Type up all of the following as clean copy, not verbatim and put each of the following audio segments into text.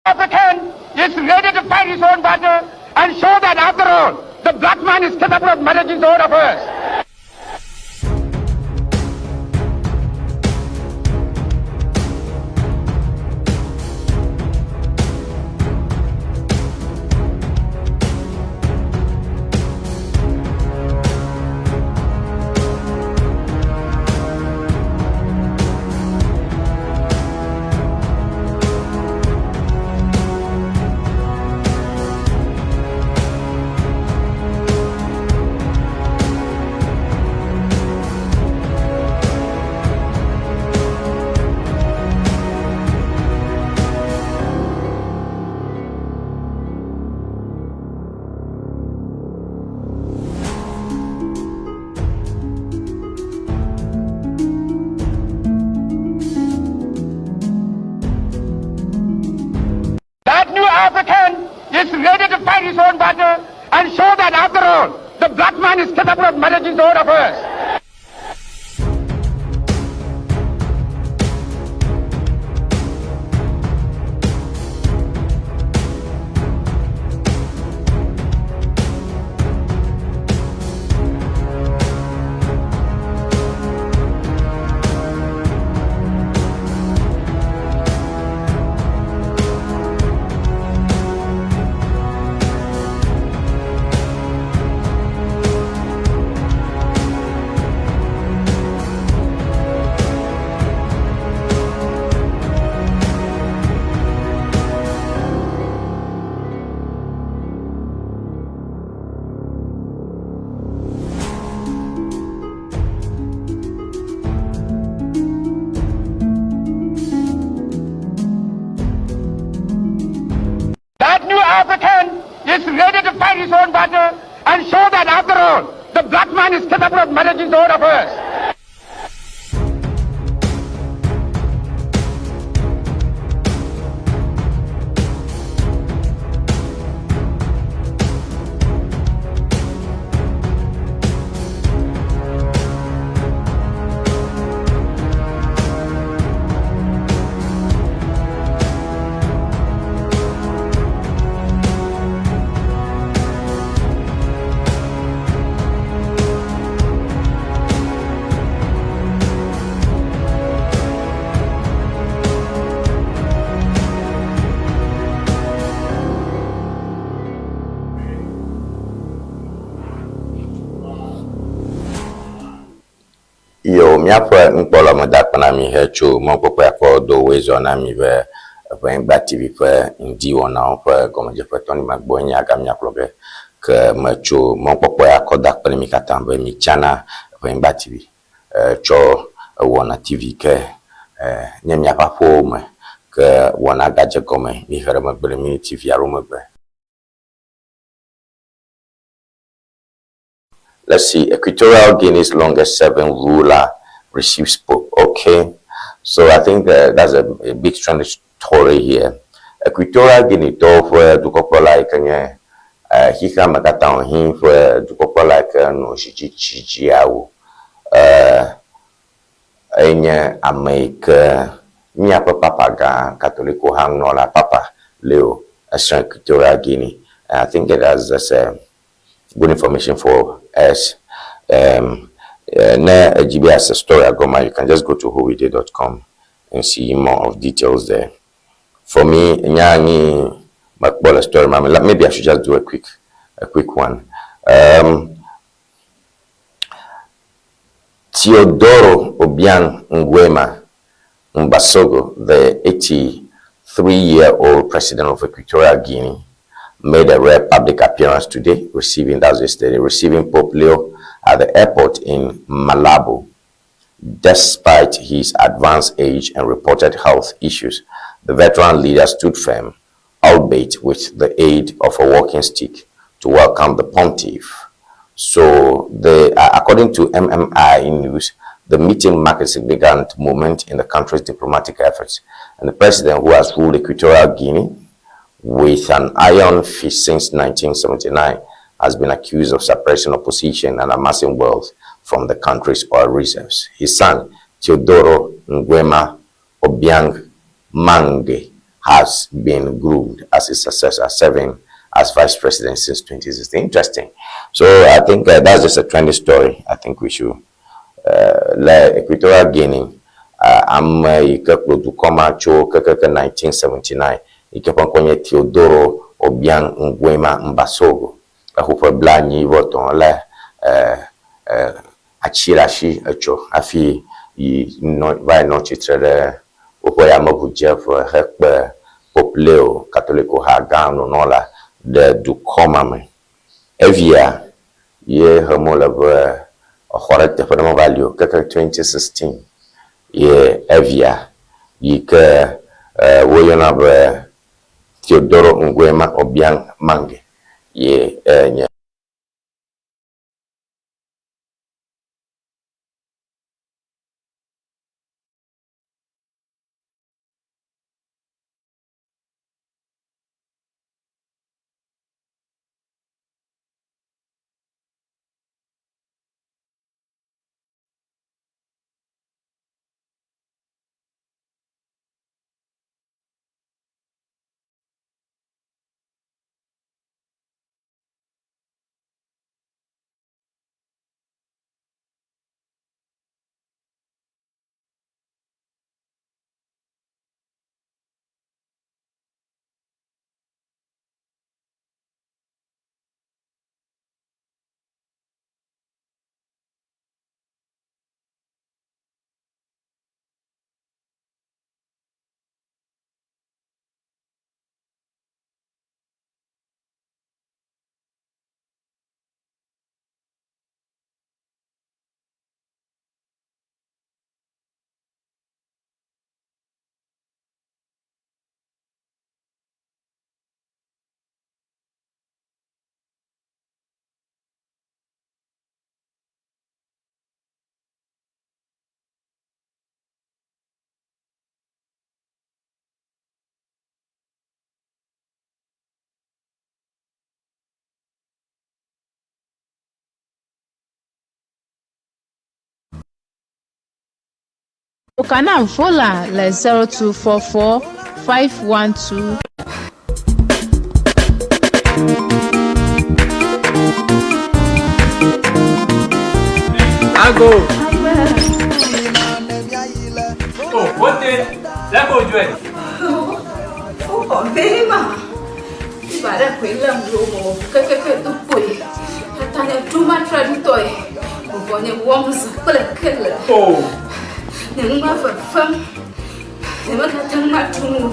African is ready to fight his own battle and show that after all, the black man is capable of managing his own affairs. That new African is ready to fight his own battle and show that after all, the black man is capable of managing his own affairs. That new African is ready to fight his own battle and show that after all, the black man is capable of managing his own affairs. Yo, míaƒe nukpɔla meda akpe na mi hetso mɔkpɔkpɔe akpɔ do woe zɔ na mi be Eʋenyigba TV ƒe ŋdi wɔnawo ƒe gɔmedzeƒe tɔni ma gbɔe nye aga miakplɔ be ke metso mɔkpɔkpɔe akɔ da akpe na mi katã be mitsana Eʋenyigba TV tsɔ ewɔna TV ke nye miaƒe aƒewo me ke wɔna gadze gɔme mihe ɖe megbe ɖe miniti vi aɖewo megbe. Let's see, Equatorial Guinea's longest serving ruler receives Pope. Okay, so I think that's a, a big strange story here. Equatorial Guinea tɔwo ƒe dukɔkplɔla yi ke nye eh, xexea me katã wòhi ƒe dukɔkplɔla yi ke nɔ zidzidzidziawo eh, enye ame yi ke míaƒe papa gã Katoliko haŋunɔla Papa Leo esrɔ̃ Equatorial Guinea. And I think that's just a good information for us. Um, ne edzi be yease story gɔmea, you can just go to whowede.com and see more of details there. For me, nya nyi mekpɔ le story ma me. Maybe I should just do a quick, a quick one. Um, Teodoro Obiang Nguema Mbasogo, the 83-year-old president of Equatorial Guinea, made a rare public appearance today, receiving, that was yesterday, receiving Pope Leo at the airport in Malabo. Despite his advanced age and reported health issues, the veteran leader stood firm, albeit with the aid of a walking stick, to welcome the pontiff. So, the, according to MMI News, the meeting marked a significant moment in the country's diplomatic efforts. And the president, who has ruled Equatorial Guinea with an iron fist since 1979, has been accused of suppressing opposition and amassing wealth from the country's oil reserves. His son, Teodoro Nguema Obiang Mangue, has been groomed as his successor, serving as vice president since 2016. Interesting. So I think that's just a trendy story. I think we should le Equatorial Guinea ame yi ke kplɔ dukɔ ma tso kekeke 1979 yi ke ƒe ŋkɔ nye Teodoro Obiang Nguema Mbasogo exo ƒe 41 le atsi ɖe asi etsɔ hafi yi nɔ va yi nɔ tsitre ɖe woƒe yameʋudzeƒe hekpe Pope Leo Katoliko ha gã nunɔla ɖe dukɔ ma me. Evia ye hem wole be exɔ ɖe teƒe ɖe meva li o keke 2016 ye evia yi ke woyɔna be Teodoro Nguema Obiang Mangue ye nye. Okana Vola le 0244 512. Ago. Oh, wote. Lẹ́kọ̀ọ́ ojú ẹ̀. Ó bema. Ibara kwela mlomo kekeke tukwe. Atanya duma tradutoy. Ubonye womza kule kele. Oh. Nye ngma fefem. Nye meka teng ma tunu.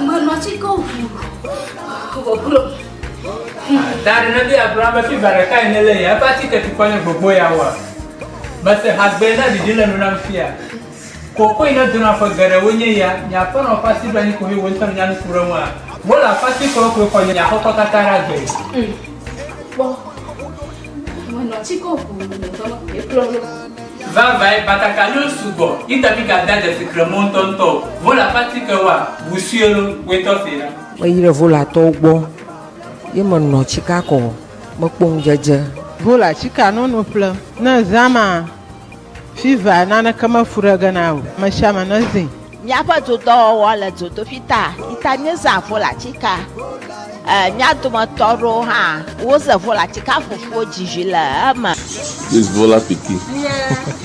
Ma no chi ko. Bo bro. Dari na bí Abraham fi baraka yi nílé yẹn, ẹ ti tẹ̀sí kọ́nyẹ gbogbo ya wà. Mẹsẹ̀ hagbẹ́ náà dìde lẹ́nu náà fìyà. Koko ina dona fɔ gɛrɛ wo nye ya, nya fɔ na fasi do anyi ko he wo ntɔn nya nu kuro wa. Wo la fasi kɔ ko kɔ nya xɔxɔ katã ɖe agbe. Bo. Ma no chi ko ne ko lo. Vavae batakaliwo sugbɔ, ita mi ga da dzesi kremɔ ŋutɔŋutɔ. Wo la fasi ke wa, wusue lo, woetɔ se la. Meyi ɖe volatɔwo gbɔ ye menɔ tsika kɔ mekpɔ ŋudzedze. Vola tsika nono ƒle ne zãma fiva naneke mefu ɖe ge na o. Ame sia ame ne zĩ. Míaƒe dodɔwɔwɔ le dzodoƒi ta ita míezã vola tsika. Mía dometɔ aɖewo hã woze vola tsika fufuwo dzidzi le eme. This Vola pikin.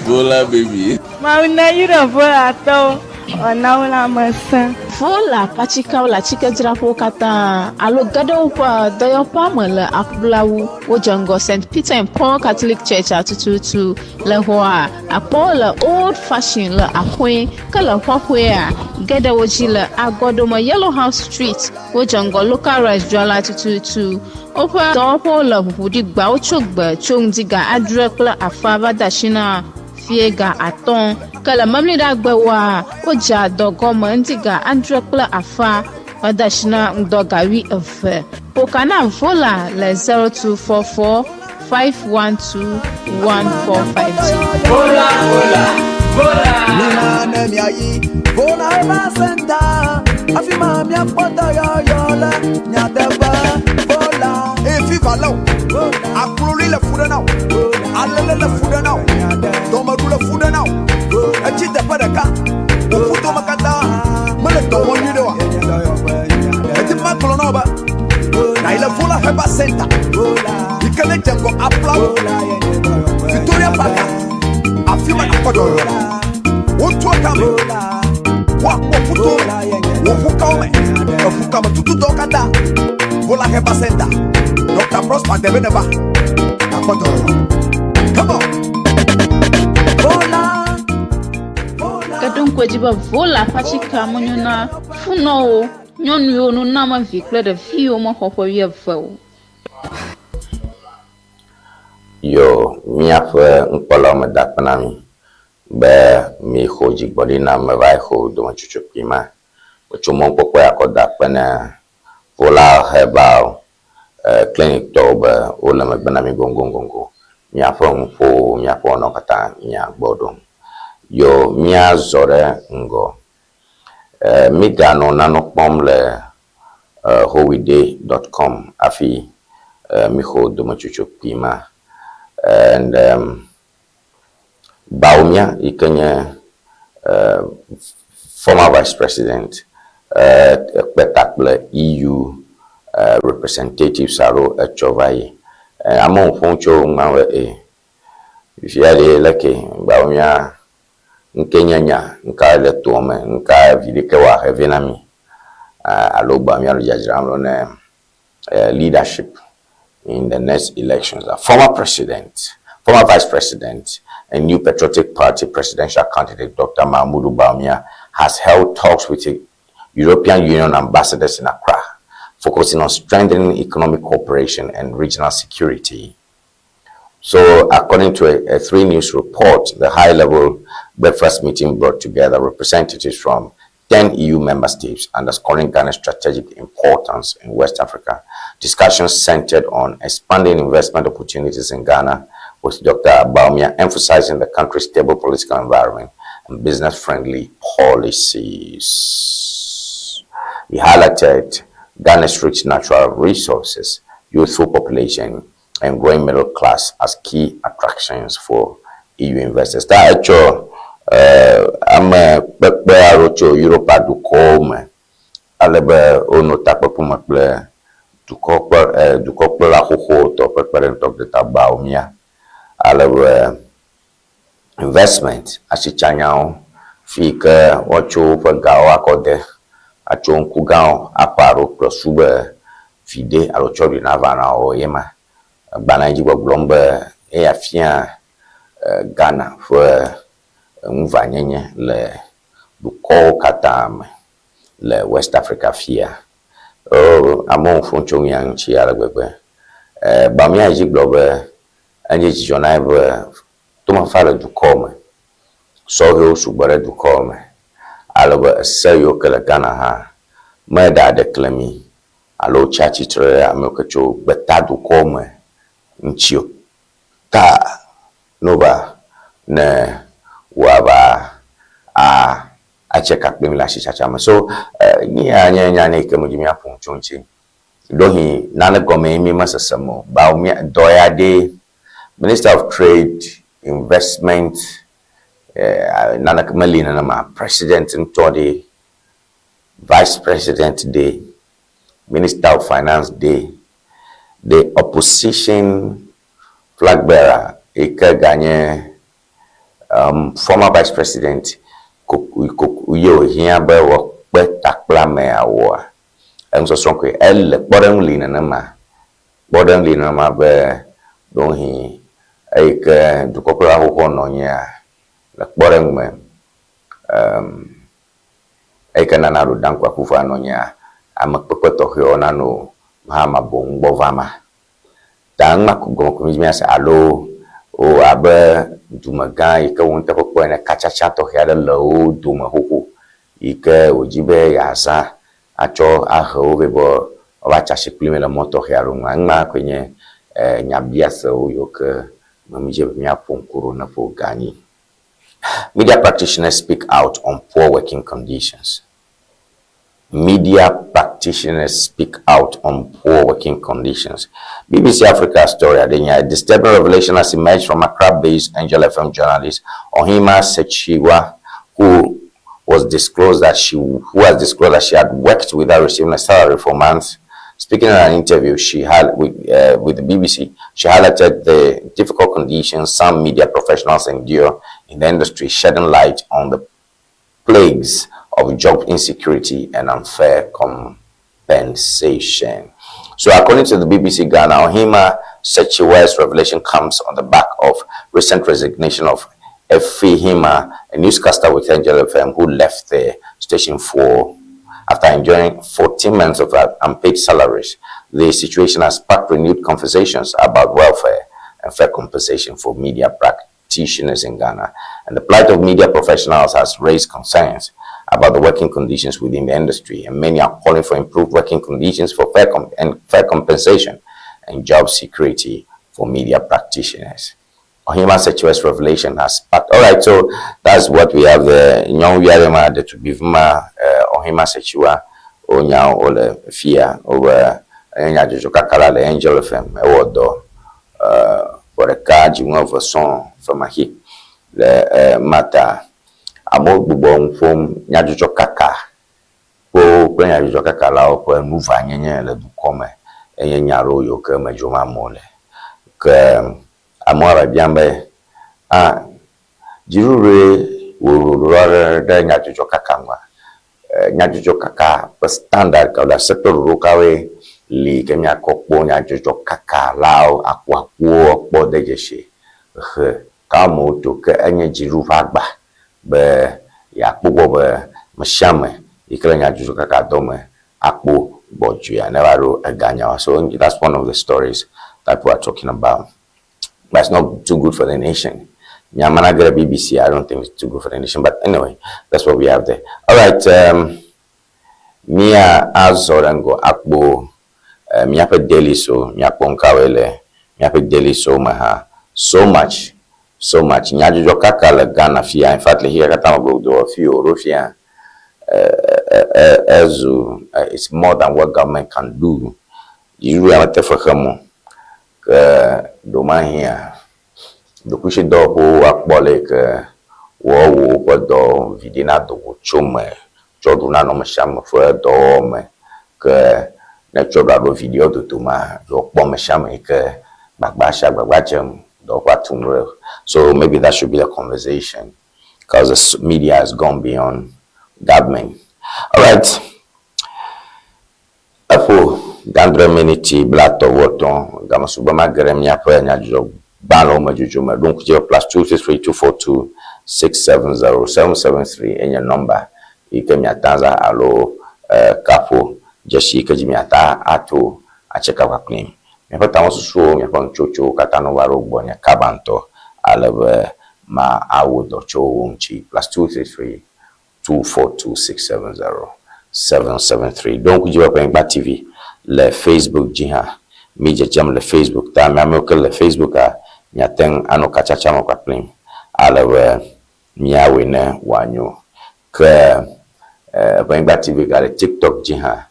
Vola baby. Mawu ne yra volatɔwo ɔna wo lãmesẽ. Vola patsikawo le atsikedzraƒewo katã alo ge ɖe woƒe dɔyɔƒea me le Akpolawu. Wodze ŋgɔ St. Peter and Paul Catholic Church atututu le xɔa akpɔwo le Old Fashion le Axɔe ke le xɔxɔea ge ɖe wo dzi le Agɔdome Yellow House Street. Wodze ŋgɔ Local Rice dzrala tututu. Woƒe dɔwɔƒewo le ʋuʋuɖigbawo tso gbe tso ŋdi ga 6:30 va de asi na fie ga 5. Ke le memleɖagbewoa, wodzea dɔ gɔme ŋdi ga 6:30 va de asi na ŋdɔ ga 12. Pokana Vola le 0244 512 1452. Vola, vola, vola. Mina ne miayi Vola eva senta afi ma miakpɔ dɔyɔyɔ le nyateƒe Vola. Eye fiva lé o, akloli le fu ɖe na o, alele le fu ɖe na o, dɔmeɖu le fu ɖe na o, etsi teƒe ɖeka, wò ƒu dome katã mele dɔ wɔm nyuie ɖe oa? ŋgɔ Aflao Victoria Park afi ma nakpɔ dɔyɔyɔ le. Wotua kame woakpɔ ƒuto wò ʋukawo me eʋukame tututɔwo katã Vola Herbal Center Dr. Prosper Debe neva nakpɔ dɔyɔyɔ. Come on. Vola. Ke ɖo ŋku edzi be Vola ƒe atikea menyo na funɔwo, nyɔnuwo, nunamevi kple ɖeviwo mexɔ ƒe wuieve o. Yo, míaƒe nukpɔlawo meda akpe na mi be mixɔ dzigbɔɖi nam meva yi xɔ dometsotso kpui ma. Metso mɔnukpɔkpɔ ya kɔ da akpe na Vola Herbal Clinic tɔwo be wole megbe na mi goŋgoŋgoŋgo. Miaƒe nuƒowo, miaƒe wɔnawo katã mia gbɔ ɖom. Yo, míazɔ ɖe ŋgɔ. Míganɔ nane kpɔm le howide.com hafi mixɔ dometsotso kpui ma. And Bawumia yi ke nye former vice president ekpe ta kple EU representatives alo etsɔ va yi. Amewo ƒom tso ŋua be e fifia ɖe leke Bawumia ŋke nye nya, ŋka le toa me, ŋka vi ɖeke wòahe vɛ na mi alo Bawumia le dzadzram ɖo ne leadership in the next elections. The former president, former vice president, and New Patriotic Party presidential candidate Dr. Mahamudu Bawumia has held talks with the European Union ambassadors in Accra, focusing on strengthening economic cooperation and regional security. So, according to a 3 News report, the high-level breakfast meeting brought together representatives from 10 EU member states, underscoring Ghana's strategic importance in West Africa. Discussions centered on expanding investment opportunities in Ghana, with Dr. Bawumia emphasizing the country's stable political environment and business-friendly policies. He highlighted Ghana's rich natural resources, youthful population, and growing middle class as key attractions for EU investors. Ta etsɔ ame kpekpe aɖewo tso Europa dukɔwo me ale be wonɔ takpekpe me kple dukɔ kple dukɔkplɔla xoxotɔ ƒe kpeɖeŋutɔ Dr. Bawumia ale be investment asitsanyawo fi yi ke woatso woƒe gawo akɔ de atso ŋku gãwo aƒe alo kple su be viɖe alo tsɔɖui nava na wo ye ma. Agbalẽ dzi gbɔgblɔm be eya fia Ghana ƒe ŋuvanyenye le dukɔwo katã me le West Africa fia. Amewo ƒom tso nu ya ŋuti ale gbegbe. Bawumia dzi gblɔ be enye dzidzɔ na ye be tomefafa le dukɔ me. Sɔhɛwo sugbɔ ɖe dukɔ me ale be ese yiwo ke le Ghana hã meɖe aɖeklemi alo tsi atsitre ɖe amewo ke tso gbetadukɔwo me ŋuti o. Ta nova ne woava a atse ka kplim le asitsatsa me. So nu ya nye nya yi ke medzi míaƒo nu tso ŋuti. Ɖewohĩ nane gɔmee mi mesesem o. Bawumia dɔ ya ɖe Minister of Trade, Investment, naneke meli nenema. President ŋutɔ ɖe, Vice President ɖe, Minister of Finance ɖe, the opposition flag bearer yi ke ganye former Vice President ye wòhiã be wòakpe ta kple ameawoa, enusɔsrɔ̃ koe. Ele kpɔɖeŋu li nenema. Kpɔɖeŋu li nenema be ɖewohĩ eyi ke dukɔkplɔla xoxoa nɔ anyia le kpɔɖeŋu me eyi ke Nana Addo Dankwa Akufo nɔ anyia, ame kpekpe tɔxɛwo nano Mahama boŋ gbɔ va ma. Ta numa gɔme ko mídzi míase alo o abe dumegã yi ke wo nuteƒekpɔ ene katsatsa tɔxɛ aɖe le wo dome xoxo yi ke wòdzi be yeazã atsɔ ahe wo vɛ be woava tsi asi kpli mi le mɔ tɔxɛ aɖewo ŋu. Numa koe nye nyabiasewo yiwo ke me mídzi be míaƒo ŋku ɖo ne ƒo ga anyi. Media practitioners speak out on poor working conditions. Media practitioners speak out on poor working conditions. BBC Africa story, a disturbing revelation has emerged from Accra-based Angel FM journalist Ohemaa Sekyiwaa, who has disclosed that she had worked without receiving a salary for months. Speaking in an interview she had with, with the BBC, she highlighted the difficult conditions some media professionals endure in the industry, shedding light on the plagues of job insecurity and unfair compensation. So, according to the BBC Ghana, Ohemaa Sekyiwa's revelation comes on the back of recent resignation of Effie Hima, a newscaster with Angel FM, who left the station for after enjoying 14 months of unpaid salaries. The situation has sparked renewed conversations about welfare and fair compensation for media practitioners in Ghana. And the plight of media professionals has raised concerns about the working conditions within the industry, and many are calling for improved working conditions for fair and fair compensation and job security for media practitioners. Ohemaa Sekyiwa's revelation has sparked. All right, so that's what we have there. Nyɔnuvi aɖe ma ɖetugbivi ma Ohemaa Sekyiwa wonya wole fia wobe enye nyadzɔdzɔ la le Angel FM ewɔ dɔ ƒe ɖeka dzinu eve sɔŋ femaxi le mata amewo gbugbɔ nu ƒom nyadzɔdzɔ kaka kpo kple nyadzɔdzɔ kakalawo ƒe nuvanyenye le dukɔ me enye nya aɖewo yiwo ke me dzrom amewo le ke amewo le biam be ah dziɖuɖue wɔ ɖoɖo aɖe ɖe nyadzɔdzɔ kaka ŋua nyadzɔdzɔ kaka ƒe standard kawo le asekpe ɖoɖo kawoe li ke míakɔ kpɔ nyadzɔdzɔ kakalawo akuakuwo kpɔ de dzesi he ka amewo to ke enye dziɖuɖu ƒe agba be yeakpɔ gbɔ be me sia ame yi ke le nyadzɔdzɔ kaka dɔ me akpɔ gbɔdzɔea ne va ɖo eganyawo. So that's one of the stories that people are talking about. But it's not too good for the nation. Nyamana get a BBC, I don't think it's too good for the nation. But anyway, that's what we have there. All right. Mia azɔ ɖe ŋgɔ akpo míaƒe daily so míakpɔ ŋkawoe le míaƒe daily so me hã. So much, so much. Nyadzɔdzɔ kaka le Ghana fia. In fact, le xixia katã me gbogbo fi o ɖo fia. Ezu it's more than what government can do. Dziɖuɖu ya mete fexe mo. Ke ɖomahia ɖokuisidɔwɔƒewo akpɔ le ke woawɔ woƒe dɔ viɖe nado go tso me tsɔ ɖu nanɔ ame sia ame ƒe dɔwɔwɔ me ke ne tsɔ ɖo aɖo viɖewo dodoma yewoakpɔ ame sia ame yi ke gbagba sia gbagba dzem dɔwɔƒea tum ɖo. So maybe that should be the conversation because the media has gone beyond government. All right. Eƒo gãdre miniti 33 game sugbɔ ma ge ɖe míaƒe nyadzɔdzɔ gbalẽwo me dzodzo me ɖo ŋku dzi be +233 242 670 773 enye nɔmba yi ke miata za alo kaƒo dzesi yi ke dzi miata ato atseka kpakplim. Miaƒe tamesusuwo, miaƒe nutsotsowo katã no va ɖo gbɔnye kaba ŋutɔ ale be ma awɔ dɔ tso wo ŋuti +233 242 670 773. Ɖo ŋku dzi be Ƒenyigba TV le Facebook dzi hã mi dzedzem le Facebook ta mi amewo ke le Facebook a miate ŋu anɔ katsatsa me kpakplim ale be míawɔe ne wòanyo ke Ƒenyigba TV gale TikTok dzi hã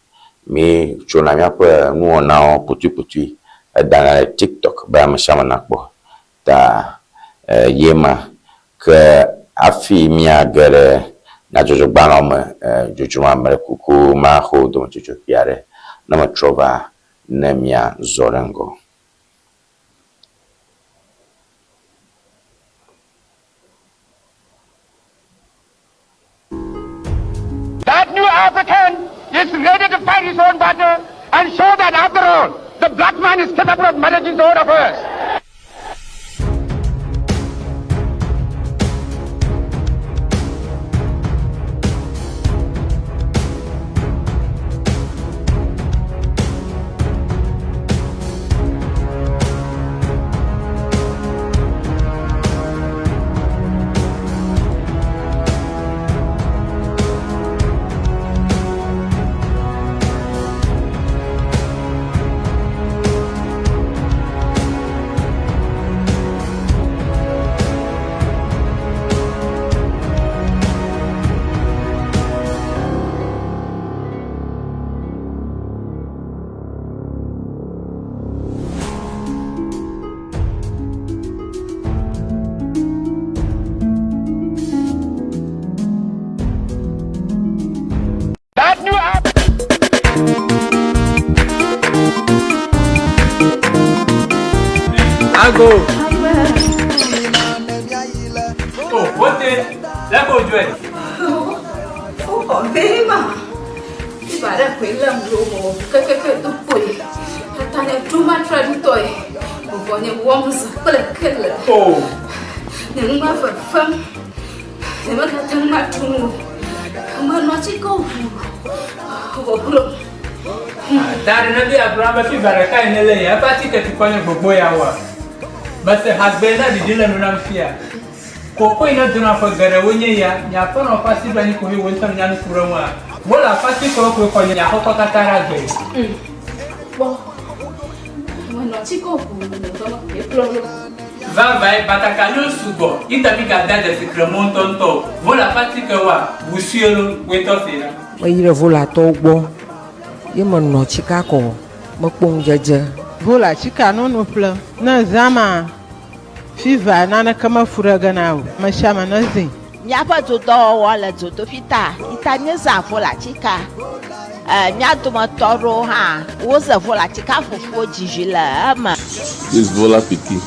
mi tsona míaƒe nuwɔnawo kputuikputui edana ɖe TikTok be ame sia ame nakpɔ ta ye ma ke hafi míage ɖe nyadzɔdzɔgbalẽwo me dzodzro ma me ɖe kuku maxɔ dometsotso kpui aɖe ne metrɔ va ne míazɔ ɖe ŋgɔ. That new African is ready to fight his own battle and show that after all, the black man is capable of managing his own affairs. Ago. O, wote, lé ko dzɔe. Woxɔ bee ma. Fiva ɖe koe lém ɖo mɔ kekeke do kpoe. Tata nye ɖo matraɖitɔe. Vɔvɔ nye wɔm zã kple kele. O. Nye nu va fefem. Nye megate ŋu aɖu nu o. Menɔ atikewo ʋuu vɔ klo. Ta ɖe ne bia gblɔ be fiva ɖeka yi ne le ya eƒe atike tukɔ nye gbogbo ya woa. Mese hagbe na ɖiɖi le nu nam fia. Koko yi ne dona ƒe geɖewo nye ya, nye aƒenɔ ƒe asi ɖo anyi koe wò ŋutɔ nya nu ku ɖe ŋua. Wole aƒe-atikewo koe xɔ nye aƒekɔ katã ɖe agbe. Kpɔ, menɔ atikewo ʋuu le dɔ me koe kplɔ ɖo. Vavãe, batakaliwo sugbɔ, yi ta migade dzesi kremɔ ŋutɔŋutɔ o. Wole aƒe-atikewoa, ʋu sue lo, wòe tɔ see ɖa. Meyi ɖe Volatɔwo gbɔ ye menɔ tsika kɔ mekpɔ ŋudzedze. Vola tsika nono ƒlem ne zã ma. Fiva naneke mefu ɖe ge na o, mesiame nezĩ. Míaƒe dodɔwɔwɔ le dzodoƒi ta yi ta míezã volatika. E, mía dometɔ aɖewo hã woze volatika ƒoƒuwo dzi vi le eme. This Vola pikin.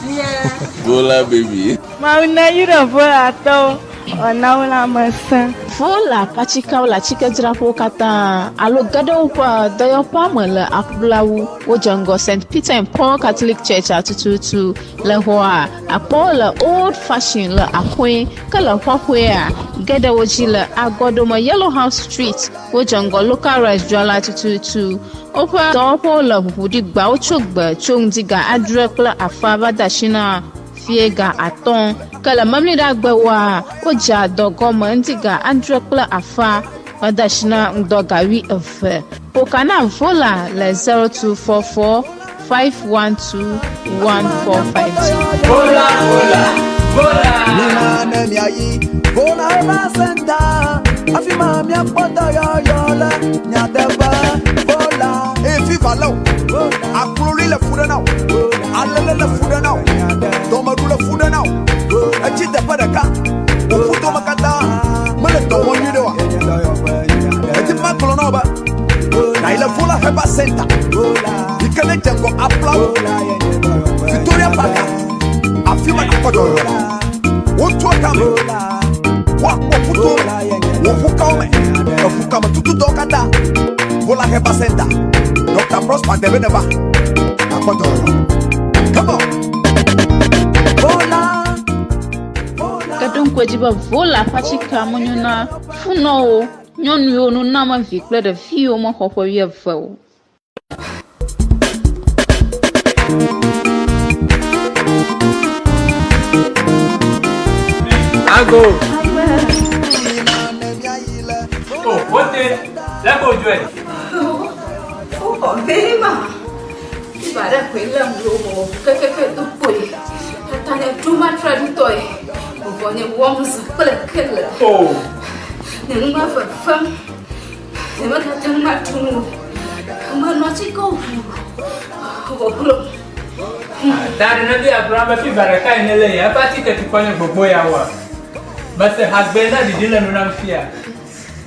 Vola baby. Mawu neyra Volatɔwo wòana wo lãmesẽ. Vola ƒe atikeawo le atikedzraƒewo katã alo ge ɖe woƒe dɔyɔƒea me le aƒlawu. Wodze ŋgɔ St. Peter and Paul Catholic Church-a tututu. Le xɔa, akpɔ wo le Old Fashion le Axoe, ke le xɔxɔea, ge ɖe wo dzi le Agɔɖome Yellow House Street. Wodze ŋgɔ Local Rice dzrala tututu. Woƒe dɔwɔƒewo le ʋuʋu ɖi gbawo tso gbe tso ŋdi ga adre kple afã va de asi na fiẽ ga atɔ̃. Ke le Memleɖagbewoa, wodzea dɔ gɔme ŋdi ga adre kple afã va de asi na ŋdɔ ga wuieve. Ƒo ka na Vola le 0244 512 145 dzi. Vola, vola, vola. Mina ne miayi Vola Herbal Center, afi ma miakpɔ dɔyɔyɔ le nyateƒe. Vola. Eye fiva lé wò, akloli le fu ɖe na wò, alele le fu ɖe na wò, dɔmeɖu le fu ɖe na wò, etsi teƒe ɖeka, wò ƒudome katã mele dɔ wɔm nyuiɖe oa? Edi be magblɔ na wò be nàyi le Vola Herbal Center yi ke ne dze ŋgɔ aƒlawo Victoria Park, afi ma nàkpɔ dɔyɔyɔ le. Wotua tame, woakpɔ ƒuto me, wò ƒukawo me, eƒukametutudɔwo katã. Vola Herbal Center, Dr. Prosper Debe neva, nàkpɔ dɔyɔyɔ. Come on. Vola. Ke ɖo ŋku edzi be Vola ƒe atikea menyo na funɔwo, nyɔnu yiwo noname vi kple ɖevi yiwo mexɔ ƒe wuieve o. Ago. O, wote, lé ko dzɔe. Woxɔ bee ma. Fiva ɖe koe lém ɖo mɔ kekeke do kpoe. Tata nye ɖo matraɖitɔe. Vɔvɔ nye wɔm zã kple kele. O. Nye nu va fefem. Nye megate ŋu aɖu nu o. Menɔ atikewo ʋuu vɔ klo. Ta ɖe ne bia gblɔ be fiva ɖeka yi ne le ya eƒe atike tukɔ nye gbogbo ya woa. Mese hagbe na ɖiɖi le nu nam fia.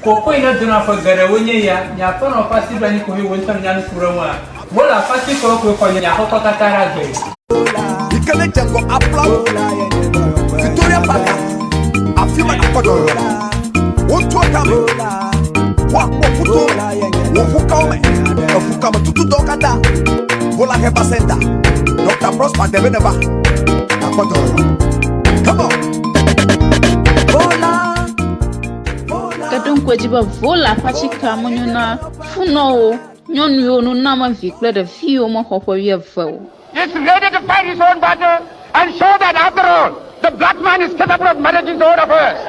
Koko yi ne dona ƒe geɖewo nye ya, nye aƒenɔ ƒe asi ɖo anyi koe wò ŋutɔ nya nu ku ɖe ŋua. Wole aƒe atikewo koe xɔ nye aƒekɔ katã ɖe agbe. Yi ke ne dze ŋgɔ aƒlawo Victoria Park, afi ma nàkpɔ dɔyɔyɔ le. Wotua tame, woakpɔ ƒuto me, wò ƒukawo me, eƒukametutudɔwo katã. Vola Herbal Center, Dr. Prosper Debe neva, nàkpɔ dɔyɔyɔ. Come on. Vola. Ke ɖo ŋku edzi be Vola ƒe atikea menyo na funɔwo, nyɔnu yiwo noname vi kple ɖevi yiwo mexɔ ƒe wuieve o. Is ready to fight his own battle and show that after all, the black man is capable of managing his own affairs.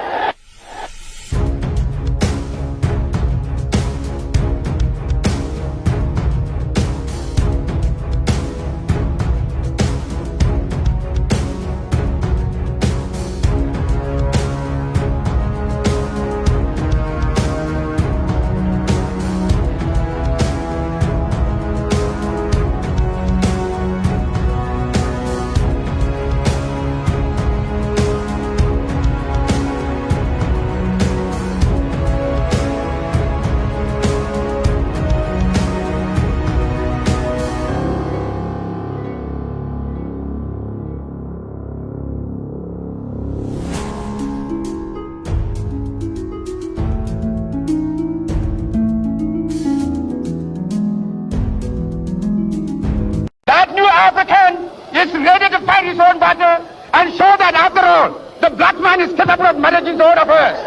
capable of managing his own affairs.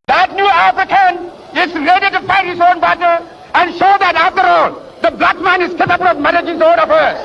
That new African is ready to fight his own battle and show that after all, the black man is capable of managing his own affairs.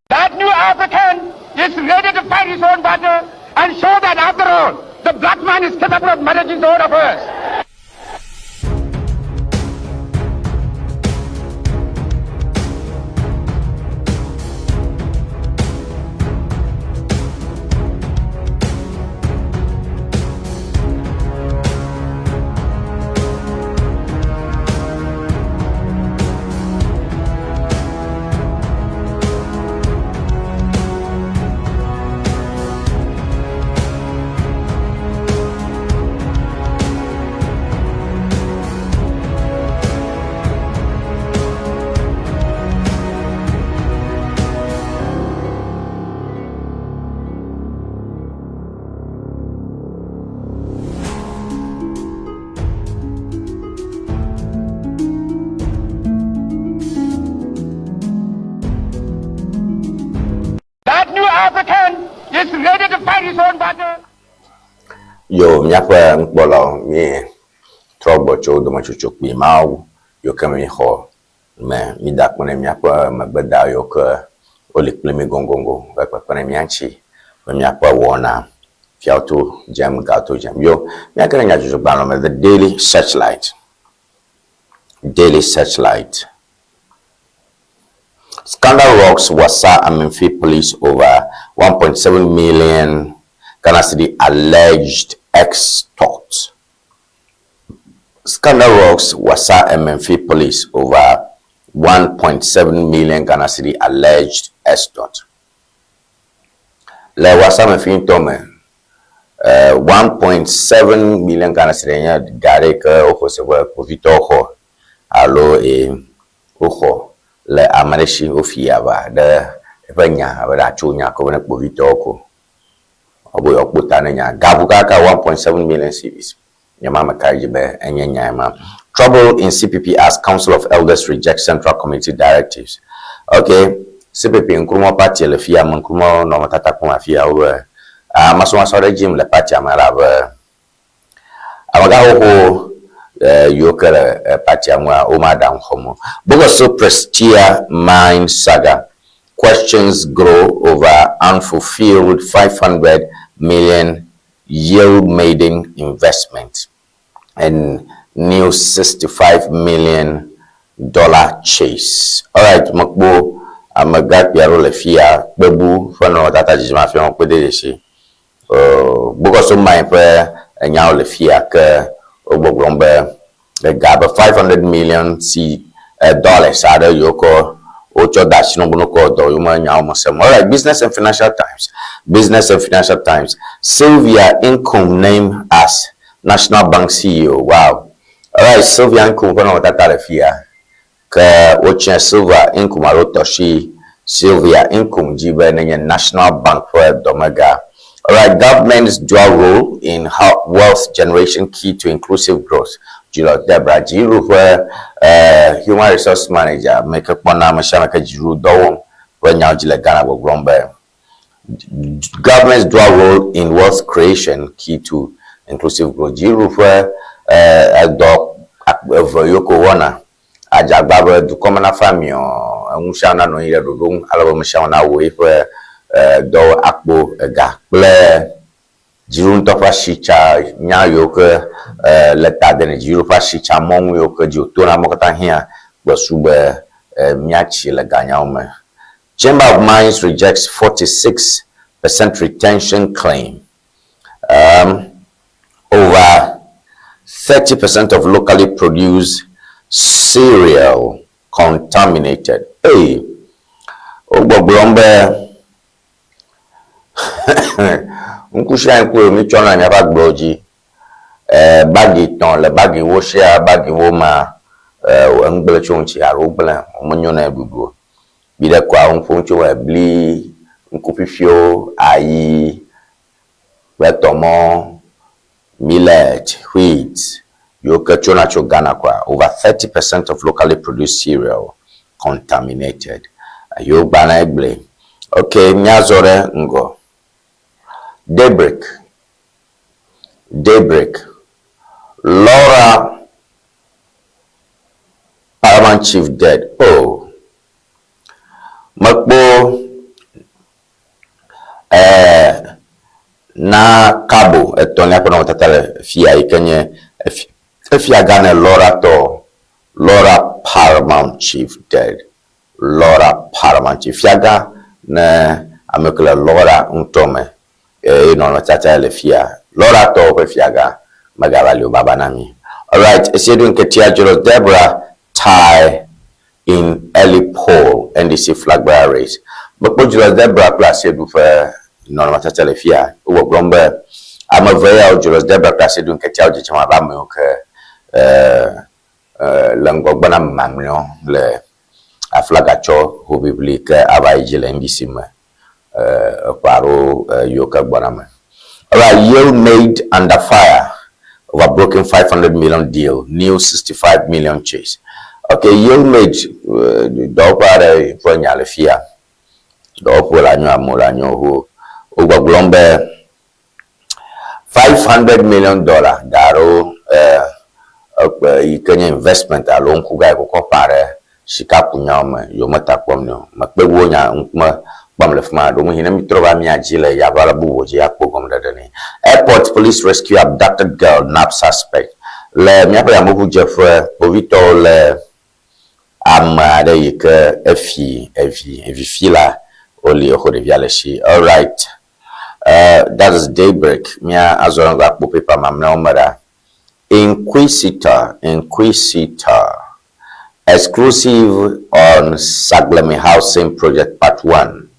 That new African is ready to fight his own battle and show that after all, the black man is capable of managing his own affairs. That new African is ready to fight his own battle. Yo, míaƒe nukpɔlawo, míetrɔ gbɔ tso dometsotso kpui mawo yiwo ke míexɔ me. Mída akpe ne míaƒe megbeda yiwo ke woli kpli mí goŋgoŋgoŋ be kpekpe ɖe mía ŋuti be míaƒe wɔna fiawo to dzem, gawo to dzem. Yo, míage ɖe nyadzɔdzɔgbalẽ me, The Daily Searchlight. Daily Searchlight. Scandal rocks Wassa Amenfi police over 1.7 million Ghana cedi alleged extort. Scandal rocks Wassa Amenfi police over 1.7 million Ghana cedi alleged extort. Le Wassa Amenfi ŋutɔ me, 1.7 million Ghana cedi nye ga ɖe ke woxɔ se be kpovitɔwo xɔ alo e woxɔ le ame ɖe si wofi aʋa ɖe eƒe nya abe ɖe atso nya ko be ne kpovitɔwo ko wobe yewoakpɔ ta ne nya. Gaʋu kaka 1.7 million cedis. Nye ma meka ɖe edzi be enye nyae ma. Trouble in CPP as Council of Elders rejects Central Committee directives. Ok, CPP Nkrumah party le fiya me, Nkrumah nɔnɔmetata kpɔm afiya wobe amasɔmasɔ ɖe dzim le partia me elabe Amegãxoxo yiwo ke le partia ŋua, womaɖaŋu xɔm o. Bogoso Prestea Mine Saga, Questions grow over unfulfilled 500 million yield-maiden investment and new 65 million dollar chase. Alright, mekpɔ amegãkpui aɖewo le fiya, kpebu ƒe nɔnɔmetata dzidzim afia wo, kpe de dzesi. Bogoso Mine ƒe enyawo le fiya ke wogbɔgblɔm be ega abe 500 million C dollars aɖe yiwo ke Wotsɔ de asi na wo be ne wokɔ dɔ yome nyawo me sem. Alright, Business and Financial Times, Business and Financial Times, Sylvia Nkum named as National Bank CEO. Wow. Alright, Sylvia Nkum ƒe nɔnɔmetata le fia. Ke wotsiã Sylvia Nkum alo tɔshi Sylvia Nkum dzi be nenye National Bank ƒe dɔmega. Alright, government's dual role in wealth generation key to inclusive growth. Julius Debra, dziɖuɖu ƒe eh, Human Resource Manager, ame ke kpɔna ame sia ame ke dziɖuɖu dɔ wɔm ƒe nyawo dzi le Ghana gbɔgblɔm be government's dual role in wealth creation key to inclusive growth. Dziɖuɖu ƒe eh, edɔ eve yiwo ke wowɔna adze agba be dukɔ me nafa miɔ, enu sia nu nanɔ anyi ɖe ɖoɖo nu ale be ame sia ame nawɔ eƒe dɔwo akpɔ ega kple dziɖuɖu ŋutɔ ƒe asitsa nya yiwo ke le ta de ne dziɖuɖu ƒe asitsa mɔnu yiwo ke dzi wòtona amewo katã hiã kpesu be míatsi le ganyawo me. Chamber of Mines rejects 46 percent retention claim. Over 30 percent of locally produced cereal contaminated. Hey, wogbɔgblɔm be ŋku sia ŋku yi mítsɔna le míaƒe agblewo dzi, eh, bagi tɔ̃ le bagi wo sia bagi wo ma, eh, enu gblẽ tso ŋuti alo wogblẽ, womenyo na ɖuɖu o. Viɖe koa wo ƒom tso ebli, ŋkuƒiƒiwo, ayi kple tɔmɔ, millet, wheat yiwo ke tsona tso Ghana koa, over 30% of locally produced cereal contaminated. Yiwo gbana egblẽ. Ok, míazɔ ɖe ŋgɔ. Daybreak, Daybreak, Laura Paramount Chief dead. Oh, mekpɔ eh, na Kabo etɔ̃lia ƒe nɔnɔmetata le fia yi ke nye efiagã ne Lora tɔ, Lora Paramount Chief dead. Lora Paramount Chief, fiagã ne ame ke le Lora ŋutɔ me eye nɔnɔmetata le fia. Lora tɔwo ƒe fiagã megava li o baba na mi. Alright, Esiedu Nketia Julius Deborah tie in early poll NDC flag bearer race. Mekpɔ Julius Deborah kple Asiedu ƒe nɔnɔmetata le fia. Wowɔ gblɔm be ame eve yawo Julius Deborah kple Asiedu Nketia wo dzedzem abe amewo ke le ŋgɔgbe na ame mamlɛwo le aflaga tsɔ hoʋiʋli ke ava yi dzi le NDC me eƒe aɖewo yiwo ke gbɔna me. Alright, Yale made under fire over broken 500 million deal, new 65 million chase. Okay, Yale made dɔwɔƒe aɖe ƒe nya le fia. Dɔwɔƒe le anyo amewo le anyo ho. Wogbɔgblɔm be 500 million dollar ga aɖewo yi ke nye investment alo ŋkuga yi ke wokɔ ƒã ɖe sikakunyawo me yi wometa kpɔm nɛ o. Mekpe ŋu nya ŋkume kpɔm le fi ma ɖewohĩ ne mítrɔ va mía dzi le yaʋala bubu dzi akpɔ gɔmeɖeɖe nɛ. Airport police rescue abducted girl, nab suspect. Le míaƒe yameʋudzeƒe, kpovitɔwo lé ame aɖe yi ke efi evi, evi fi la, woli exo ɖevia le esi. Alright. That is daybreak. Mía azɔ ne va kpɔ paper mamlɛawo me ɖa. Inquisitor, Inquisitor. Exclusive on Saglemi Housing Project Part 1.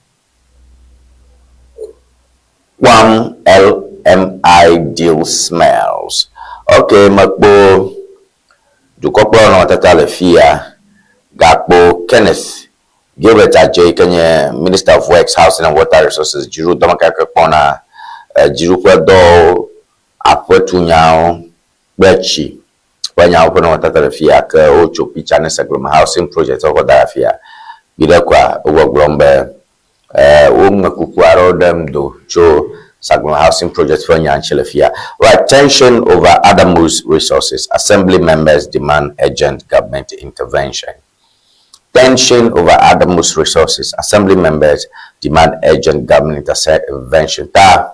Kwam LMI deal smells. Okay, mekpɔ dukɔkplɔla nɔnɔmetata le fia. Gakpo Kenneth Gilbert Adjei ke nye Minister of Works, Housing and Water Resources, dziɖuɖu dɔmekeke kpɔna dziɖuƒe dɔwo, aƒetunyawo kple tsi ƒe nyawo ƒe nɔnɔmetata le fia ke wotso picture ne Saglemi Housing Project wokɔ da ɖe afia. Viɖe koa wogbɔgblɔm be woŋe kuku aɖewo ɖem do tso Saglemi Housing Project ƒe nya ŋuti le fia. Right, tension over Adamu's resources, assembly members demand urgent government intervention. Tension over Adamu's resources, assembly members demand urgent government intervention. Ta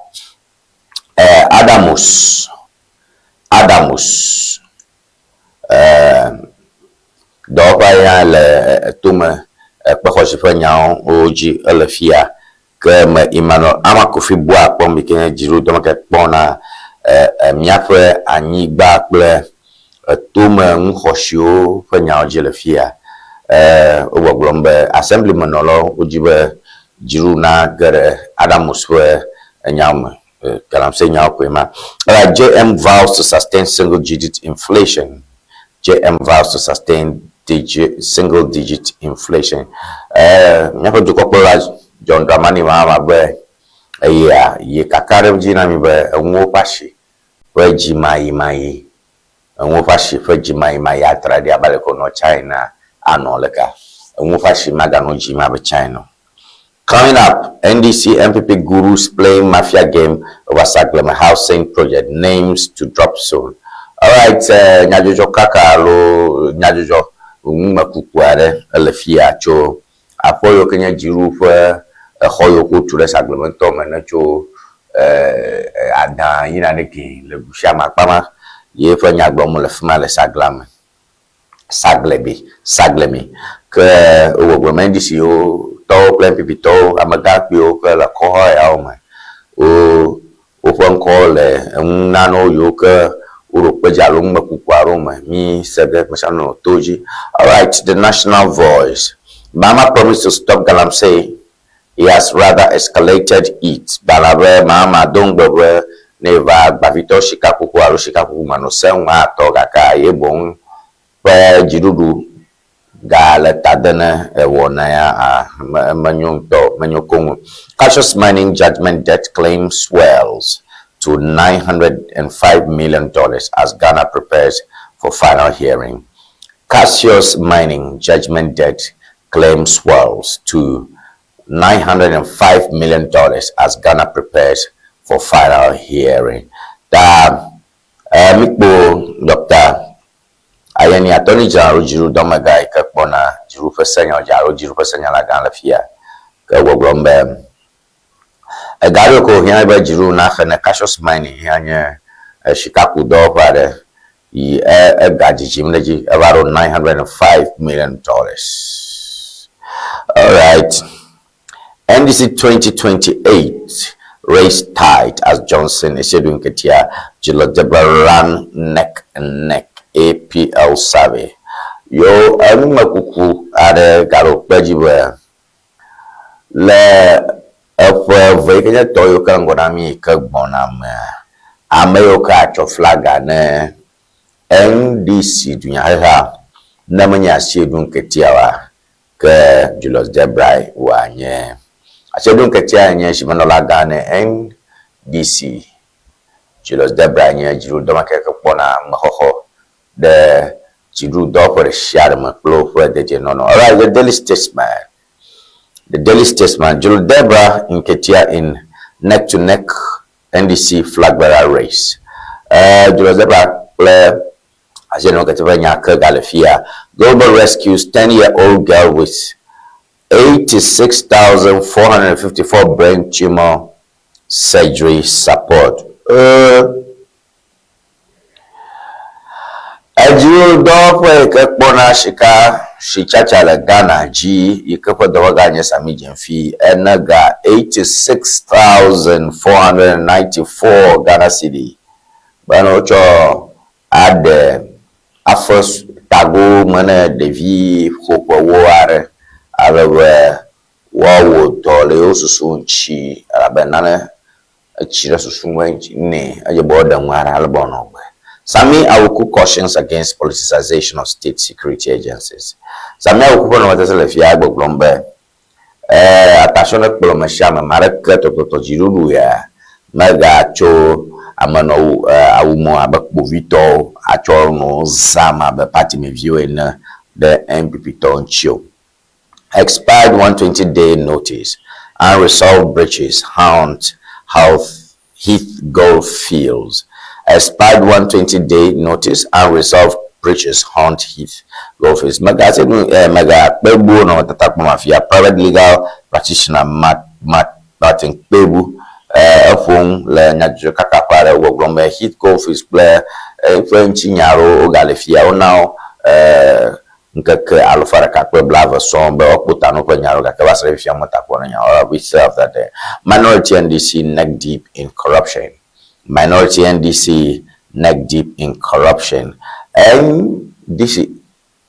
Adamus, Adamus, dɔwɔƒe ya le tome ekpexɔsi ƒe nyawo dzi ele fia ke me Emmanuel Armah-Kofi Buah kpɔm yi ke nye dziɖuɖudɔmeke kpɔna míaƒe anyigba kple etome nuxɔsiwo ƒe nyawo dzi le fia. Eh, wogbɔgblɔm be assembly menɔlawo wodzi be dziɖuɖu nage ɖe Adamus ƒe enyawo me. Eh, galamsey nyawo koe ma. Alright, JM vows to sustain single digit inflation. JM vows to sustain digit, single digit inflation. Eh, míaƒe dukɔkplɔla John Dramani Mahama be eya ye kaka ɖe edzi na mi be enuwo ƒe asi ƒe dzimayimayi Enuwo ƒe asi ƒe dzimayimayi atra ɖi abe aleke wònɔ tsã ene anɔ leka? Enuwo ƒe asi maganɔ dzim abe tsã ene o. Coming up, NDC NPP gurus playing mafia game over Sagleme housing project, names to drop soon. Alright, eh, nyadzɔdzɔ kaka alo nyadzɔdzɔ numekuku aɖe ele fiya tso aƒe yiwo ke nye dziɖuɖu ƒe exɔ yiwo ke wotu ɖe Sagleme ŋutɔ me ne tso adã yina ɖe gɛ le ɖusia me akpa ma ye ƒe nya gblɔm wole fi ma le Sagla me. Saglebe, Sagleme. Ke wowɔ gblɔ NDC wo tɔwo kple NPP tɔwo, amegãkpuiwo ke le kɔxɔ yawo me. Wo woƒe ŋkɔwo le enu nanewo yiwo ke woɖo kpe dzi alo numekuku aɖewo me. Mi se ge mesiame nɔ to dzi. Alright, the national voice. Mama promised to stop galamsey He has rather escalated it Gbalẽa be Mahama do ŋugbe be ne yeva gbavitɔ sikakuku alo sikakuku manɔsenu atɔ gake ye boŋ ƒe dziɖuɖu ga le ta de ne ewɔna ya menyo ŋutɔ o, menyo koŋ o. Cassius Mining judgment debt claim swells to $905 million as Ghana prepares for final hearing. Cassius Mining judgment debt claim swells to $905 million as Ghana prepares for final hearing. Ta eh, mikpo Dr. Ayeni Attorney General dziɖuɖudɔmegã yi ke kpɔna dziɖuɖu ƒe senyawo dzi alo dziɖuɖu ƒe senyalagã le fia ke gbɔgblɔm be ega ɖewo ke wòhiã be dziɖuɖu naxe ne Cassius Mining ya nye sikakudɔwɔƒe aɖe yi ega dzidzim ɖe edzi eva ɖo $905 million. Alright. NDC 2028 race tight as Johnson Asiedu Nketia, Julius Debrah run neck and neck. APL survey. Yo enumekuku aɖe gaɖo kpe dzi be le eƒe eve yi ke nye tɔ yiwo ke ŋgɔ na mí yi ke gbɔna mea, ame yiwo ke atsɔ flaga ne NDC dunyahehea ne menye Asiedu Nketia oa, ke Julius Debrah wòanye. Asiedu Nketia nye zimenɔlagã ne NDC. Julius Debrah nye dziɖuɖudɔmeke ke kpɔna amexɔxɔ ɖe dziɖuɖudɔwɔƒe ɖe sia ɖe me kple woƒe dedienɔnɔ. Alright, the Daily Statesman. The Daily Statesman, Julius Debrah Nketia in neck-to-neck NDC flag bearer race. Julius Debrah kple Asiedu Nketia ƒe nya ke gale fia. Global rescues 10-year-old girl with 86,454 brain tumor surgery support. Edziɖuɖudɔwɔƒe yi ke kpɔna sika sitsatsa le Ghana dzi yi ke ƒe dɔwɔgã nye Sammy Gyamfi ene ga 86,494 Ghana cedi be ne wotsɔ aɖe afe tago me ne ɖevi ƒoƒewo aɖe ale be woawɔ dɔ le yewo susu ŋuti elabe nane etsi ɖe susu me nɛ edze be woaɖe nua ɖa ale be wòanɔ agbe. Sammy Awuku cautions against politicization of state security agencies. Sammy Awuku ƒe nɔnɔmetata le fia gbɔgblɔm be, Ee, atasiɔ nekplɔ ame sia ame, ame aɖeke tɔtɔtɔ dziɖuɖu ya megatso ame nɔ awu mɔ abe kpovitɔwo atsɔ nɔ zãm abe patimeviwo ene ɖe NPP tɔwo ŋuti o. Expired 120-day notice, unresolved breaches haunt Health Heath Goldfields. Expired 120-day notice, unresolved breaches haunt Heath Goldfields. Mega eh, mega kpegbu nɔnɔmetata kpɔm afia private legal practitioner Matt, Matt, Martin Kpebu eh, eƒo nu le nyadzɔdzɔ kaka ƒe aɖe gbɔgblɔm be Heath Goldfields kple eƒe ŋutinya aɖewo wogale fia wona wo eh, ŋkeke alafa ɖeka kple blaeve sɔŋ be woakpɔ ta na woƒe nya ɖo gake va se ɖe fifia wometa kpɔ na nya o. We still have that there. Minority NDC neck deep in corruption. Minority NDC neck deep in corruption. NDC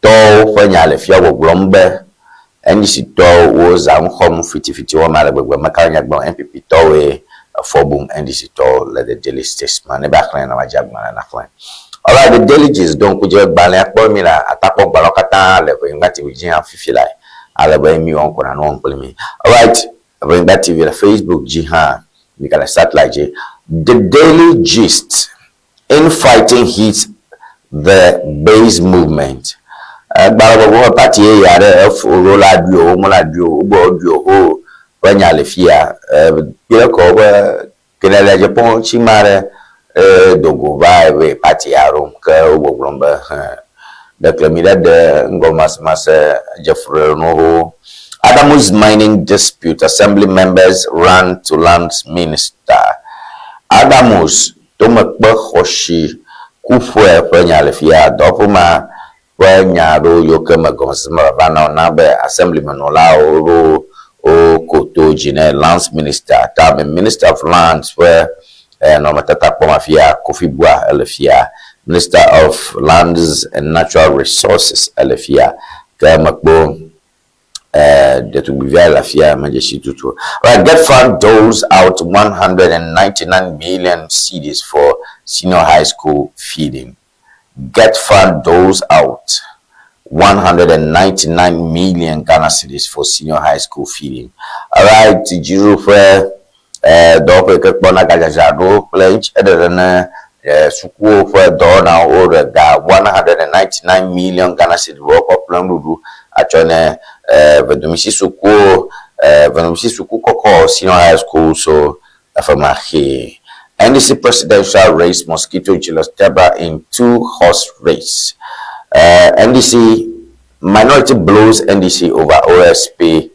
tɔwo ƒe nya le fia gbɔgblɔm be NDC tɔwo wo za nu xɔm fitifiti wɔm ale gbegbe meka nya gblɔm NPP tɔwoe efɔ bum NDC tɔwo le The Daily Statesman ne be axlẽ na madze agbalẽ naxlẽ. Alright, The Daily Gist ɖo ŋku dzi be gbalẽa kpɔ mi la atakpɔ gbalẽwo katã le Ʋenyigba TV dzi hã fifi lae ale be mi wɔm ko na nu wɔm kpli mi. Alright, Ʋenyigba TV le Facebook dzi hã mi gale satellite dzi. The Daily Gist Infighting hits the base movement. Egbalẽ gbɔgbɔ me party yeye aɖe efo ɖo la ɖui o, womela ɖui o, wogbɔ woɖui o ho ƒe nya le fia. Kpi ɖe kɔ be kenelia dze kpɔ tsi ma ɖe do go va ebe party ya ɖom ke wogbɔgblɔm be hẽ ɖeklemi ɖe ɖe ŋgɔmasemase dze fu ɖe nu ho. Adamu's mining dispute, assembly members run to lands minister. Adamus Tomekpe xɔsi kuƒe ƒe nya le fia. Dɔwɔƒe ma ƒe nya aɖewo yiwo ke me gɔmesese mevava na o na be Assemblymenɔlawo ɖo wo koto dzi ne Lands Minister ta me Minister of Lands ƒe nɔnɔmetata kpɔm afia Kofi Buah ele fia. Minister of Lands and Natural Resources ele fia. Ke mekpɔ ɖetugbivia le afia medze si tutu. Right, GETFund doles out 199 million cedis for senior high school feeding. GETFund doles out 199 million Ghana cedis for senior high school feeding. Alright, dziɖuƒe dɔwɔƒe yi ke kpɔna gadzadzraɖo kple eɖeɖe ne sukuwo ƒe dɔwɔnawo woɖe ga 199 million Ghana cedi woakɔ ƒle nuɖuɖu atsɔ ne vedomisi sukuwo, vedomisi suku kɔkɔ senior high school so efemaxee. NDC presidential race mosquito Julius Debrah in two-horse race. NDC minority blows NDC over OSP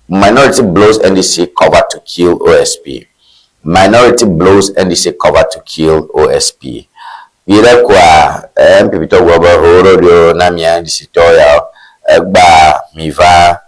Minority blows NDC cover to kill OSP. Minority blows NDC cover to kill OSP. Viɖe koa NPP tɔ gblɔ be ho ɖo na mia NDC tɔ ya egba mi va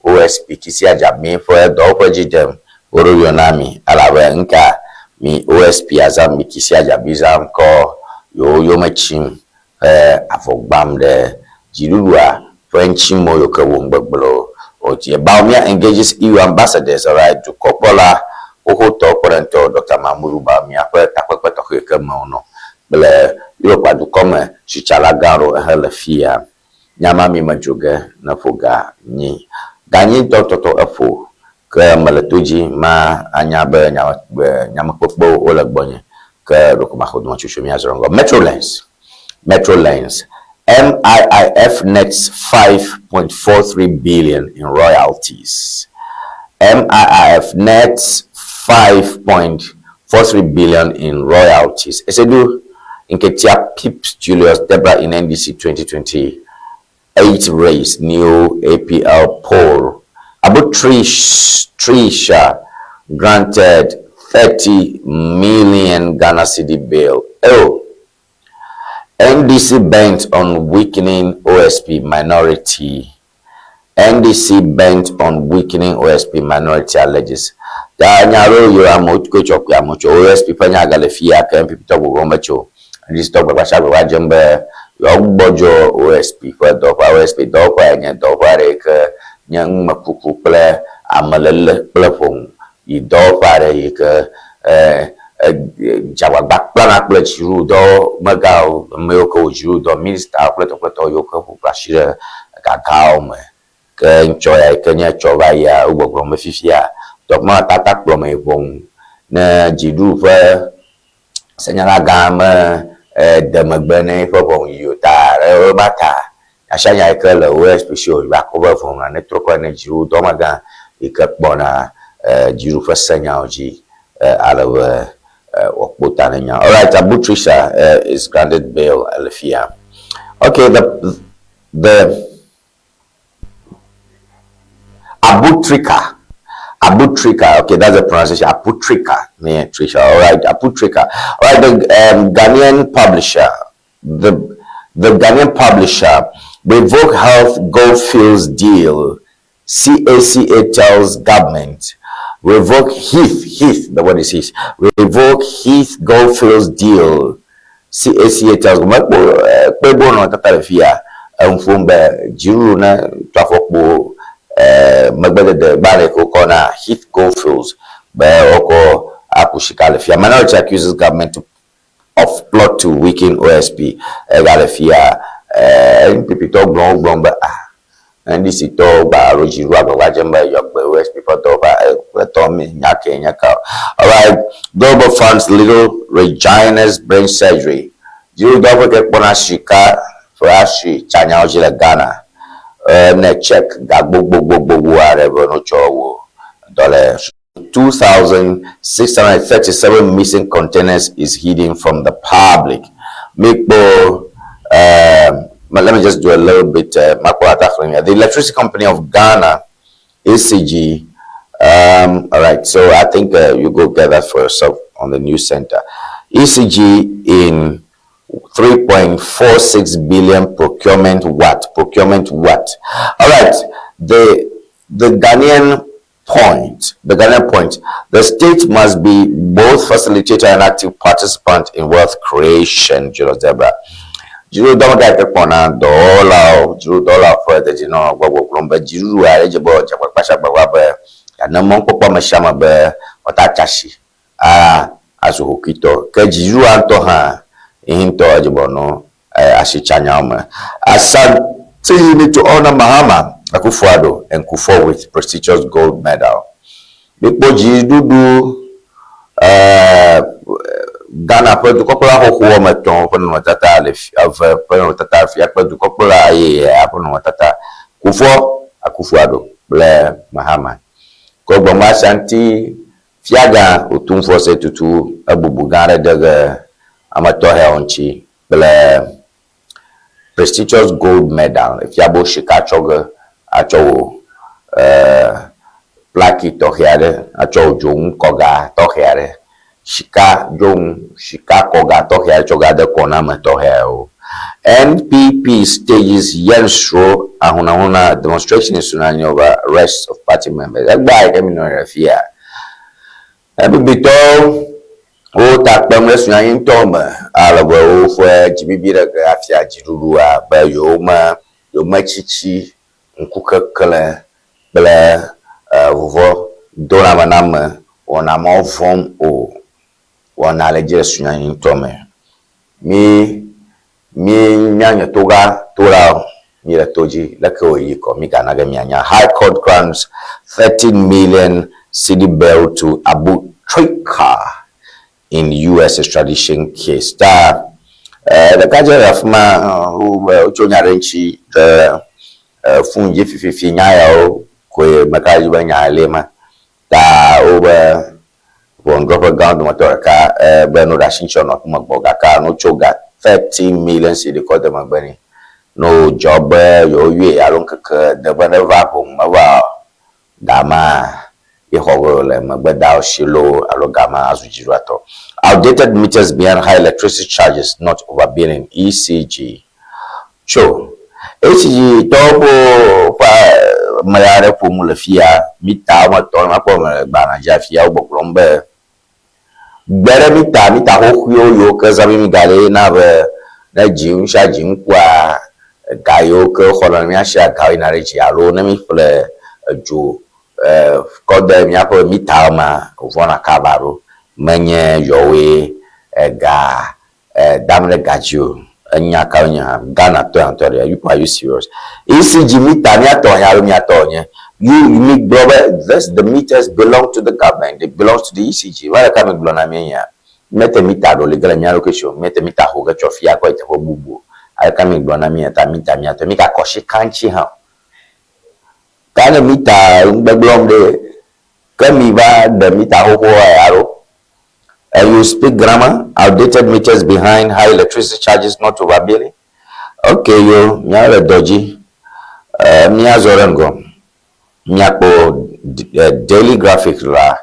OSP kisi adzami ƒe dɔwɔƒe dzi dem ho ɖo na mi elabe ŋka mi OSP azam mi kisi adzami zam kɔ yewo yome tsim he avɔ gbam ɖe dziɖuɖua ƒe ŋutimɔ yiwo ke wɔ nugbegblẽ o dzi. Bawumia engages EU ambassadors, alright, dukɔkplɔla xoxotɔ kpeɖeŋutɔ Doctor Mahamudu Bawumia ƒe takpekpe tɔxɛ ke me wònɔ kple Europa dukɔ me sitsala gã aɖewo ehe le fiya. Nya ma mi medzro ge ne ƒo ga nyi. Ga nyi ŋutɔŋutɔtɔ eƒo ke mele to dzi ma anya be nyamekpekpewo wole gbɔnye ke ɖeko maxɔ dometsotso míazɔ ŋgɔ. Metrolens Metrolens MIIF nets 5.43 billion in royalties. MIIF nets 5.43 billion in royalties. Esedu Nketia pips Julius Debrah in NDC 2028 race, new APL poll. Abu Trish, Trisha granted 30 million Ghana cedi bail. Oh, NDC bent on weakening OSP minority. NDC bent on weakening OSP minority alleges. Ta nya ɖewo yiwo amewo ko tsɔ kpe amewo tso OSP ƒe nya gale fia ke NPP tɔ gbɔgblɔm be tso NDC tɔ gbagbã gbagbã dzem be yewoagbɔdzɔ OSP ƒe dɔwɔƒea. OSP dɔwɔƒea nye dɔwɔƒe aɖe yi ke nye numekuku kple ameléle kple ʋɔnu yi dɔwɔƒe aɖe yi ke dze agbagba kplana kple dziɖuɖudɔ megãwo, ame yiwo ke wɔ dziɖuɖudɔ, minista kple tɔkpletɔ yiwo ke ƒo asi ɖe gagawo me. Ke ŋtsɔ ya yi ke nye tsɔ va yia, wogbɔgblɔm be fifia dɔkplɔla tata kplɔ me yi ʋɔnu ne dziɖuɖu ƒe senyala gã me de megbe ne eƒe ʋɔnu yiyi o ta ema ta nya sia nya yi ke le OSP si o va kɔ be ʋɔnua ne trɔ kɔ ne dziɖuɖudɔ megã yi ke kpɔna dziɖuɖu ƒe senyawo dzi ale be wòakpɔ ta ne nya. Alright, Abu Trisha is granted bail le fia. Okay, the Abu Trika. Abu Trika. Okay, that's the pronunciation. Abu Trika. Yeah, Trisha. All right, Abu Trika. All right, the Ghanaian publisher, the Ghanaian publisher, revoke health Goldfields deal. CACA tells government revoke Heath, Heath, the word is Heath, revoke Heath Goldfields deal. CACA tells mekpɔ kpe gbɔ nɔnɔmetata le fi ya enu ƒom be dziɖuɖu ne tu afɔkpo megbedede gbalẽ yi ke wokɔ na Heath Goldfields be woakɔ aku sika le fia. Minority accuses government to of plot to weaken OSP egale fia NPP tɔwo gblɔm wogblɔm be ah NDC tɔwo gba alo dziɖuɖu agbagba dzem be yewoagbe OSP ƒe dɔwɔƒea kple tɔ mi nya ke nye ka o. Alright, Global funds Little Regina's brain surgery. Dziɖuɖudɔ ƒe ke kpɔna sika ƒe asi tsanyawo dzi le Ghana. Ne check ga gbogbogbogbo aɖe be no tsɔ wɔ dɔ le 2,637 missing containers is hidden from the public. Mikpo, let me just do a little bit. The Electricity Company of Ghana, ECG. All right, so I think you go get that for yourself on the news center. ECG in 3.46 billion procurement what? Procurement what? All right, the Ghanaian point, the Ghanaian point, the state must be both facilitator and active participant in wealth creation, Julius Debrah. Dziɖuɖu dɔmega ke kpɔna dɔwɔlawo, dziɖuɖu dɔwɔlawo ƒe dedinɔnɔ gbɔgbɔgblɔm be dziɖuɖu aɖe dze be wòadze agbagba sia agbagba be yeana mɔnukpɔkpɔ ame sia ame be woate atsi asi a azu hokitɔ. Ke dziɖuɖua ŋutɔ hã ye ŋutɔ edze be wòanɔ asitsanyawo me. Asante need to honor Mahama Akufo-Addo and Kufuor with prestigious gold medal. Mikpɔ dziɖuɖu Ghana ƒe dukɔkplɔla xoxo woame etɔ̃ ƒe nɔnɔmetata le fi eve ƒe nɔnɔmetata fia kple dukɔkplɔla yeyea ƒe nɔnɔmetata Kufuor Akufo-Addo kple Mahama. Ke gbɔgbɔ Ashanti fiagã Otumfuo Osei Tutu ebubu gã aɖe de ge ame tɔxɛwo ŋuti kple prestigious gold medal efia be wo sika tsɔ ge atsɔ wò plaki tɔxɛ aɖe atsɔ wò dzonu kɔga tɔxɛ aɖe sika dzonu sika kɔga tɔxɛ aɖe tsɔ ge ade kɔ na ame tɔxɛwo. NPP stages Yensro Ahunahuna demonstration in Sunyani over arrest of party members. Egbea yi ke mi nɔ anyi ɖe fia. NPP tɔwo wo ta kpem ɖe Sunyani ŋutɔ me ale be woƒe dzibibi ɖe ge afia dziɖuɖua be yewome yewometsitsi ŋkukeklẽ kple vuvɔ donamename wɔna mawo vɔ̃m o. Wɔna le dzi le Sunyani ŋutɔ me. Mi mi míanye toga tolawo mi le to dzi leke wòyi kɔ mi gana ge mianya. High Court grants 13 million cedi bail to Abu Trica in US extradition case. Ta ɖekadze le afi ma wotso nya ɖe ŋuti be fun dzi fififi nya yawo koe meka dzi be nya li ma. Ta wobe ʋɔnudrɔ̃ƒe gãwo dometɔ ɖeka be no ɖe asi ŋuti nɔ afi me gbɔ gake no tso ga 30 million cedi kɔ de megbe nɛ. No dzɔ be yewoyɔe alo ŋkeke de be neva ʋɔnu meva gama ye xɔ ge le megbe da si loo alo gama azu dziɖuɖuatɔ. Outdated meters behind high electricity charges not overbilling ECG. Tso ECG tɔwo ƒe ƒe ame aɖe ƒo nu le fia mita woame etɔ̃ makpɔ me le gbalẽ dzi afia wo gbɔgblɔm be gbe ɖe mita mita xoxoewo yiwo ke zãm mi ga ɖe na be ne dzi ŋutsia dzi ŋkua ga yiwo ke xɔna le mía sia gawo yina ɖe dzi alo ne mi ƒle edzo kɔ de míaƒe mita mea wòvɔna kaba ɖo menye yɔwoe ega dam ɖe ga dzi o. Enya kawo nye hã? Ghana tɔ ya ŋutɔ ɖe. You are you serious? ECG mita míatɔ nye alo míatɔ nye. You mi gblɔ be this the meters belong to the government. It belongs to the ECG. Va ɖeka mi gblɔ na mi nya. Míete mita ɖo li ge le mía ɖokui si o. Míete mita xo ge tsɔ fia kɔ yi teƒe bubu o. Aleke mi gblɔ na mi ta mita míatɔ. Mi gakɔ sika ŋuti hã o. Ka ne mita ŋgbegblɔm ɖe ke mi va ɖe mita xoxoa alo You speak grammar, outdated meters behind high electricity charges not overbilling. Okay, yo, míale dɔ dzi. Míazɔ ɖe ŋgɔ. Míakpɔ Daily Graphic la,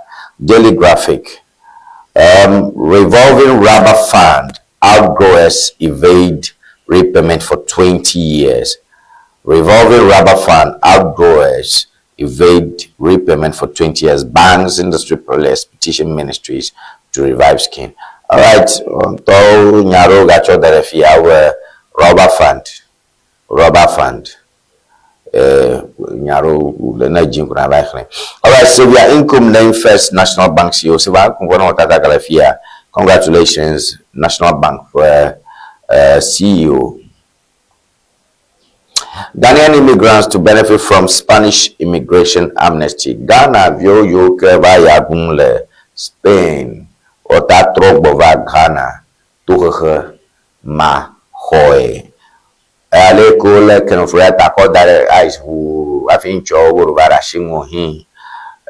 Daily Graphic. Revolving rubber fund, outgrowers evade repayment for 20 years. Revolving rubber fund, outgrowers evade repayment for 20 years. Banks, industry players, petition ministries to revive scheme. Alright, ŋutɔwo nya ɖewo gatsɔ da ɖe fia wobe rubber fund, rubber fund. Eh, nya ɖewo le ne dzi ko na va xlẽ. Alright, Sylvia Nkum named first National Bank CEO. Sylvia Nkum ƒe nɔnɔmetata gale fia. Congratulations, National Bank ƒe CEO. Ghanaian immigrants to benefit from Spanish immigration amnesty. Ghana viwo yiwo ke va ya ɖum le Spain wota trɔ gbɔ va Ghana tohehe ma xɔe. Ale ke wolé Ken Ofori-Atta kɔ da ɖe ice ʋuu hafi ŋutsuawo woɖo va ɖe asi ŋu hĩ.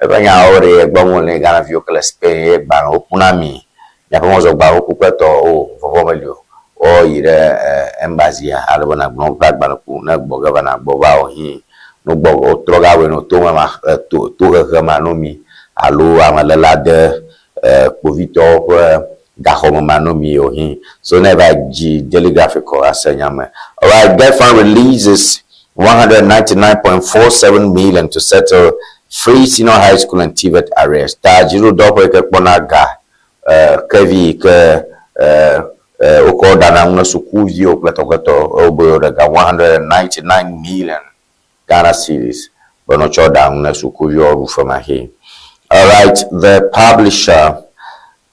Eƒe nyawo ɖe egbɔ ŋu ne Ghana viwo ke le Spain ye gbalẽwo ku na mi. Miaƒe mɔzɔgbalẽwo ku kple tɔ o, vɔvɔ̃ meli o. Woyi ɖe embassy ale be nàgblɔ woƒe agbalẽ ku ne gbɔ ge va nàgbɔ va o hĩ. No gbɔ wotrɔ ga wɔe no to me ma to tohehe ma no mi alo ameléla de kpovitɔwo ƒe gaxɔme ma no mi o hĩ. So ne va dzi Daily Graphic kɔ ase nya me. Alright, GETFund releases 199.47 million to settle free senior high school and TVET arrears. Ta dziɖuɖudɔwɔƒe yi ke kpɔna ga kevi yi ke wokɔ ɖana nu na sukuviwo kple tɔkpetɔ wobe yewoɖe ga 199 million Ghana cedis be nɔ tsɔ ɖa nu na sukuviwo ɖu femaxee. Alright, the publisher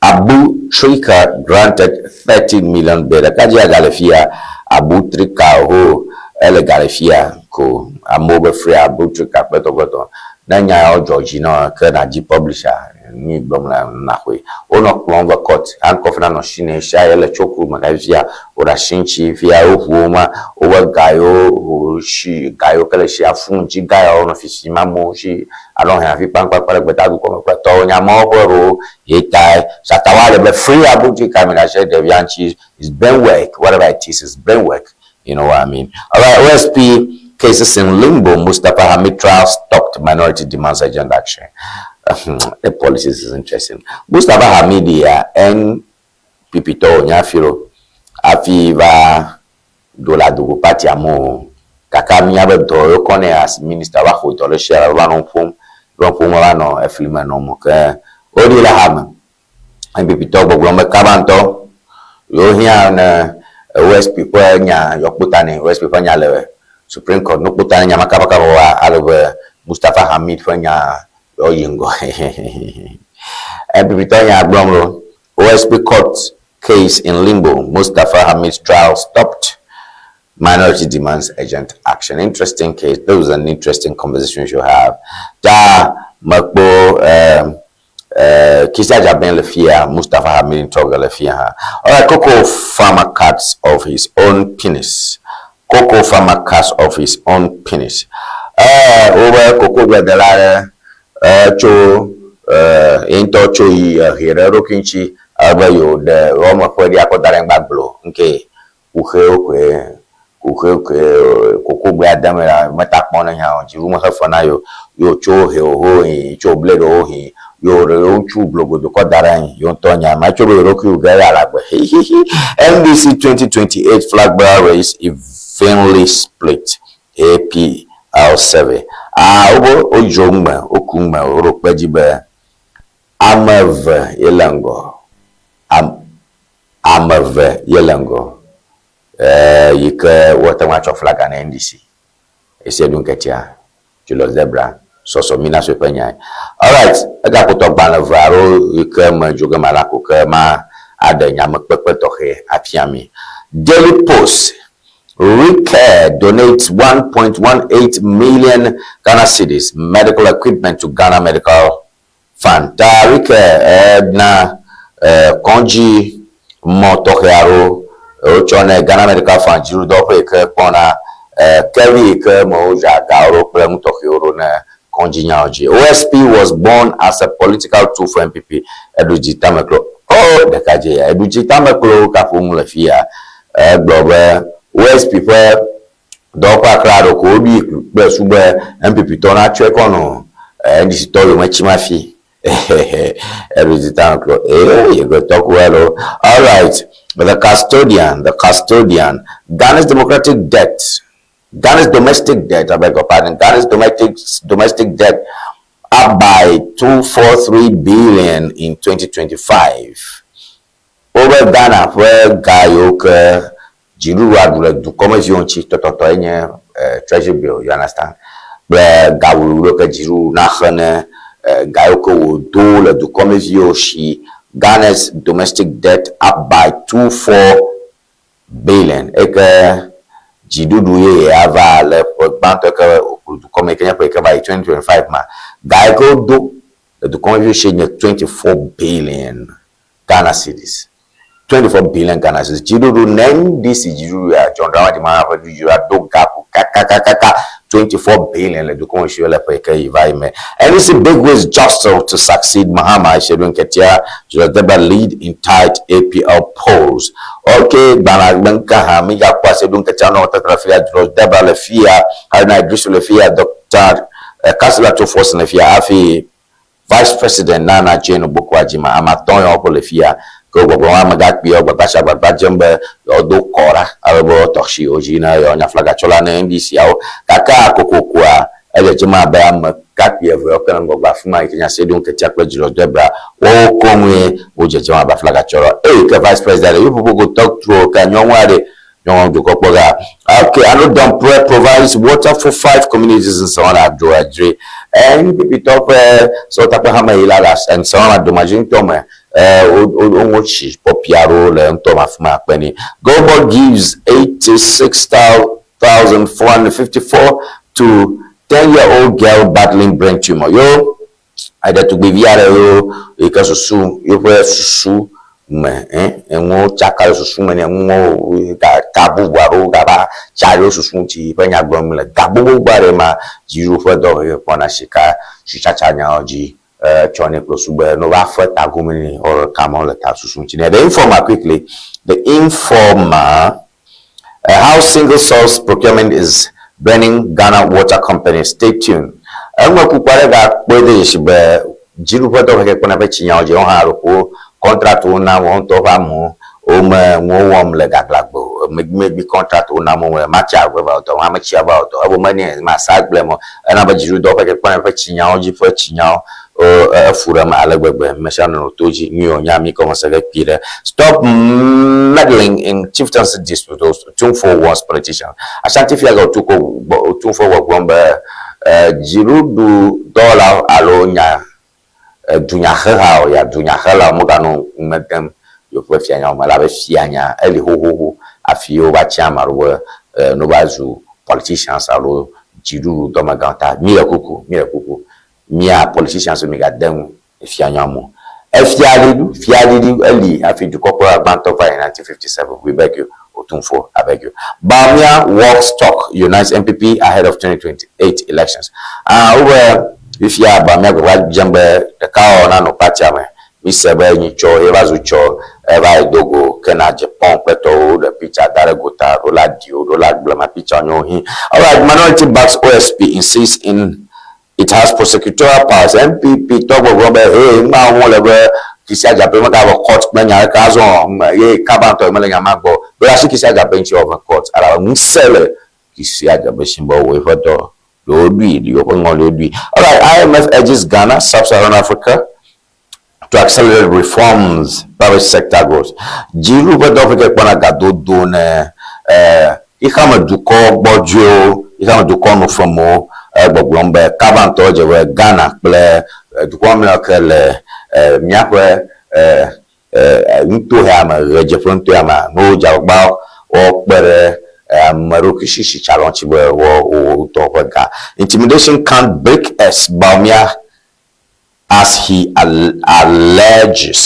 Abu Trika granted 30 million bail. Ɖekadze gale fia Abu Trika ho ele gale fia ko amewo be free Abu Trika kple tɔkpetɔ. Ne nya yawo dzɔ dzi na ke nàdzi publisher nui gblɔm le naxɔe. Wonɔ kplɔm va court, handcuff na nɔ shi nɛ sia ele tso ku me gake fifia woɖe asi ŋuti fifia woʋu wo ma wobe ga yiwo wo shi ga yiwo ke le shia fũ ŋuti ga yawo nɔ fisim amewo shi alo hɛn afi kpaŋkpaŋ le gbetadukɔ me kple tɔwo nya amewo ƒe ɖewo ye tae Shatta Wale be free Abu Trica mi ɖe asi ɖevia ŋuti is brain work whatever it is is brain work you know what I mean. Alright OSP cases in limbo Mustapha Hamid trial stopped minority demands urgent action. The policies is interesting. Mustapha Hamid ya NPP tɔwo nya fi ɖo hafi va ɖo le adogo party amewo gake míabe dɔ yiwo kɔ nɛ as minister va xɔ dɔ ɖe sia va nɔ ƒom va ƒom va nɔ efli me nɔm ke woɖi le hame. NPP tɔwo gbɔgblɔm be kaba ŋutɔ yewo hiã ne OSP ƒe nya yewoakpɔ ta nɛ. OSP ƒe nya le Supreme Court. Ne wokpɔ ta ne nya ma kabakaba oa, ale be Mustapha Hamid ƒe nya yewoayi ŋgɔ. NPP tɔwo nya gblɔm ɖo. OSP court case in limbo, Mustapha Hamid's trial stopped. Minority demands urgent action. Interesting case. That was an interesting conversation we should have. Ta mekpɔ Kissi Agyebeng le fia, Mustapha Hamid ŋutɔ ge le fia hã. Alright, Cocoa farmer cuts off his own penis. Cocoa farmer cuts off his own penis. Wobe koko gbedela aɖe tso ye ŋutɔ tso yi ehe ɖe eɖokui ŋuti ebe yewoɖe wɔme ƒe ɖi akɔ da ɖe anyigba gblɔ ŋkee. Kuxewo koe, kuxewo koe koko gbea dem la meta kpɔm ne nya o. Dziɖuɖu mexe fe na yewo. Yewo tso he wo hin, tso blade wo hin, yewo ɖe yewo ŋutsu glogodo kɔ da ɖe anyi. Yewo ŋutɔ nya ma tso be yewo ɖokui wu ge ya le agbe. Hihihi. NDC 2028 flag bearer race evenly split. APL survey. Ah, wobe wodzro ŋume, woku ŋume, woɖo kpe edzi be ame eve ye le ŋgɔ. Am Ame eve ye le ŋgɔ yi ke woate ŋu atsɔ flaga na NDC. Esia ɖo ŋketia, Julius Debra sɔsɔ mina sue ƒe nyae. Alright, egakpɔtɔ gbalẽ eve alo yi ke me dzo ge mala ko ke ma aɖe nyamekpekpe tɔxɛ afia mi. Daily Post, Recare donates 1.18 million Ghana cedis medical equipment to Ghana Medical Fund. Ta Recare na kɔdzi mɔ tɔxɛ aɖewo wotsɔ nɛ Ghana Medical Fund dziɖuɖudɔwɔƒe yi ke kpɔna kevi yi ke me wodzra gawo ɖo kple nu tɔxɛwo ɖo ne kɔdzi nyawo dzi. OSP was born as a political tool for NPP. Eɖu dzi tameklo. Oh, ɖekadze ya. Eɖu dzi tameklo ka ƒom le fiya. Egblɔ be OSP ƒe dɔwɔƒe akra ɖo ko woɖui kple su be NPP tɔwo natsɔe kɔ nɔ NDC tɔwo yome tsim hafi. Eɖu dzi tameklo. Eh, you go talk well oh. All right. The custodian, the custodian. Ghana's democratic debt. Ghana's domestic debt, I beg your pardon, Ghana's domestic debt up by 243 billion in 2025. Wobe Ghana ƒe ga yiwo ke dziɖuɖua ɖu le dukɔmeviwo ŋuti tɔtɔtɔ enye treasury bill, you understand, kple ga wluwluwo ke dziɖuɖu naxe ne ga yiwo ke wòdo le dukɔmeviwo si. Ghana's domestic debt up by 24 billion eke dziɖuɖu yeye ava le ƒe gbãtɔ ke wòkplɔ dukɔ me yi ke nye ƒe yi ke va yi 2025 ma, ga yi ke wodo le dukɔmeviwo si nye 24 billion Ghana cedis. 24 billion Ghana cedis. Dziɖuɖu NDC dziɖuɖu ya John Dramani Mahama ƒe dziɖuɖu ya do ga ku kakakakaka 24 billion le dukɔme si le ƒe yi ke yi va yi me. NDC bigwigs jostle to succeed Mahama Asiedu Nketia Julius Debrah lead in tight APL polls. Ok, gbãla gbe ŋka hã mi gakpɔ Asiedu Nketia nɔ tetre fia, Julius Debrah le fia, Haruna Iddrisu le fia, Dr. Kansila Tofosi le fia hafi Vice President Nana Jane Opoku-Agyemang, ame atɔ̃ yawo ƒe le fia. Ke wo gbɔgblɔm amegãkpuiawo gbagbã agbagba dzem be yewoado kɔ ɖa ale be woatɔ asi yewo dzi ne yewoanye aflagatsɔla ne NDC-awo. Gake akokokoa, edzedzem abe ame gãkpui eveawo ke le ŋgɔgbe afi ma yi ke nye Asiedu Nketia kple Julius Debrah, woawo koŋue wodzedzem abe aflagatsɔlawo. Eyi ke Vice President le you people go talk true o, ke nyɔnua ɖe, nyɔnua dukɔ kpɔ ga. Okay, Ano Dompreh provides water for five communities in Sawana Adoagyiri. NPP tɔ ƒe sewɔtakpehame yi la le Sawana Adomadzi ŋutɔ me. Woŋɔ tsi pɔpi aɖewo le ŋutɔ me afi ma kpe nɛ. GoldBod gives 86,454 to 10-year-old girl battling brain tumor. Yo, ɖetugbivi aɖe yo yi ke susu yeƒe susu me enuwo tsaka le susu me nɛ nuwo ga ka bubu aɖewo gava tsa ɖe wo susu ŋuti ƒe nya gblɔm le ga gbogbo aɖe ma dziɖuɖu ƒe dɔ hehe kpɔna sika sitsatsa nyawo dzi tsɔ nɛ kple su be ne wova fe tagome nɛ or kama le ta susu ŋuti nɛ. The Informer quickly. The Informer how single source procurement is burning Ghana Water Company. Stay tuned. Eŋue kuku aɖe gakpɔe de dzesi be dziɖuƒe dɔ hehe kpɔna ƒe tsinyawo dzi wohã ɖo contract wo nam wo ŋutɔ ƒe amewo wome nuwo wɔm le gaglagbe o megbe contract wo nam wo matsia va dɔ ame tsia va dɔ ebo menye masa gblẽ mo ena be dziɖuɖu ƒe kpɔna ƒe tsinyawo dzi ƒe tsinyawo efu ɖe me ale gbegbe mesia nɔ to dzi nyuie wònya mi kɔmese ge kpi ɖe. Stop meddling in chieftaincy dispute, Otumfuo warns politicians. Ashanti Fiaga Otuko Otumfuo gbɔgblɔm be dziɖuɖu dɔwɔlawo alo nya dunyahehawo ya dunyahelawo meganɔ ŋkume dem yewoƒe fianyawo me elabe fianya eli xoxoxo hafi wova tia ame aɖewo be ne wova zu politicians alo dziɖuɖu dɔmegãwo ta mi le kuku mi le kuku mia politicians migade ŋu fianyawo me o. Efiaɖiɖi fiaɖiɖi eli hafi dukɔkplɔla gbãtɔ va yi 1957. We beg you, Otumfuo, I beg you. Bawumia walks talk unites NPP ahead of 2028 elections. Ah, wobe fifia Bawumia gbagba dzem be ɖekawɔwɔ nanɔ partia me. Mi se be nyitsɔ ye va zu tsɔ eva yi do go ke na Japan kple tɔwo ɖe picture da ɖe gota ɖo la ɖi wo ɖo la gblẽ ma picture nyo hi. Alright, minority backs OSP insists in it has prosecutorial powers. NPP tɔ gbɔgblɔ be hey ŋma wo le be Kissi Agyebeng megava court kple nya ɖeka azɔ ye kaba ŋutɔ mele nya ma gbɔ. Ɖo asi Kissi Agyebeng ŋuti wɔ court elabe ŋusẽ le Kissi Agyebeng si be wòwɔ eƒe dɔ ɖewo ɖui yewoƒe ŋɔliwo ɖui. Alright, IMF urges Ghana, Sub-Saharan Africa to accelerate reforms, private sector growth. Dziɖuɖu ƒe dɔwɔƒe ke kpɔna gadodo ne xexeame dukɔ gbɔdzɔewo, xexeame dukɔ nufemewo gbɔgblɔm be kaba ŋutɔ dze be Ghana kple dukɔ mamlɛawo ke le míaƒe nutohea me, ɣedzeƒe nutohea mea, ne wodze agbagba woakpe ɖe ame ɖokui si sitsalawo ŋuti be woawɔ ŋutɔ ƒe ga. Intimidation can't break us, Bawumia as he alleges.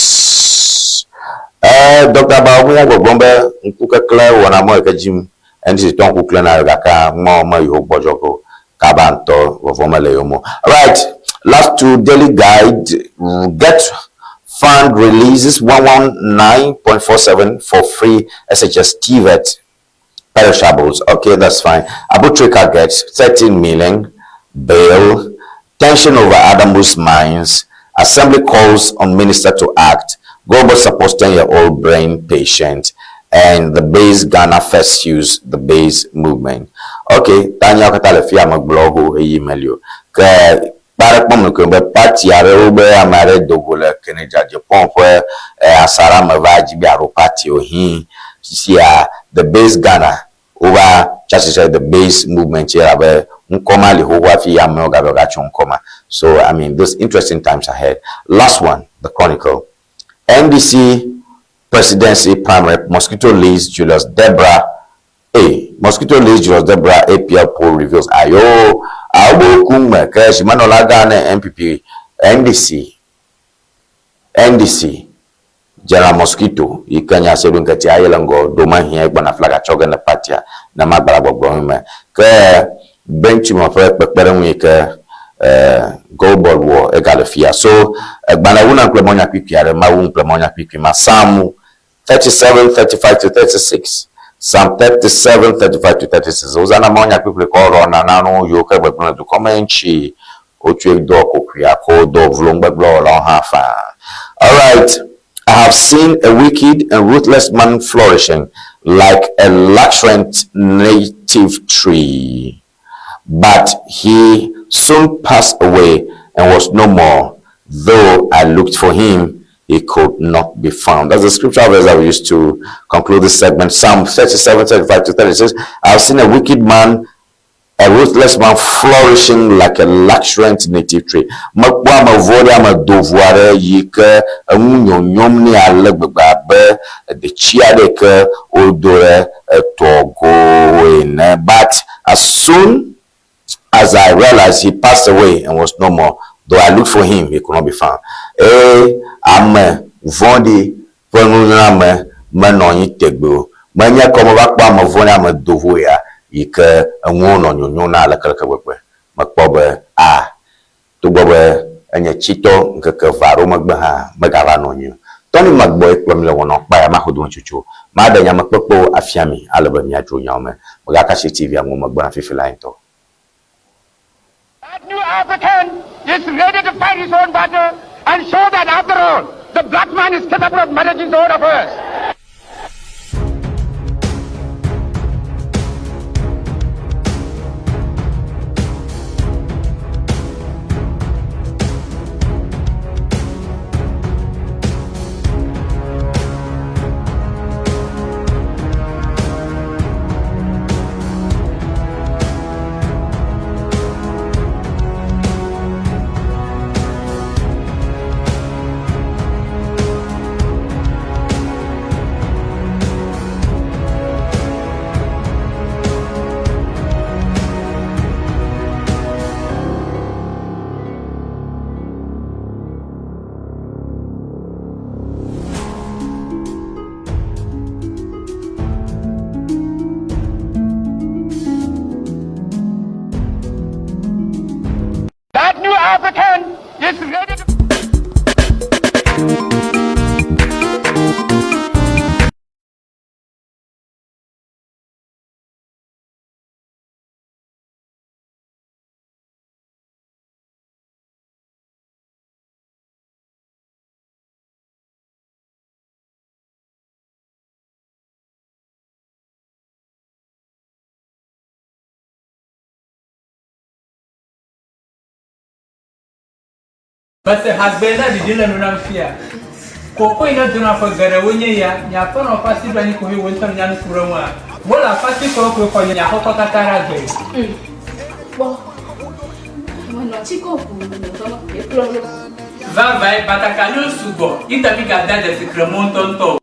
Dr. Bawumia gbɔgblɔm be ŋkukekle wɔna mɔ yi ke dzim NDC tɔ ŋku klena gake mɔ me yewo gbɔdzɔ o kaba ŋutɔ vɔvɔ mele yewo me o. Alright, last two Daily Guide GETFund releases 119.47 for free SHS TVET perishables. Okay, that's fine. Abu Trica gets 13 million bail. Tension over Adamu's mines. Assembly calls on minister to act. GoldBod supports 10-year-old brain patient. And the base Ghana first use the base movement. Okay, Tanya kata le fia megblɔ ho eyi melio. Ke Kpa ɖe kpɔm koe be party aɖewo be ame aɖe do go le Kennedy Agyapong ƒe asaɖa me va dzi be yeaɖo party o hĩ. Fifia The Base Ghana wova tsi atsitre ɖe The Base Movement dzi elabe ŋkɔ ma li xoxo hafi amewo gava gatsɔ ŋkɔ ma. So I mean those interesting times ahead. Last one, The Chronicle. NDC presidency primary Mosquito leads Julius Debra A. Mosquito leads Julius Debra APL poll reveals Ayo awo kume ke zimenɔla gã ne NPP NDC NDC General Mosquito yi ke nya se ɖo ŋketi aye le ŋgɔ ɖo mehiã egbɔna flaga tsɔ ge ne partia ne magba le gbɔgblɔ me ke Benchimol ƒe kpekpeɖeŋu yi ke Goldbod wɔ egale fia. So egbalẽ wu na ŋkple mɔnya kpuikpui aɖe mawu ŋkple mɔnya kpuikpui ma Psalm 37, 35 to 36 Psalm 37, 35 to 36 Wozãna mawunya kpuikpui kɔ ɖɔna na nu yiwo ke gbegblẽ le dukɔ me ŋuti. Wotsɔe doa kokoea ko do vlo nugbegblẽwɔlawo hã faa. Alright, I have seen a wicked and ruthless man flourishing like a luxuriant native tree, but he soon passed away and was no more. Though I looked for him, he could not be found. That's the scriptural verse that we used to conclude this segment. Psalm 37, 35 to 36. I've seen a wicked man, a ruthless man flourishing like a luxuriant native tree. Mekpɔ ame vɔ̃ɖi ame dovu aɖe yi ke enu nyonyom nɛ ale gbegbe abe detsi aɖe yi ke wodo ɖe etɔ go ene. But as soon as I realized he passed away and was no more, though I looked for him, he could not be found. Eye ame vɔ̃ɖi ƒe nunyrame menɔ anyi tegbee o. Menye ke meva kpɔ ame vɔ̃ɖi ame dovo ya yi ke enuwo nɔ nyonyo na alekeleke gbegbe. Mekpɔ be, a, togbɔ be enye tsitɔ ŋkeke eve alo megbe hã, megava nɔ anyi o. Tony Magbɔe kplɔ mi le wɔna kpa ya maxɔ dometsotso. Maɖe nyamekpekpewo afia mi ale be miadzro nyawo me. Mègaka asi TV-a ŋu o, megbɔna fifi laa ŋutɔ. That new African is ready to fight his own battle and show that after all, the black man is capable of managing his own affairs. That new African is ready to Mese hagbe na ɖiɖi le nu nam fia. Koko yi ne dona ƒe geɖewo nye ya, nye aƒenɔ ƒe asi ɖo anyi koe wò ŋutɔ nènya nu ku ɖe eŋua? Wole afati kɔwo koe xɔ nye aƒekɔ katã ɖe agbe. Kpɔ, menɔ tsi ko ʋuu le ƒe me koe kplɔ ɖo. Vavãe, batakaliwo sugbɔ, yi ta mígadea dzesi kremɔ ŋutɔŋutɔ o.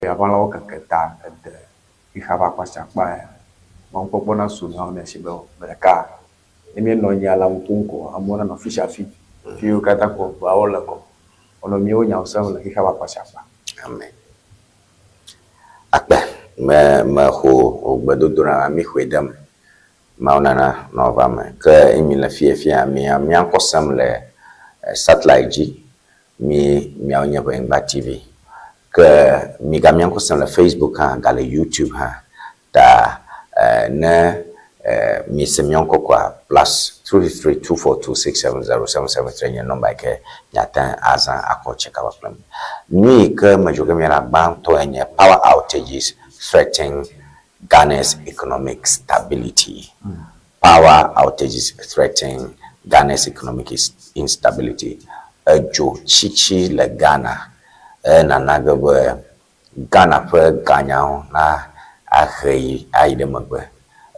Aʋalawo keke ta ede xexea ƒe akpa sia akpa ya. Mɔnukpɔkpɔ nasu míawo mía si be gbe ɖeka ne míenɔ anyi alea ŋku ŋku amewo nanɔ afi sia afi, fi yiwo katã ko eŋuawo le kɔ. Wonɔ míwo nyawo sem le xexea ƒe akpa sia akpa. Amen. Akpe me me xo wò gbedodoɖa la mi xoe dem. Mawu nana nɔ va me. Ke emi le fiye fia mia mia ŋkɔ sem le satellite dzi. Mi miawo nye Ʋenyigba TV. Ke mi ga mia ŋkɔ sem le Facebook hã ga le YouTube hã. Ta ne mi se mia ŋkɔ koa plus 33242670773 nye nɔmba yi ke miate ŋu azã akɔ tse kaba kple mi. Nu yi ke me dzo ge mia la gbãtɔe nye power outages threaten Ghana's economic stability. Power outages threaten Ghana's economic instability. Edzo tsitsi le Ghana enana ge be Ghana ƒe ganyawo na ahe yi ayi ɖe megbe.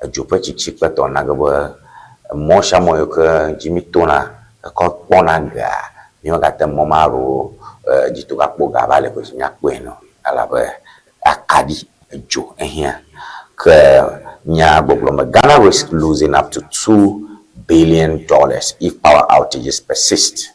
Edzo ƒe tsitsi kpetɔ na ge be mɔ sia mɔ yiwo ke dzi mi tona ekɔ kpɔna gea, mi megate mɔ ma alo dzitogakpɔ ga va le ko dzi miakpɔe ene o elabe akaɖi edzo ehiã. Ke nyagbɔgblɔ me Ghana risk losing up to $2 billion if power outages persist,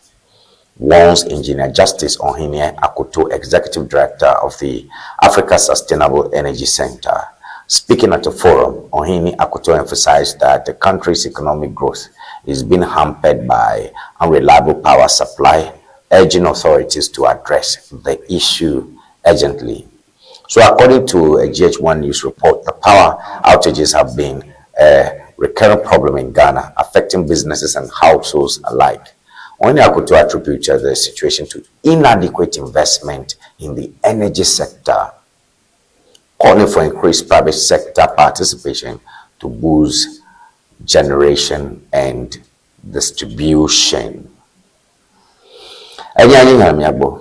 warns Engineer Justice Ohene Akoto, Executive Director of the Africa Sustainable Energy Center. Speaking at a forum, Ohene Akoto emphasized that the country's economic growth is being hampered by unreliable power supply, urging authorities to address the issue urgently. So according to a GH1 News report, the power outages have been a recurrent problem in Ghana, affecting businesses and households alike. Ohene Akoto attributed the situation to inadequate investment in the energy sector, calling for increased private sector participation to boost generation and distribution. Enye anyi hã miagbɔ.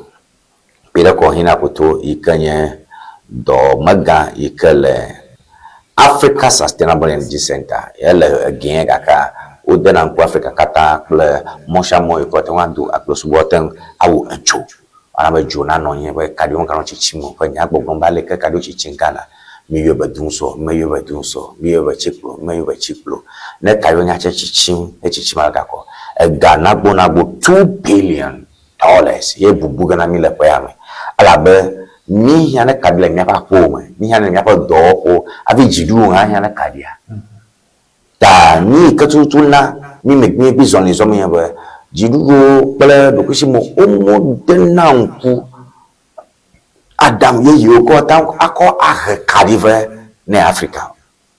Kpe ɖe kɔ Ohene Akoto yi ke nye dɔmegã yi ke le Africa Sustainable Energy Center. Ele egɛ̃ gake wodena ŋku Afrika katã kple mɔ sia mɔ yi ke woate ŋu ado akplɔsubɔ ate ŋu awu edzo. Ana be dzo nanɔ anyi be kaɖiwo meganɔ tsitsim o. Ƒe nyagbɔgblɔ be aleke kaɖiwo tsitsim Ghana. Mi yɔe be duŋsɔ, mi yɔe be duŋsɔ, mi yɔe be tsikplo, mi yɔe be tsikplo. Ne kaɖiwo nya tse tsitsim, etsitsim ale gakɔ. Ega nagbonagbo $2 billion ye bubu ge na mi le ƒe ya me. Elabe mi hiã ne kaɖi le míaƒe aƒewo me, mi hiã ne míaƒe dɔwɔƒewo hafi dziɖuɖu hã hiã ne kaɖia. Ta nu yi ke tututu na mi me míekpɔ zɔli zɔm nye be dziɖuɖuwo kple ɖokuisimɔ womedena ŋku aɖaŋu yeyewo ke woate ŋu akɔ ahe kaɖi vɛ ne Afrika o.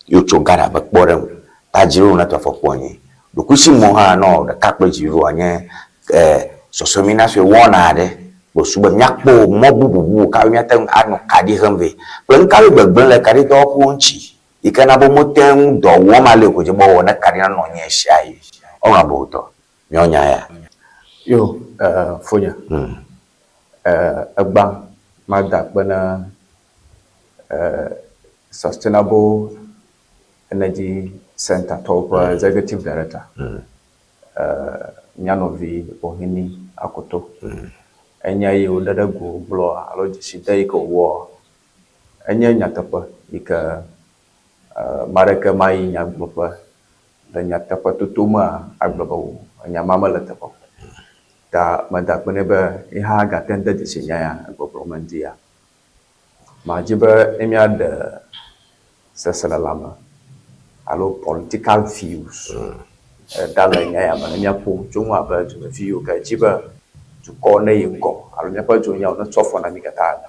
Ye wotso Ghana be kpɔɖeŋu. Ta dziɖuɖu netu afɔkpo anyi. Ɖokuisimɔ hã nɔ ɖeka kple dziɖuɖua nye sɔsɔmina sue wɔna aɖe kposu be míakpɔ mɔ bubu bubu kawoe míate ŋu anɔ kaɖi hem vɛ kple nu kawoe gbegblẽ le kaɖidɔwɔƒewo ŋuti yi ke na be wometea ŋu dɔ wɔm ale o ko dze be woawɔ ne kaɖi nanɔ anyi ɣesiaɣi. Honourable tɔ, míawo nya ya. Yo, fonye. Egbã mada akpe na Sustainable Energy Center tɔwo ƒe Executive Director, mía nɔvi Ohene Akoto. Enya yi wòɖe ɖe go gblɔ alo dzeside yi ke wòwɔ enye nyateƒe yi ke ame aɖeke mayi nyagblɔƒe le nyateƒetoto mea agblɔ be o enya ma mele teƒe o. Ta meda akpe nɛ be ye hã gate ŋu de dzesi nya ya egbɔgblɔ me ŋdi ya. Madzi be ne míaɖe seselelãme alo political views ɖa le nya ya me ne míaƒo tso ŋu abe dumevi yiwo ke dzi be dukɔ neyi ŋgɔ alo míaƒe dzonyawo netu afɔ na mí katã ene.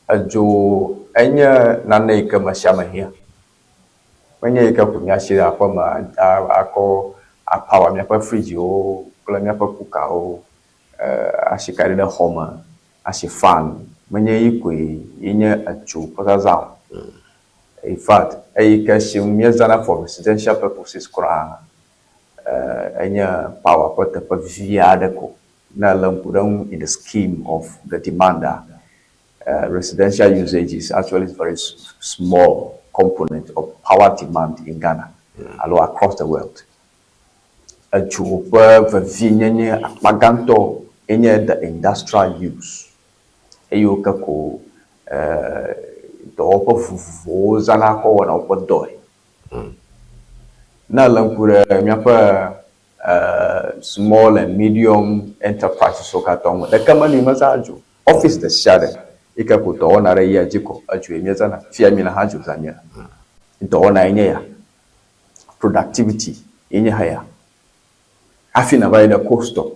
Edzo enye nane yi ke me sia ame hiã. Menye yi ke ƒo mía si le aƒeme akɔ apower míaƒe fridziwo kple míaƒe kukawo, asi kaɖi ɖe xɔ me, asi fan. Menye eyi koe ye nye edzo ƒe zazã o. In fact, eyi ke si ŋu míezãna for residential purposes kura enye power ƒe teƒe vi aɖe ko. Ne èlé ŋku ɖe eŋu in the scheme of the demand a, residential usage is actually very small component of power demand in Ghana alo across the world. Edzo ƒe vevienyenye akpa gãtɔ enye the industrial use eyiwo ke ko dɔwɔƒe vovovowo zãna kɔ wɔna woƒe dɔe. Ne èlé ŋku ɖe míaƒe Small and medium enterprises wo katã ŋu. Ɖeke meli mezã dzo o. Office ɖe sia ɖe yi ke ko dɔwɔna ɖe yia dzi kɔ edzoe míezãna. Fia míele hã dzo zãm mía. Dɔwɔna ye nye ya. Productivity ye nye heya. Hafi nàva yi ɖe cold store,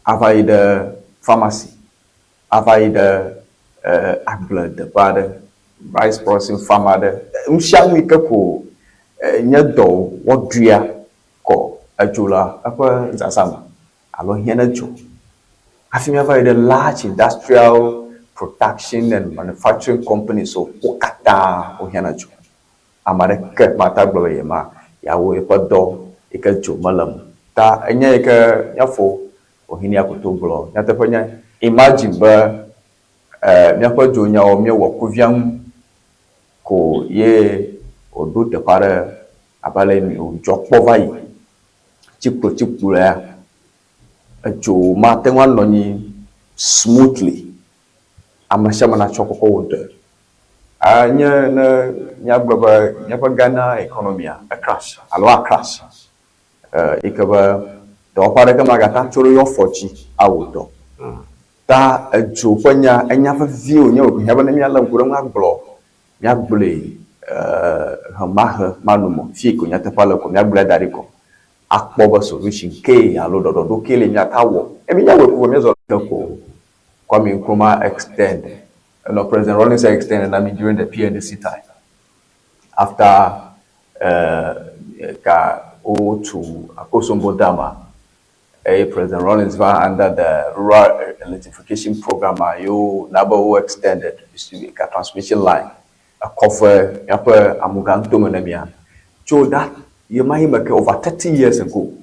ava yi ɖe pharmacy, ava yi ɖe agble deƒe aɖe, rice processing farm aɖe, nusianu yi ke ko nye dɔ wɔɖuia kɔ edzo le eƒe zazã me alo hiã ne dzo. Hafi míava yi ɖe large industrial production and manufacturing companies wo katã wohiã ne dzo. Ame aɖeke mate agblɔ be yema yeawɔ yeƒe dɔ yi ke dzo mele eme o. Ta enye yi ke míafo Ohenia Koto gblɔ nyateƒe nye imagine be míaƒe dzonyawo míewɔ kuvia ŋu ko ye wòɖo teƒe aɖe abe ale yi wòdzɔ kpɔ va yi tsikplotsikploea, edzo mate ŋu anɔ anyi smoothly ame sia ame natsɔ kɔkɔ wɔ dɔe. Anye ne míagblɔ be míaƒe Ghana economy-a ecrash alo acrash yi ke be dɔwɔƒe aɖeke magate ŋu atso ɖe yewo afɔ dzi awɔ dɔ. Ta edzo ƒe nya, enya vevi wònye wòhiã be ne míalé ŋku ɖe eŋu agblɔ, míagblɔe hemahe manɔme fi ko nyateƒea le ko míagblɔe da ɖi ko akpɔ be solution kee alo ɖɔɖɔɖo kee li míate awɔ. Ne míenya wɔe ko vɔ míazɔ ɖe ko Kwame Nkrumah extend, no President Rawlings extend na mí during the PNDC time after ka wotu Akosombo Dam a eye President Rawlings va under the rural electrification program a yewo na be wo extended ka transmission line ekɔ ve míaƒe Amuga ŋutome ne mía. Tso that ɣemaɣi me ke over 30 years ago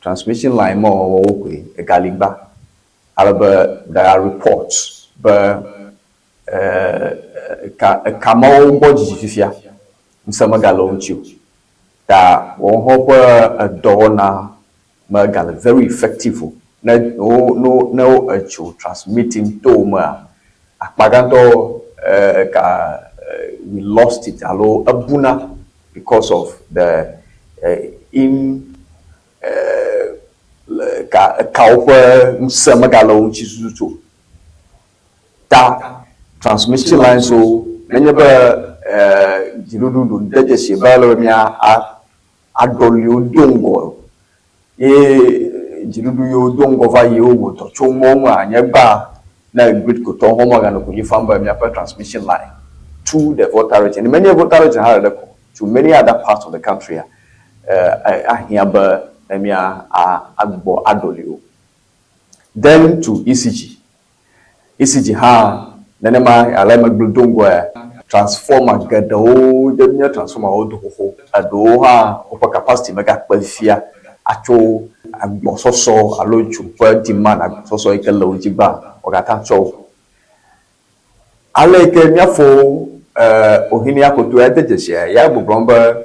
transmission line ma wɔwɔ wo koe egali gba ale be there are reports be eka eka mawo gbɔ dzidzi fifia ŋusẽ megale wo ŋuti o. Ta woawo hã woƒe edɔwɔna megale very effective o. Ne wo no ne wo etso transmitting to wo mea, akpa gãtɔ eka we lost it alo ebuna because of the in ka ekawo ƒe ŋusẽ megale wo ŋuti tututu o. Ta transmission lines wo nenye be dziɖuɖu ɖo de dzesi be ele be mía aɖɔli wo do ŋgɔ ye dziɖuɖu yiwo do ŋgɔ va yi wowɔ dɔ tso mɔ ŋua anye gbã ne gridco tɔwo hã womeganɔ konyi fam be míaƒe transmission line to the Volta region menye Volta region hã ɖeɖe ko to many other parts of the country ahiã be ne mía agbɔ aɖɔli wo. Then to ECG. ECG hã nenema ale megblɔ do ŋgɔe, transformer geɖewo dze nye transformer wo do xoxo, eɖewo hã woƒe capacity megakpe fifia atso agbɔsɔsɔ alo dzo ƒe demand agbɔsɔsɔ yi ke le wo dzi gbã wogate ŋu atsɔ wo. Ale yi ke míafo Ohene Akoto ya de dzesia, ya gbɔgblɔm be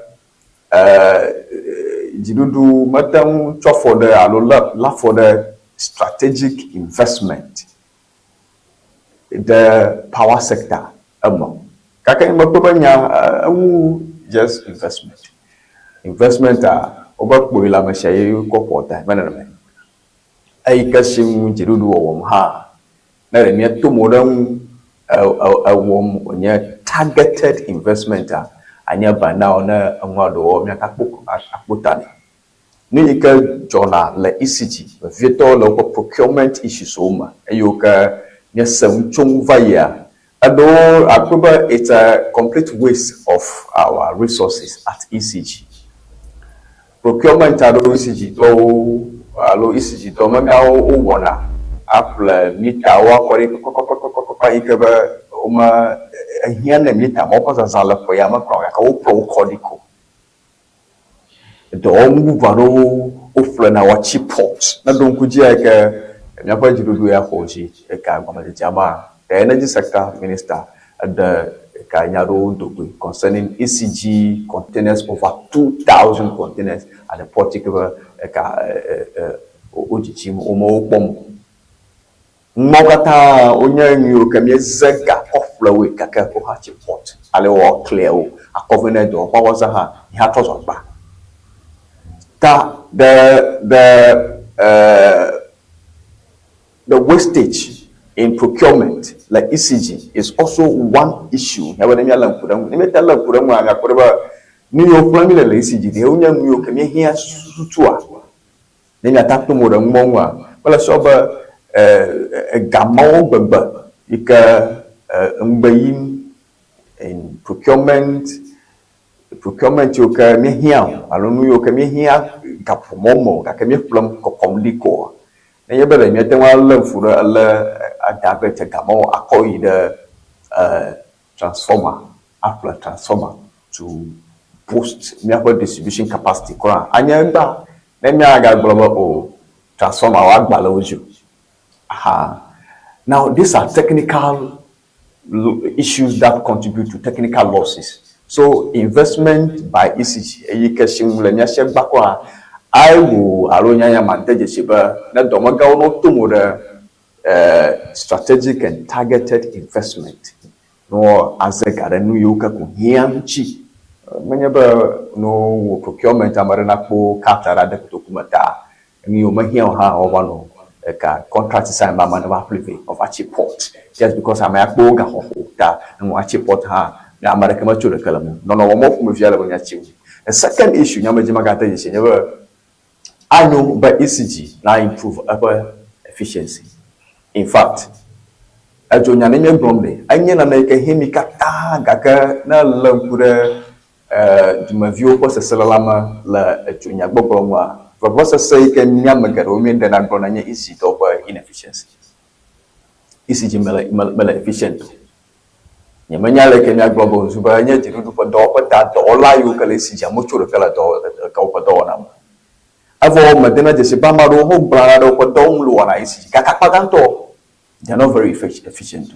dziɖuɖu mete ŋu tsɔ afɔ ɖe alo lé lé afɔ ɖe strategic investment ɖe power sector eme o. Gake nye mekpɔe be nya ewu just investment. Investment-a wobe kpoyi le ame sia ye wokɔ ƒoa dae me nenemae. Eyi ke si ŋu dziɖuɖu wɔwɔm hã Ne ɖe míeto mo ɖe eŋu ewɔm wònye targeted investment a, anye by now ne enua ɖewoa míate akpɔ akpɔ ta nɛ. Nu yi ke dzɔna le ECG vevietɔ le woƒe procurement issues wo me eyiwo ke míese nu tso ŋu va yia, eɖewo akpɔe be it's a complete waste of our resources at ECG. Procurement aɖewo ECG tɔwo alo ECG dɔmegãwo wowɔna aƒle mitawo akɔ ɖi kpakpakpakpakpa yi ke be wome ehiã ne mita mawo ƒe zazã le ƒe ya me kura o gake woƒle wo kɔ ɖi ko. Dɔwɔnu bubu aɖewo woƒlena woatsi port. Ne ɖo ŋku dzia yi ke míaƒe dziɖuɖu ya xɔ dzi eka gɔmedzedzea mea, the energy sector minister eɖe eka nya aɖewo do goe concerning ECG containers over 2000 containers at the port yi ke be eka wodzidzim womewo kpɔm o. Numawo katã wonye nu yiwo ke míeze ga kɔ ƒle woe gake woxa tsi port ale woa clear wo akɔ vɛ ne dɔwɔƒea woazã hã yi hatrɔ zu agba. Ta the the uh, the wastage in procurement le ECG is also one issue. Míabe ne míalé ŋku ɖe eŋu. Ne míete lé ŋku ɖe eŋua, míakpɔ ɖe be nu yiwo ƒlem míle le ECG ɖe wonye nu yiwo ke míehiã tututua. Ne míate ato mo ɖe numɔ ŋua, mele sure be ega mawo gbegbe yi ke ŋugbe yim in procurement procurement yiwo ke míehiã o alo nu yiwo ke míehiã gaƒoƒo mɔ me o gake míeƒlem kɔkɔm ɖi koa, nenye be ɖe míate ŋu alé fu ɖe alé ada ɖe ga mawo akɔ yi ɖe transformer aƒle transformer to boost míaƒe distribution capacity kura anye egbea ne míagagblɔ be o transformer woagba le wo dzi o. Aha. Now these are technical issues that contribute to technical losses. So investment by ECG eyi ke si ŋu le mía si egbea kura ayi alo nyanya ma de dzesi be ne dɔmegãwo ne woto mo ɖe strategic and targeted investment ne woaze ga ɖe nu yiwo ke ko hiã ŋuti. Menye be ne wowɔ procurement ame aɖe nakpɔ card aɖe ade kotoku me ta nu yiwo mehiã o hã woava nɔ eka contract sign be ame neva ƒli vɛ woava tsi port just because amea kpɔ gaxɔxɔ ta ne woatsi port hã ame aɖeke metso ɖeke le eme o. Nɔnɔme mɔ ƒomevi ale be míatsi ŋu. The second issue nye medzi magade dzesi nye be anyo be ECG na improve eƒe efficiency. In fact, edzo nya ne míegblɔm ɖe, enye nane yi ke hiã mí katã gake ne èlé ŋku ɖe dumeviwo ƒe seselelãme le edzo nyagbɔgblɔ ŋua, vevesese yi ke mía ame geɖewo míeɖena gblɔna nye ECG tɔwo ƒe inefficiency. ECG mele mele efficient o. Nyemenya aleke míagblɔ be wòzu be enye dziɖuɖu ƒe dɔwɔƒe ta dɔwɔla yiwo ke le ECG metso ɖeke le dɔ woƒe dɔwɔna me o. Evɔ medena dzesi be ame aɖewo hã wogblẽna ɖe woƒe dɔwo ŋu le wɔna ECG gake akpa gãtɔ they are not very efficient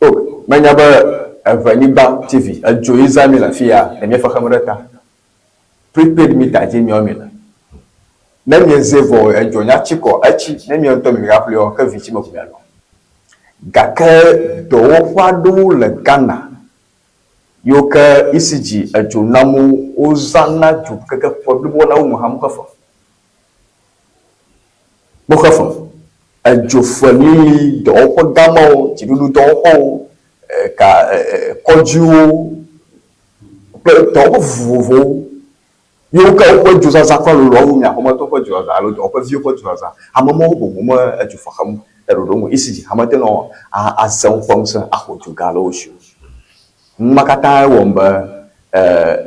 o. Look, menya be Evenyigba TV edzo ye zã mi le afi ya le míaƒe xexeme ɖe ta. Prepaid meter dzi miawo mi le. Ne miezɛ vɔ edzo nya tsi kɔ etsi ne miawo ŋutɔ mi gaƒli ɔ ke vi tsi me ko mianɔ. Gake dɔwɔƒe aɖewo le Ghana yiwo ke ECG edzo nam wo wozãna dzo keke ƒe blibo na wo ŋu hã moxe fe. Moxe fe. Edzo fe lili dɔwɔƒe gamawo, dziɖuɖu dɔwɔƒewo, ka kɔdziwo kple dɔwɔƒe vovovowo yiwo ke woƒe dzozazã kura lolo wu mia ƒometɔwo ƒe dzozazã alo dɔwɔƒeviwo ƒe dzozazã. Ame mawo boŋ me edzo fe xem le ɖoɖo nu. ECG hã mete ŋu aze woƒe ŋusẽ axɔ dzo gã le wo si o. Nu ma katã ewɔm be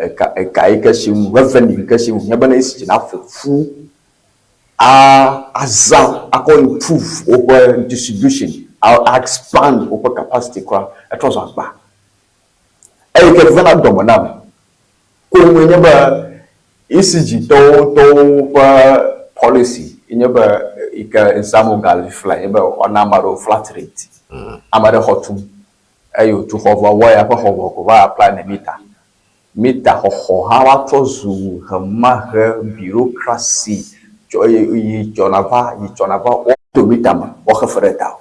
eka eka yi ke si ŋu revenue yi ke si ŋu hiã be ne ECG naƒo ƒu a azã akɔ improve woƒe distribution a expand woƒe capacity kura etrɔ zu agba. Eyi ke vena dɔme nam koŋue nye be ECG tɔwo ŋutɔwo ƒe policy ye nye be yi ke zãm wogale fifia nye be woana ame aɖewo flat rate. Ame aɖe xɔ tum eye wòtu xɔ vɔ wɔ ya ƒe xɔ vɔ ko va apply ne mita. Mita xɔxɔ hã va trɔ zu hemahe bureaucracy tsɔ yi tsɔna va yi tsɔna va woto mita me woaxe fe ɖe ta o.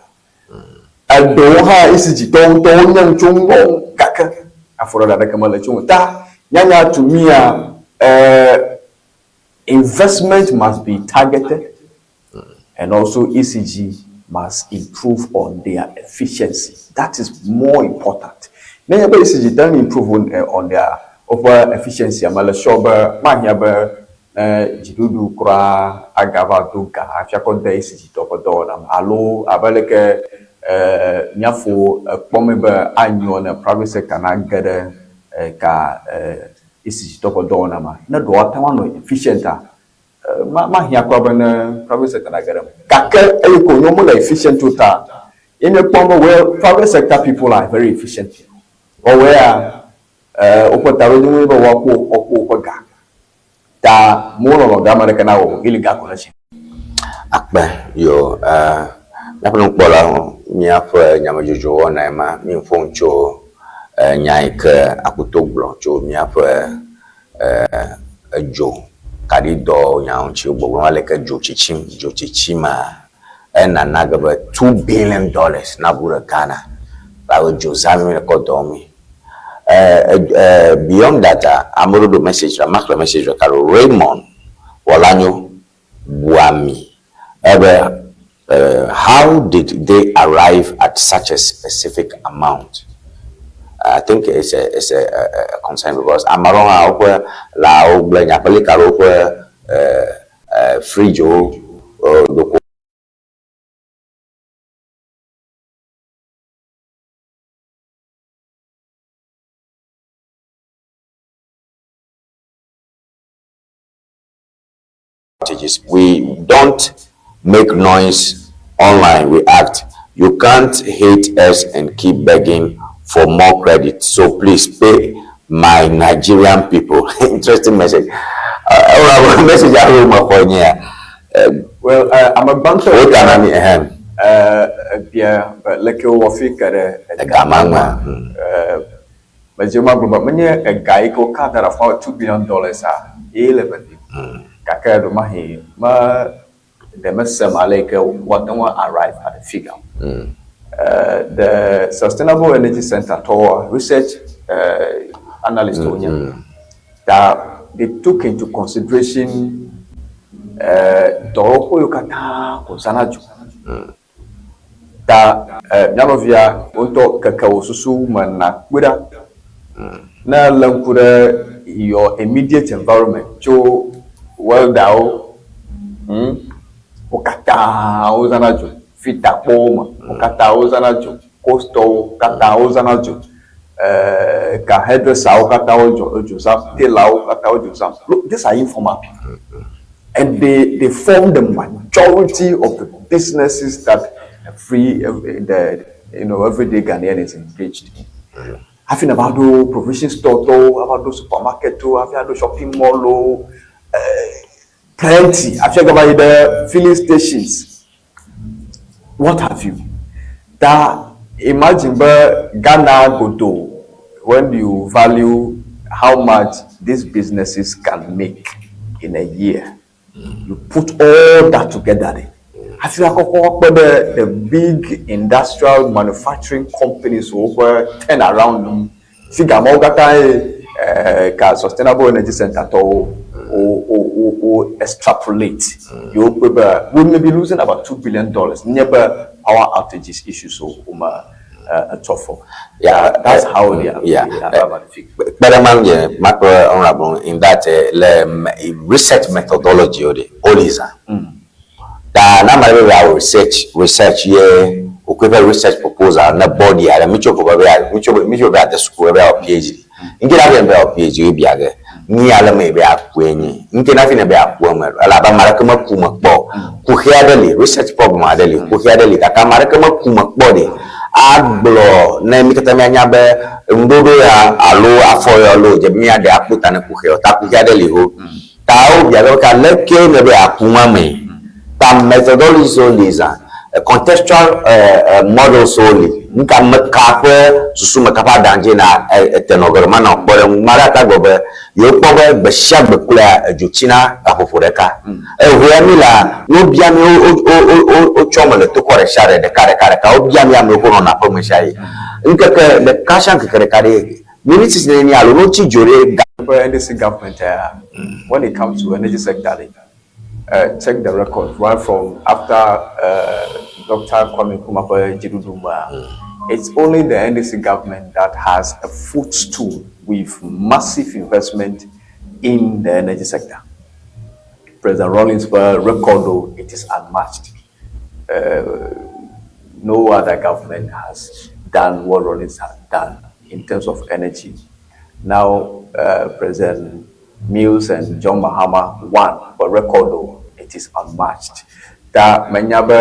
Eɖewo hã ECG tɔwo ŋutɔ wonye nu tso ŋu gake afɔɖeɖe aɖeke mele tso ŋu. Ta nyanya to mía investment must be targeted and also ECG must improve on their efficiency. That is more important. Nenye be ECG te ŋu improve on, on their woƒe efficiency mele sure be mahiã be ne dziɖuɖu kura agava do ga hafi akɔ de ECG tɔ ƒe dɔwɔna me alo abe leke míafo ekpɔm be anyo ne private sector nage ɖe ka ECG tɔ ƒe dɔwɔna me. Ne ɖewo ate ŋu anɔ efficient a, mahiã kura be ne private sector nage ɖe eme. Gake eyi ko wonye womele efficient o ta ye míekpɔm be well private sector people are very efficient people. Wɔwɔe ya woƒe taɖodzinu nye be woakpɔ woakpɔ woƒe ga. Ta mewolɔlɔ ga ame aɖeke nawɔ o, illegal ko netsi. Akpe yo míaƒe nukpɔlawo, míaƒe nyamedzodzro wɔnae ma, míeƒo nu tso nya yi ke Akoto gblɔ tso míaƒe edzo kaɖidɔ nya ŋuti. Wogbɔgblɔm aleke dzo tsitsim, dzo tsitsima enana ge be $2 billion nabu ɖe Ghana. Alo dzo zãm míle kɔ dɔ wɔmee. Eh, eh, beyond that, ame ɖewo ɖo message ɖa, maxlẽ message ɖeka ɖo. Raymond Wɔlanyo Buami ebe, How did they arrive at such a specific amount? I think it's a, it's a, a, a concern because ame aɖewo hã woƒe lãwo gblẽ nye aƒelika aɖewo ƒe eh, fridgewo ɖoko outages. We don't make noise online, we act. You can't hate us and keep begging for more credit. So please pay my Nigerian people. Interesting message. Uh, message I wrote my Well, ame gbãtɔ Wo ta na mi ehem. Ebia be leke wowɔ fi ke ɖe ega ma ŋua. Medzi be magblɔ be menye ega yi ke woka da ɖe afi ma $2 billion a ye le vevie o. Gake ɖewomahi me ɖe mesem ale yi ke woate ŋu arrive at the figure. The Sustainable Energy Center tɔwoa, research analyst wonye. Ta they took into consideration dɔwɔƒe yiwo katã ko zãna dzo. Ta mía nɔvia wò ŋutɔ keke wò susu me nàkpɔe ɖa. Ne èlé ŋku ɖe your immediate environment tso welderwo, wo katã wozãna dzo, fitakpɔwo me, wo katã wozãna dzo, coastɔwo katã wozãna dzo, ka hairdresserwo katã wo dzo zãm, tailorwo katã wo dzo zãm. Look, these are informal people. And they form the majority of the businesses that every the you know everyday Ghanaian is engaged in. Hafi nava ɖo provision store tɔwo, ava ɖo supermarket wo, hafi aɖo shopping mall wo, plenty. Hafi agava yi ɖe filling stations, what have you. Ta imagine be Ghana godoo when you value how much these businesses can make in a year, you put all that together ɖe, hafi woakɔkɔ kpe ɖe the big industrial manufacturing companies woƒe turn around ŋu. Figure mawo katã ye ka Sustainable Energy Center tɔwo wo wo wo wo extrapolate ye wokpɔe be we may be losing about $2 billion nenye be power outages issues wo wome etsɔ fɔ. Yeah, That's how they are they arrive at the figure. Kpe ɖe ma ŋu makpe honorable in that le research methodology wo ɖe woli zã. Ta ne ame aɖe be yeawɔ research ye wòkɔe ƒe research proposal ne body aɖe mitso ko be be mitso be mitso be yeade suku be yeawɔ PhD. Ŋke na hafi ne be yeawɔ PhD ye bia ge nu ya le me be yeakue nyi. Ŋke na hafi ne be yeaku eme elabe ame aɖeke meku me kpɔ o. Kuxi aɖe li, research problem aɖe li, kuxi aɖe li gake ame aɖeke meku me kpɔ ɖe agblɔ ne mí katã míanya be ŋuɖoɖo ya alo afɔ ya loo dze be míaɖe akpo ta ne kuxia o. Ta kuxi aɖe li ho. Ta wobia be ka leke ne be yeaku ma mee? Ta methodologies wo li zã, contextual models wo li. Nuka meka ƒe susu me ka ƒe aɖaŋu dzi na etenɔ ge ɖo? Manɔ kpɔɖeŋu. Ame aɖe ate agblɔ be yewokpɔ be gbe sia gbe kloea edzo tsina gaƒoƒo ɖeka. Eŋea mi la, ne wobia mi wotsɔ eme le tokɔ ɖe sia ɖe ɖeka ɖeka ɖeka. Wobia mi amewo ke wonɔna aƒeme ɣesiaɣi. Ŋkeke ɖeka sia ŋkeke ɖeka ɖe miniti nenie alo ne wotsi dzo ɖe ga. Ƒe NDC government ya, when it comes to energy sector ɖe, check the record right from after Doctor Kwame Nkrumah ƒe dziɖuɖu mea, it's only the NDC government that has a footstool with massive investment in the energy sector. President Rawlings ƒe record o, it is unmatched. No other government has done what Rawlings has done in terms of energy. Now, President Mills and John Mahama won, but record o, it is unmatched. Ta menya be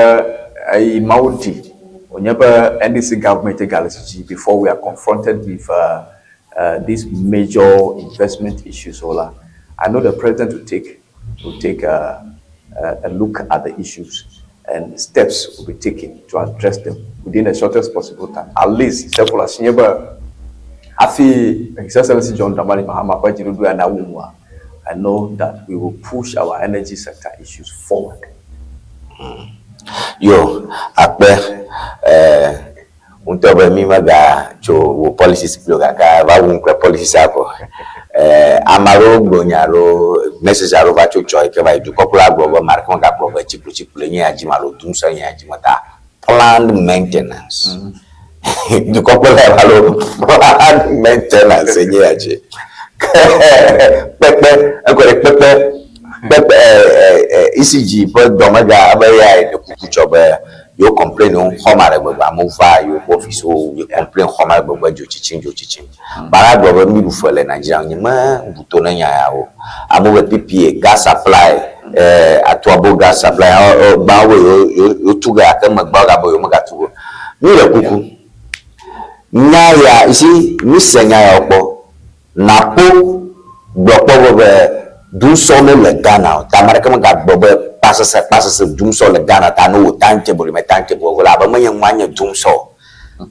eyi Mawu ɖi wònye be NDC government gale dzi before we are confronted with these major investment issues o la, I know the president will take a look at the issues and steps will be taken to address them within the shortest possible time. At least, several asinye be hafi His Excellency John Dramani Mahama ƒe dziɖuɖu ya nawu nua, I know that we will push our energy sector issues forward. Yo, akpe ŋutɔ be mi mega tso. tso wò policies kple gake va wu ŋkpe policies akɔ. Ame aɖewo gblɔ nya alo message aɖewo va tso tsɔ yi ke va yi dukɔkplɔla gblɔ be ame aɖeke megagblɔ be tsikplotsikploe nye ya dzim alo dumsɔe nye ya dzim o ta planned maintenance. Dukɔkplɔla alo planned maintenance nye ya dzi. Kpekpe ekɔ ɖe kpekpe kpekpe ECG ƒe dɔmega ebe ya ɖe kuku tsɔ be yewo complain wo xɔ ma ɖe gbegbe amewo va yewo ƒe office wo ye complain xɔ ma ɖe gbegbe dzo tsitsim dzo tsitsim. Bara gblɔ be mi ɖu fe le Nigeria nye me bu to ne nya ya o. Amewo be PPA gas supply Atuabo gas supply gbã wo yewo yewo tu ge gake megbe wo gabe yewo mega tu o. Mi ɖe kuku. Nya ya you see mi se nya ya wo kpɔ. Napo gblɔ kpɔ be be dumsɔ mele Ghana o ta ame aɖeke megagblɔ be kpasese kpasese dumsɔ le Ghana ta ne wò timetable me timetable vɔ la abe menye nua nye dumsɔ o.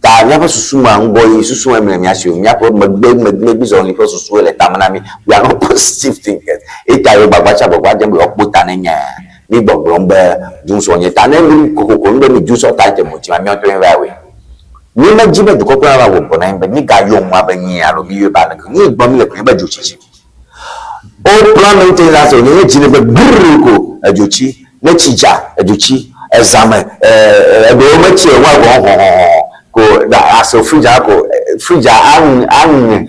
Ta míaƒe susu me ŋgɔyiyi susu me mele mía si o. Míaƒe megbe megbezɔli ƒe susue le tame na mí. We are not positive thinkers. Eyi ta yewo gbagba tsi agbagba dzem be yewoakpɔ ta ne nya ya. Mí gbɔgblɔm be dumsɔ nye ta ne mí kokoko nu be mí dumsɔ timetable dzima míawo ŋutɔ míeva wɔe. Mí medzi be dukɔ kple nava wɔ gbɔ na mí be mí ga yɔ nua be nyee alo mí yɔe be aleke o. Mí gblɔm mí le koe nye be dzotsitsi. Wo plan maintenance o nye nye dzi ne be grrr ko edzo tsi. Ne tsi dza edzo tsi. Eza me eɖewo me tsi o wa gɔ hɔhɔhɔhɔ ko ase fridge a ko fridge a aŋe.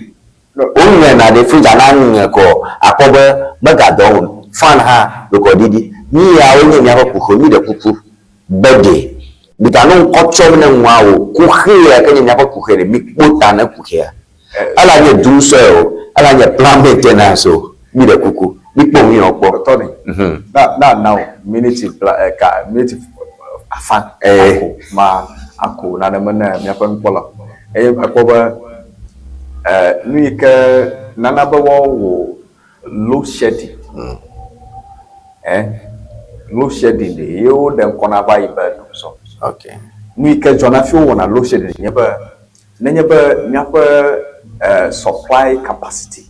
Wo ŋe na ɖe fridge a na ŋe ko akpɔ be mega dɔ o. Fan hã ɖokɔ ɖiɖi. Mí ya wo nye míaƒe kuxiwo mí ɖe kuku. Be ɖe miganɔ ŋkɔ tsɔm ne nua o, kuxi ya ke nye míaƒe kuxi ɖe, mikpɔ ta ne kuxia. Ela nye dumsɔe o, ela nye plan maintenance o, miɖe kuku, mikpɔ nu yawo kpɔ. Tony, na na na wò miniti bla eka miniti afã ako ma ako nane me ne míaƒe nukpɔla. Eye ekpɔ be nu yi ke nana be woawɔ Load shedding. Eh, load shedding ɖe ye woɖe ŋkɔ na va yi be dumsɔ. Okay. Nu yi ke dzɔna hafi wowɔna load shedding nye be nenye be míaƒe eh, supply capacity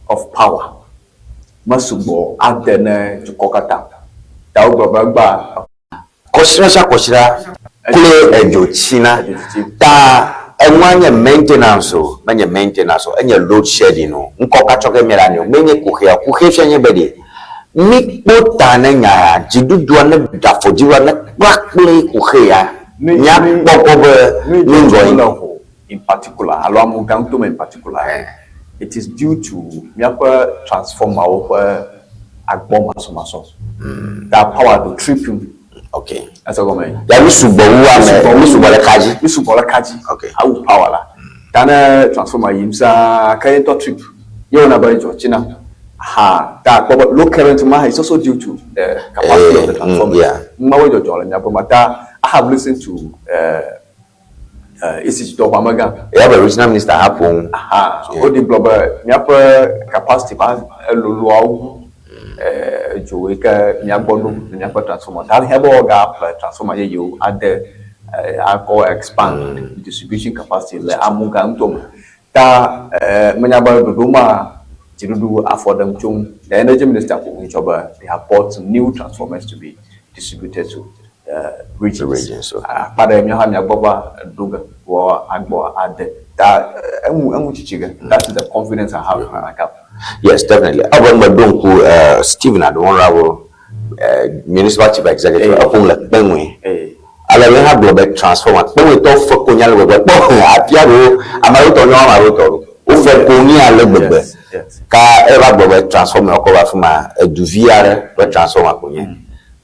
of power mesugbɔ ade ne dukɔ katã o. Ta wogblɔ be egbea Kɔsiɖa sia kɔsiɖa kloe edzo tsina. Ta enua nye maintenance o, menye maintenance o, enye load shedding o. Ŋkɔ ka tsɔ ge míele ani o, menye kuxia o. Kuxia fia nye be ɖe míkpɔ ta ne nya ya, dziɖuɖua ne ɖe afɔ dziɖuɖua ne kpla kple kuxi ya, míakpɔ gbɔ be mí ŋgɔ yi. In particular alo Amuga ŋutome in particular, it is due to míaƒe transformerwo ƒe agbɔ masɔmasɔ. Ta power do tripping. Okay. Ese gɔme. Ya mi sugbɔ wu ame, mi sugbɔ ɖe ka dzi. Mi sugbɔ ɖe ka dzi. Okay. Awu power la. Ta ne transformer yim saa ke ye ŋutɔ trip. Ye wɔna be dzɔ tsina. Ha ta akpɔ be low current ma is also due to the capacity of the transformer. Yeah. Numawoe dzɔdzɔ le miaƒe ma ta I have listened to ECG dɔwɔƒe amegã. Eya be regional minister hã ƒo nu. Aha, wodi gblɔ be míaƒe capacity va eloloa wu dzo yi ke mía gbɔ ɖo le míaƒe transformer ta ehiã be woagaƒle transformer yeyewo ade akɔ expand distribution capacity le Amuga ŋutɔ me. Ta menya be ɖoɖo ma dziɖuɖu afɔ ɖem tso ŋu. The energy minister ƒo nu tsɔ be they have bought new transformers to be distributed to the regions. Regions, okay. Akpa ɖe míawo hã mía gbɔ va ɖo ge vɔ agbɔ ade. Ta eŋu eŋu tsitsi ge. That is the confidence I have in my government. Yes, definitely. Ewɔ be meɖo ŋku Stephen Adomonrawo, municipal chief executive, eƒo nu le Kpeŋui. Ale ye hã gblɔ be transformer Kpeŋuitɔwo fe konyi ale gbegbe. Kpɔ afia ɖewo, ame aɖewo tɔ nyɔ, ame aɖewo tɔ ɖo. Wofe konyi ale gbegbe. Ka eva gblɔ be transformer wokɔ va afi ma, eduvi aɖe ƒe transformer ko nye.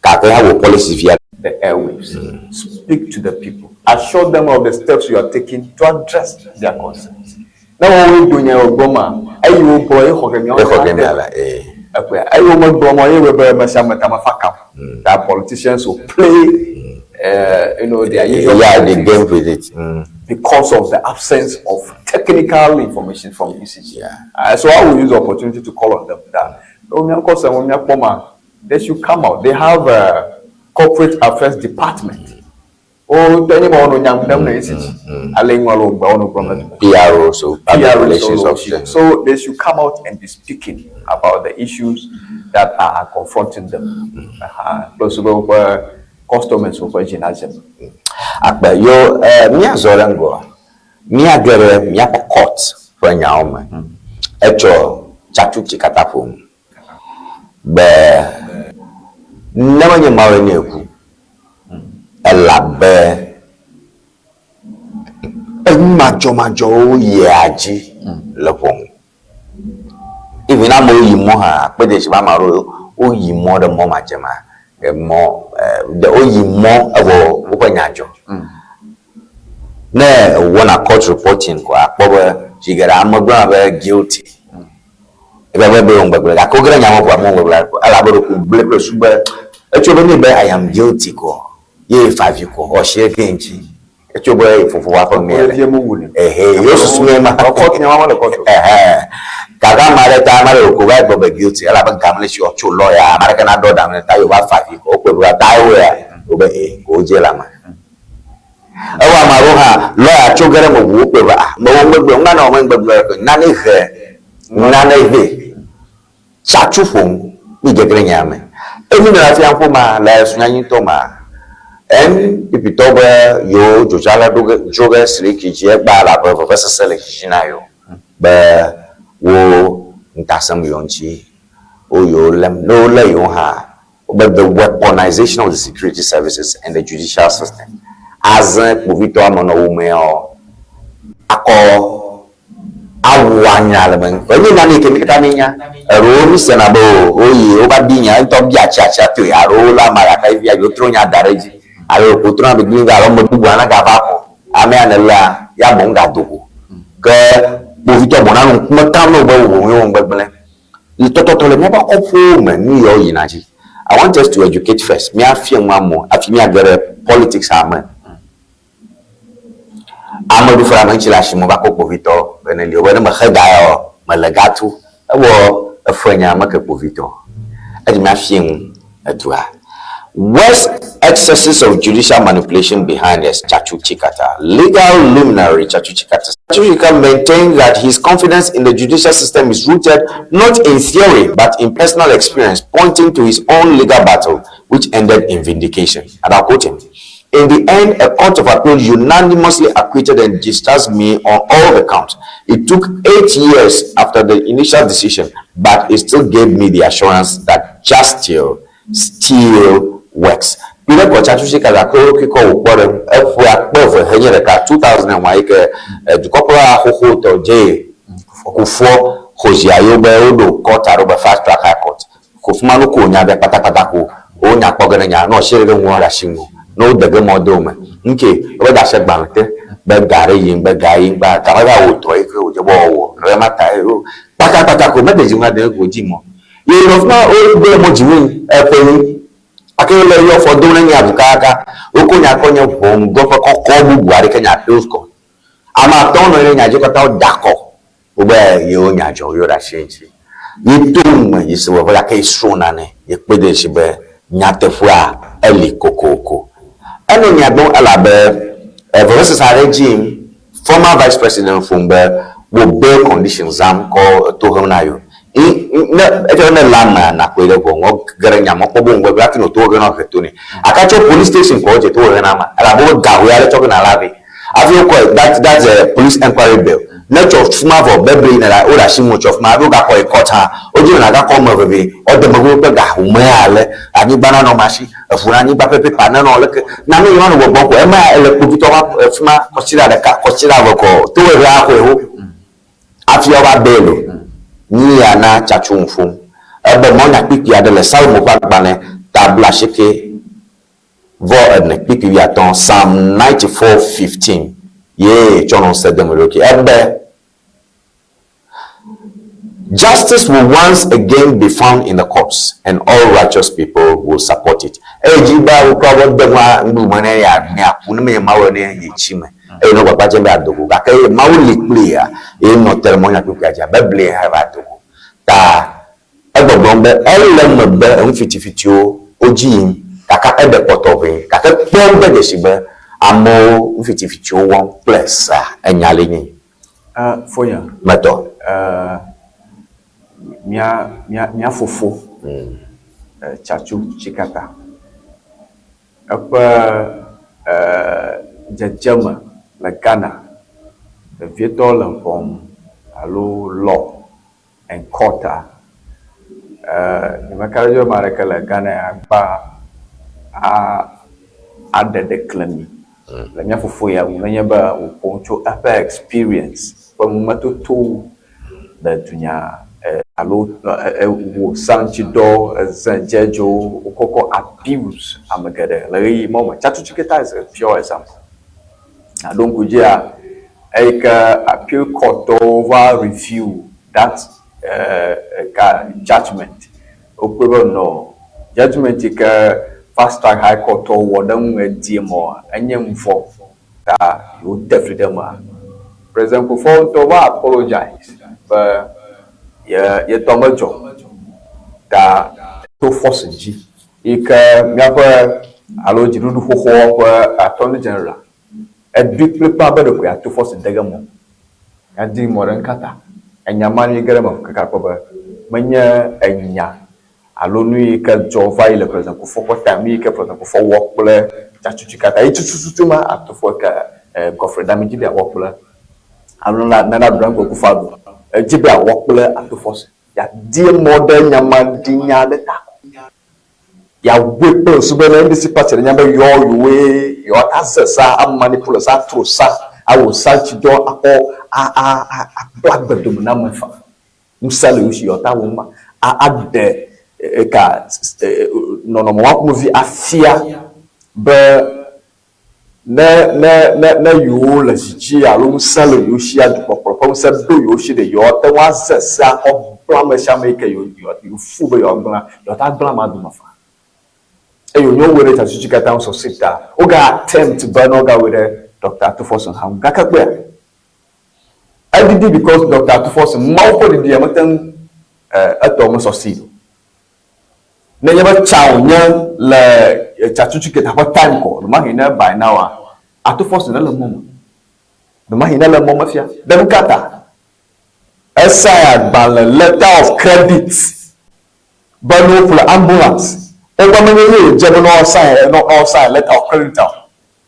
Gake hã wò policy via. The airwaves. Speak to the people. Assure them of the steps you are taking to address their concerns. Ne woawoe do nya yewo gbɔ ma, eyi wogblɔ ye xɔ ge miawo Exɔ ge mia la, ee. Ekpɔea? Eyi womegblɔ mɔ ye wɔe be ame sia ame tame fa kam. Ta politicians will play, their usual Yeah, the politics game with it. Because of the absence of technical information from ECG. Yeah. So I will use the opportunity to call on them that no, miankɔ sɛ mo miakpɔ ma, they should come out. They have a corporate affairs department. Oh, tell me about no nyam dem na ECG. Ale ngwalo gba ono gblɔ PRO, so public PRO, relations so, officer. So they should come out and be speaking about the issues that are confronting them. Plus, woƒe customers woƒe dzi nadze. Akpe yo míazɔ ɖe ŋgɔ. Míage ɖe míaƒe court ƒe nyawo me. Etsɔ Tsatsu Tsikata ƒom be ne menye Mawue nɛ ku elabe enu madzɔmadzɔwo yia dzi le ʋɔnu. Even amewo yi mɔ hã, akpe de dzi be ame aɖewo woyi mɔ ɖe mɔ madzema, emɔ ɖe woyi mɔ evɔ woƒe nya dzɔ. Ne èwɔna court reporting koa, akpɔ be zi geɖe ame gblɔna be guilty. Ebia be be wɔ nugbegblẽ gake woge ɖe nya me vɔa mewɔ nugbegblẽ aɖeke o elabe ɖeko wògblɔe kple susu be etso be nɛ be I am guilty ko ye fa avi ko ɔ shi ege ŋuti. Etso be ye fofo ƒe aƒe mee le. Ehe, yewo susu mee ma. Ehe. Gake ame aɖe ta ame aɖe ɖeko va gblɔ be guilty elabe ga mele esi o tso lɔya ame aɖeke naɖɔ ɖa ŋu ta ye wòva fa avi ko wokpɔe be ta ye woea wobe ee ko wodze le amea. Ewɔ ame aɖewo hã lɔya tso ge ɖe eme ʋu wokpɔe be ah mewɔ nugbegblẽ o, nane wɔ menugbegblẽ o nane he nane vɛ. Tsatsu ƒom mi gegre nya me. Enu le afia ƒo ma le sunyanyi ŋutɔ ma. NPP tɔwo be yewo dzodzala ɖo ge dzo ge siliki dzi egba elabe vevesese le dzidzi na yewo be wo ŋutasẽm yewo ŋuti wo yewo lem. Ne wo le yewo hã wobe the weaponization of the security services and the judicial system aze kpovitɔ amenɔwu meɔ akɔ Awu anya le me. Enye nane yi ke mi katã míenya. Eɖewo mísena be o woyi wova bi nya ŋutɔ bi atsiatsia toe alo wolé ame ɖeka via yewotrɔ nya da ɖe edzi alo ɖeko wotrɔna gbegblẽ vɛ alo ame bubu nagava xɔ amea nèléa ya boŋ gado go. Ke kpovitɔ boŋ nanɔ ŋkume kam na wò be wò boŋ ye wɔ nugbegblẽ. Le tɔtɔtɔ le míaƒe kɔƒewo me nu yawo yina dzi. I want us to educate first, míafia nu amewo hafi míage ɖe politics me. Ame ɖu fe ame ŋtsi le asime va kɔ kpovitɔ be ne li wo be ne me xe ga ya o me le ga tu ewɔ efe nya me ke kpovitɔ edzi mia fie ŋu edua. Worst excesses of judicial manipulation behind us Tsatsu Tsikata Legal luminary Tsatsu Tsikata Tsatsu Tsikata maintained that his confidence in the judicial system is rooted not in theory but in personal experience, pointing to his own legal battle which ended in vindication. And I'll quote him. In the end, a court of appeal unanimously acquitted and discharged me on all the counts. It took eight years after the initial decision, but it still gave me the assurance that justice still works. Kpi ɖe kɔtsa tusi ka gake wo ɖokui kɔ wòkpɔ ɖe eƒe akpe eve henye ɖeka, 2001 yi ke dukɔkplɔla xoxotɔ Jay Kufuor xɔ zia ye wobe woɖo court aɖewo be fast track high court. Ko fima nu ko nya be kpatakpata ko wo nya kpɔ ge ne nya nɔ shi ɖe ŋua ɖe ashi ŋu ne wo de ge mɔ de wo me. Ŋke wo be da she gbalẽ te be ga ɖe yi ŋgbe ga yi ŋgba ga me va wo tɔ yi ke wo dze be wo wɔ ɖe ma ta ye wo kpatakpata ko me de dzi ŋua de ko dzi mɔ. Ye nɔ fima wo de mɔ dzi ŋu eƒe yi ake wo le yɔ fɔ do ne nya bu kaka wo ko nya kɔ nye ʋɔnudrɔƒe kɔkɔ bubu aɖe ke nya appeals court. Ame atɔ̃ nɔ anyi ɖe nya dzi wo katã wo da kɔ. Wobe yewo nya dzɔ yewo ɖe asi eŋuti. Yi to nu me yi se veve gake yi srɔ̃ nane yi kpe de esi be nyateƒea eli kokoko. Enɔ mia gbɔ elabe vevesese aɖe dzi yim former vice president ƒom be wo bail condition zãm kɔ to hem na yewo. Ne efia be ne le amea nakpɔe ɖe ʋɔnua ge ɖe nya me kpɔ be ŋgɔgbe hafi nɔ to he na he to nɛ. Aka tso police station kɔ wodze to he na amea elabe wobe ga ʋɛ aɖe tsɔ ge na la vɛ. Hafi wokɔe that that's a police enquiry bill. Ne tsɔ fima vɔ bebli yina la woɖe asi ŋu tsɔ fima hafi wogakɔ yi court hã wodzi be nàgakɔ eme vevie woade megbe kple ga home ale anyigba nanɔ ame si eʋu na anyigba ƒe pepa nenɔ leke nane yi woanɔ gbɔgbɔm ko ema ele kpovitɔ va fima kɔsiɖa ɖeka kɔsiɖa eve kɔ to hehe axɔe ho hafi woava bail o. Nyi ya na tsatsu ŋu ƒom ebe mɔnya kpikpi aɖe le Salomo ƒe agbalẽ ta blaasieke vɔ ene kpikpi wuiatɔ̃, Psalm 94, 15, ye tsɔ nɔ ŋusẽ dem eɖokui. Ebe, Justice will once again be found in the courts, and all righteous people will support it. Eye dzi be wokura be de nua nuɖuɖu me ne yeaɖu ne yeaku ne menye Mawu ene ye tsi me. Eye nɔ gbagba dzem be yeado go. Gake eye Mawu li kplia ye nɔ te ɖe mɔnyakpukpuia dzia, bebli heva do go. Ta Egbɔgblɔm be ele eme be enu fitifitiwo wodzi yim gake eɖe kpɔtɔ ʋɛ. Gake kpɔm de dzesi be amewo nu fitifitiwo wɔm kple sea enya li nyi. Fonya. Metɔ. Mía mía mía fofo Tsatsu Tsikata eƒe dzedzeme le Ghana. vevietɔ le ʋɔnu alo law and court a, nyemeka ɖe edzi be ame aɖeke le Ghana ya gba aɖe ɖeklemi le mía fofo ya ŋu nenye be wòƒo nu tso eƒe experience ƒe numetotowo le dunya alo wò saŋtsidɔ, eze judgewo wokɔkɔ abuse ame geɖe le ɣeyiɣi mawo me. Tsatsu Tsikata is a pure example. Nàɖo ŋku dzia, eyi ke appeal court tɔwo va review that ka judgement, wokpɔe be no, judgement yi ke fast track high court tɔwo wɔ ɖe eŋu edie mɔa, enye nuvɔ ta yewote fli ɖe emea. President Kufuor ŋutɔ va apologize be ye yetɔ medzɔ o ta to force dzi yi ke míaƒe alo dziɖuɖu xoxoa ƒe Attorney General eɖoe kplikpaa be ɖeko yeato force de ge mɔ. Míadi mɔ ɖe ŋkata. Enya ma míege ɖe eme kaka kpɔ be menye enya alo nu yi ke dzɔ va yi le President Kufuor ƒe time, nu yi ke President Kufuor wɔ kple tsatsutsu katã ye tututu ma Ato Forson ke Godfrey Dame dzi be yeawɔ kple alo Nana Addo Dankwa Akufo-Addo edzi be yeawɔ kple Ato Forson. Yeadi mɔ ɖe nya ma ɖi nya aɖe ta ko. Yeawɔe kple susu be ne NDC party ɖe nya be yewoa yewoe yewoate aze sa, amanipulate sa, atro sa, awɔ sa ŋuti dɔ akɔ a a a akpla agbe dome na ame faa. Ŋusẽ le yewo si yewoate awɔ nu ma a aɖe eka nɔnɔme ma ƒomevi afia be Ne, ne, ne, ne yewo le zi dzi alo ŋusẽ le yewo si, dukpɔkplɔ ƒe ŋusẽ ɖo yewo si ɖe, yewoate ŋu aze se akɔ gblẽ ame sia ame yi ke yewo, yewo, yewo fu be yewoagblẽa, yewoate ŋu agblẽ amea dome faa. Eye wònye wowɔe ɖe dzadzutsu katã ŋu succeed ta, woga attempt be ne woagawɔe ɖe Doctor Ato Forson hã ŋu. Gake kpɔea, eɖiɖi because Doctor Ato Forson, Mawu ƒe ɖiɖia mete ŋu, e, etɔ me succeed o. Nenye be tsa wònye le tsatsutsu ke teƒe time kɔ, ɖemahi ne by now a, Ato Forson ele mɔ me. Ɖemahi ne ele mɔ me fia. Ɖe nu ka ta? Esign agbalẽ, letter of credit, be ne woƒle ambulance. Wogbe menye ye wòdze be ne woasign, ne woasign letter of credit o.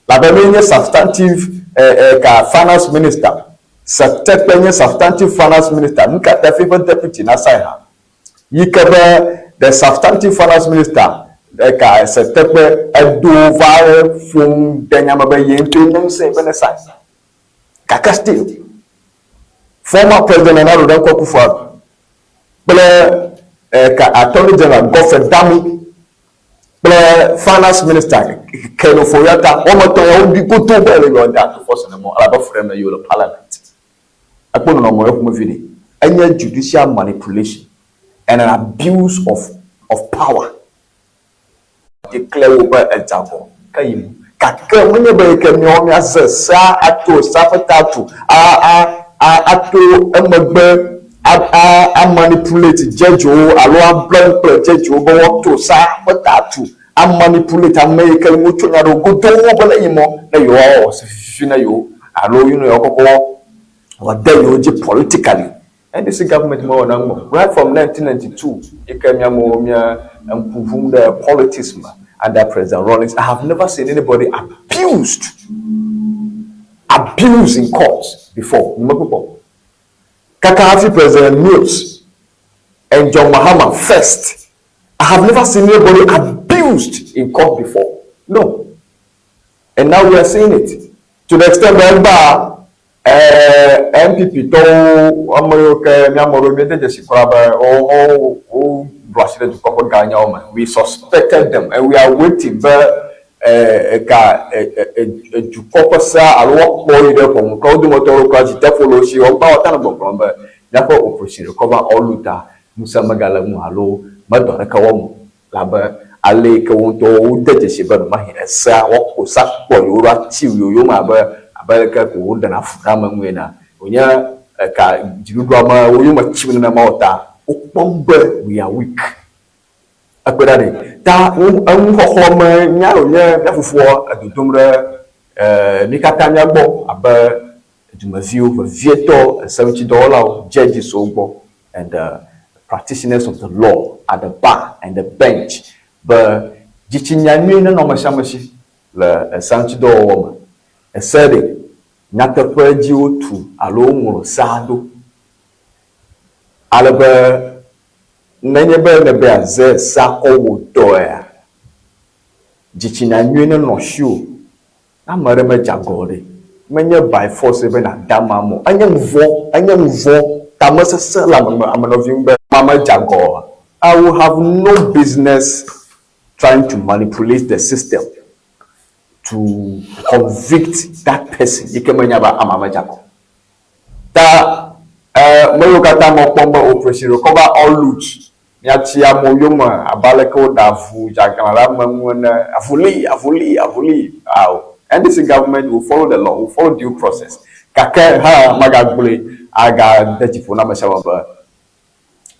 Labe ne nye substantive eh, eh, ka finance minister. Setekpe nye substantive finance minister. Nu ka ta fi eƒe deputy na sign hã? Yi ke be the substantive finance minister eka ese teƒe edo va ƒom ɖe nya me be ye ŋutɔe nye ŋusẽ be ne sign. Gake still former president Nana Addo Dankwa Akufo-Addo kple eka attorney general Godfred Dame kple finance minister Ken Ofori-Atta woame etɔ̃ ya woɖi godoo be ele yewoade Ato Forson mɔ elabe fu ɖem le yewo le parliament. Ekpɔ nɔnɔme ye ƒomevi ɖe? Enye judicial manipulation and an abuse of of power. Declare wo be edze agɔ ke yi nu. Gake menye be yike míawo míaze sea ato sea ƒe ta atu a a a ato emegbe a a a manipulate judgewo alo able nu kple judgewo be woato sea ƒe ta atu a manipulate ame yi ke wotso nya ɖe godoo be ne yi mɔ ne yewoawɔ se fifi na yewo alo yi ne yewoakɔkɔ wòade yewo dzi politically. NDC government mewɔ na ŋu o. Right from 1992 yi ke mía amewo mía ŋku ʋum ɖe politics me under President Rawlings, I have never seen anybody abused abused in court before. Nyemekpɔ kpɔ o. Kaka hafi President Mills and John Mahama first I have never seen anybody abused in court before. No. And now we are seeing it. To the extent be egbea eh, NPP tɔwo ame yiwo ke míame ɖewo míede dzesi kura be wo wo woɖo asi ɖe dukɔ ƒe ganyawo me. We suspected them and we are waiting be eh, eka eh, eh, eh, dukɔ ƒe sea alo woakpɔ yi ɖe ʋɔnu kura wo dometɔ ɖewo kura dzideƒo le wo si wogbã woate ŋu gbɔgblɔm be míaƒe operation recover all loot a ŋusẽ megale eŋu alo medɔ aɖeke wɔm o, elabe ale yi ke wo ŋutɔwo wode dzesi be ɖewomahi esea woaƒo sa kpɔ yewo ɖo ati yewo yome abe abe leke ko woɖena fu ɖe ame ŋu ene. Wònye eka dziɖuɖua me wo yome tsim nenema o ta wokpɔm be we are weak. Ekpɔe ɖa ɖe, ta eŋuxɔxlɔ̃ me nya wònye mía fofoa edodom ɖe mí katã mía gbɔ abe dumeviwo, vevietɔ eseŋutidɔwɔlawo, judges-wo gbɔ and the practitioners of the law at the bar and the bench be dzitsinya nyui nenɔ ame sia ame si le ese ŋuti dɔwɔwɔ me. Ese ɖe? Nyateƒe dzi wotu alo woŋlɔ sea ɖo. Ale be nenye be nèbe yeaze sea kɔ wò dɔea, dzitsinya nyui nenɔ asiwò. Ne ame aɖe medze agɔ o ɖe, menye by force be nàda amea me o. Enye nu vɔ̃, enye nu vɔ̃, tamesesẽ le ame me, ame nɔvi ŋu be amea medze agɔ oa? I will have no business trying to manipulate the system to convict that person yi ke menya be amea medze agɔ o. Ta e me yiwo katã mɔ kpɔm be Operation Recover All Loot miatsi amewo yome abe aleke woɖe avu dzeaglã ɖe ame ŋu ene, avu li, avu li, avu li. Ao. NDC government will follow the law, will follow due process. Gake hã magagblɔe agade dzi ƒo na ame sia ame be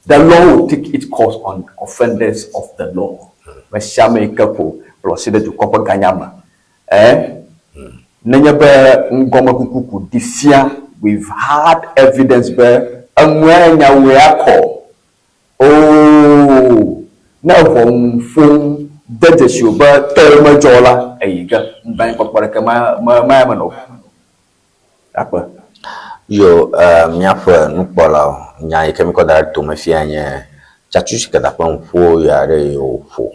the law will take its course on offenders of the law. Ame sia ame yi ke ƒo kplɔ asi ɖe dukɔ ƒe ganya me Ẽ, nenye be ŋgɔmekuku ku ɖi fia with hard evidence be eŋue nyawoe akɔ oo, ne ʋɔnu ƒom de dzesi wò be tɔwò medzɔ o la, eyi ge nublanuikpɔkpɔ ɖeke ma, ma, ma menɔ o. Akpe. Yo, e, míaƒe nukpɔlawo, nya yi ke míkɔ da ɖe tome fiae nye Tsatsushikada ƒe nuƒo ya ɖe yi wòƒo.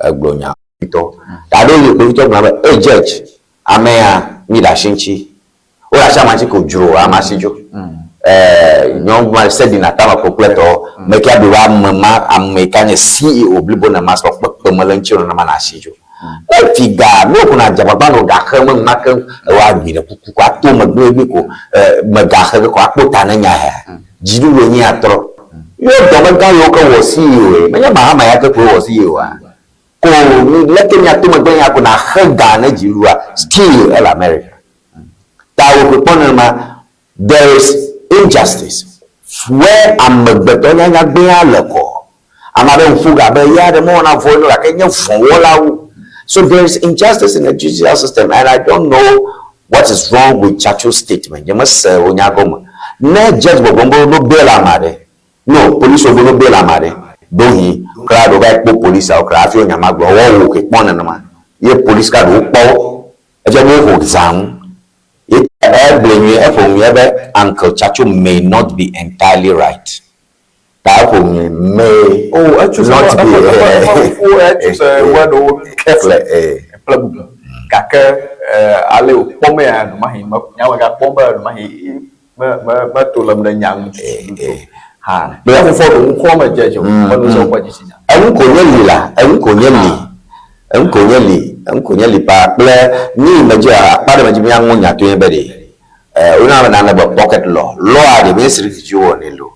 Egblɔ nya. Kpovitɔ. Gaɖo yi kpovitɔ gblɔ be, Ei judge, ame ya mi ɖe asi ŋuti. Wo ɖe asi amea ŋuti ko dzro amea si dzo. Ɛɛ nyɔnu ma se ɖina tame ƒo kple tɔ me ke aɖo be ame ma ame yi ke nye CEO blibo ne ma sɔ kpekpe me le ŋuti o nenema na asi dzo. Ne fi ga mi wo ko na dze agbagba nɔ ga xe me numa ke wa gbi ɖe kuku ko ato megbe gbi ko me ga xe ge ko akpo ta ne nya hea. Dziɖuɖu enyi atrɔ. Yo dɔmegã yiwo ke wɔ CEO ye menye Mahama ya ke koe wɔ CEO a. Ko mi leke mia to megbe nya ko na xe ga ne dziɖuɖua still ele America. Ta wo ke kpɔ nenema there is injustice where amegbetɔ nyanya gbea le kɔ. Ame aɖe ŋu ƒo ga be ya ɖe mewɔna vɔ ene o gake nye vɔ̃wɔlawo. So there is injustice in the judicial system and I don't know what is wrong with Tsatsu's statement. Nye mese wo nya gɔme. Ne judge gbɔgblɔm be woɖo bail ame aɖe No, polisiwo be no bail ame aɖe. Ɖewohĩ kura ɖewo va yi kpɔ polisiawo kura hafi wonya ma gblɔ woawo ke kpɔ nenema ye polisi kura ɖewo kpɔ wo. Efia be woho zã ŋu. Ye egblɔe nyuie, eƒo nyuie be Uncle Tsatso may not be entirely right. Ta eƒo nyuie, may Oh, etso se not eƒe be. eƒe eƒe ŋkuwo etso se word wo carefully Eh. kple bubu. Gake eh, ale wòkpɔ mea, ɖemahi me nya megakpɔ be ɖemahi Me, me, meto lem ɖe nya ŋu tututu o hã. Kple fofoa ɖo ŋkɔ me dze dzi o, menu se woƒe dzitsinya. Enu ko nye li la, enu ko nye li, enu ko nye li, enu ko nye li paa kple nu yi me dzi akpa ɖe me dzi mía ŋu nya to nye be ɖe, e, woyɔna be nane be pocket law. Law-a ɖe menye street dzi wowɔnɛ loo,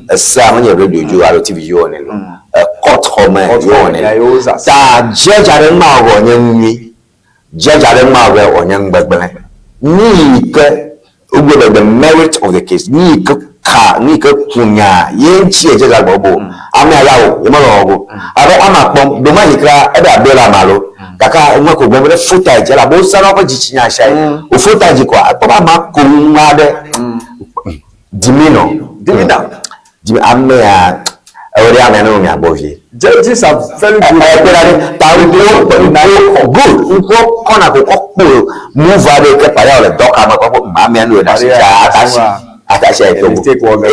esea menye radio dzi alo TV dzi wowɔnɛ loo, e, court xɔ me ye wowɔnɛ le. Ta judge aɖe ŋma wɔ nye nu nyui. Judge aɖe ŋma be wònye nugbegblẽ. Nu yi ke wogblɔ be the merit of the case, nu yi ke ka, nu yi ke ku nyaa ye ŋutie judge la gblɔ be o, amea ya o, yemelɔ̃ wɔ go. Abe ama kpɔm, ɖomahi kura eɖe abe le amea loo, gake ŋme ko gblɔm be ɖe fota dzi elabe wozãna woƒe dzitsinya ɣesiaɣi. Wò fota dzi koa, ekpɔ be amea ko nu aɖe. Demeanor. Demeanor. Dimi amea ewɔ ɖe amea nenɔ mia gbɔ vie. Judges are very good. Ɛ kpe ɖa ɖe ta ŋkuwo ŋkuwo good ŋkuwo kɔna ko kɔ kpo move aɖe ke paria wòle dɔ kame kɔ kpɔ amea nu yɔ ɖe asi tsa atasi atasi ayi togo. Mistake wɔ ge.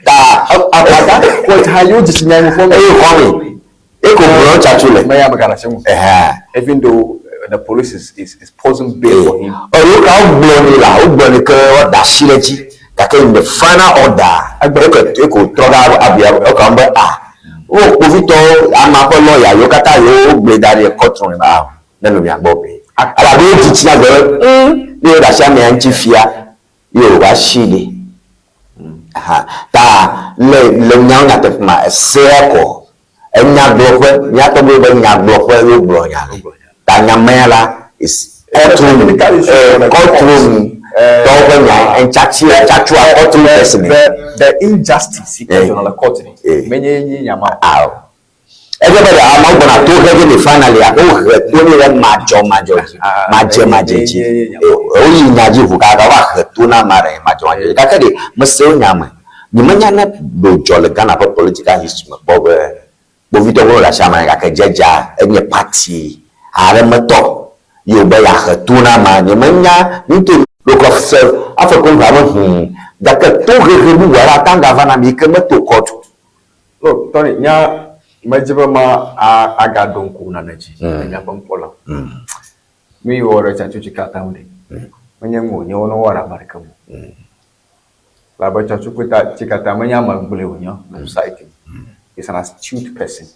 Ta Akpata kɔ ha yewo dzitsinya ŋu fɔ. Eye xɔ mi. Eko gblɔ tsatsu le. Meya megana se ŋu. Ɛhɛn. Even though the police is is is posing bail for him. Ɔ wo ka wo gblɔ ni la, wo gblɔ ni ke wo da asi ɖe edzi. Gake in the final order, eko eko trɔ ɖe abia eko be ah, wo kpovitɔwo amea ƒe lawyer yiwo katã yiwo wo gblɔe da ɖi le court room ah, ne nɔ mia gbɔ be. Elabe wo dzitsinya gblɔ be ŋ, ne yewo ɖe asi amea ŋuti fia, ye wòva si ɖi. Aha, ta le le nyawo nyateƒe ma, esea kɔ. Enyagblɔƒe, míatɔ gblɔ be nyagblɔƒe ye wogblɔ nya le. Ta nya mea la is courtroom, eh, courtroom tɔwo ƒe nya, etsatsi, etsatsua courtroom person. The the injustice si ke dzɔna le court ni, menye nye nya ma o. Ao. Edze be ɖe amewo gbɔna to he ge nɛ finally gake wohe to nɛ ɖe madzɔmadzɔ dzi, madzemadze dzi. Woyi nya dzi ʋu kaka wova he to na amea ɖe madzɔmadzɔ dzi. Gake ɖe mese wo nya me. Nyemenya ne ɖe wòdzɔ le Ghana ƒe political history me kpɔ be kpovitɔ gbɔ le asi amea gake dzedza enye party aɖe me tɔ ye wòbe yeahe to na amea. Nyemenya ŋutɔ. Ɖokɔ se afɔku ŋu ame hũu gake tohehe bubu aɖe ate ŋu ava na mi yi ke meto kɔtu. Look, Tony, nya medzi be ma a agaɖo ŋku nane dzi le míaƒe nukpɔla. Nu yi wowɔ ɖe tsatsutsi katã ŋu ɖe, menye nu wònye wone wowɔ ɖe ame aɖeke ŋu o. Elabe tsatsukpeta tsi katã menye ame gblɔe wònye le society me. He's an astute person.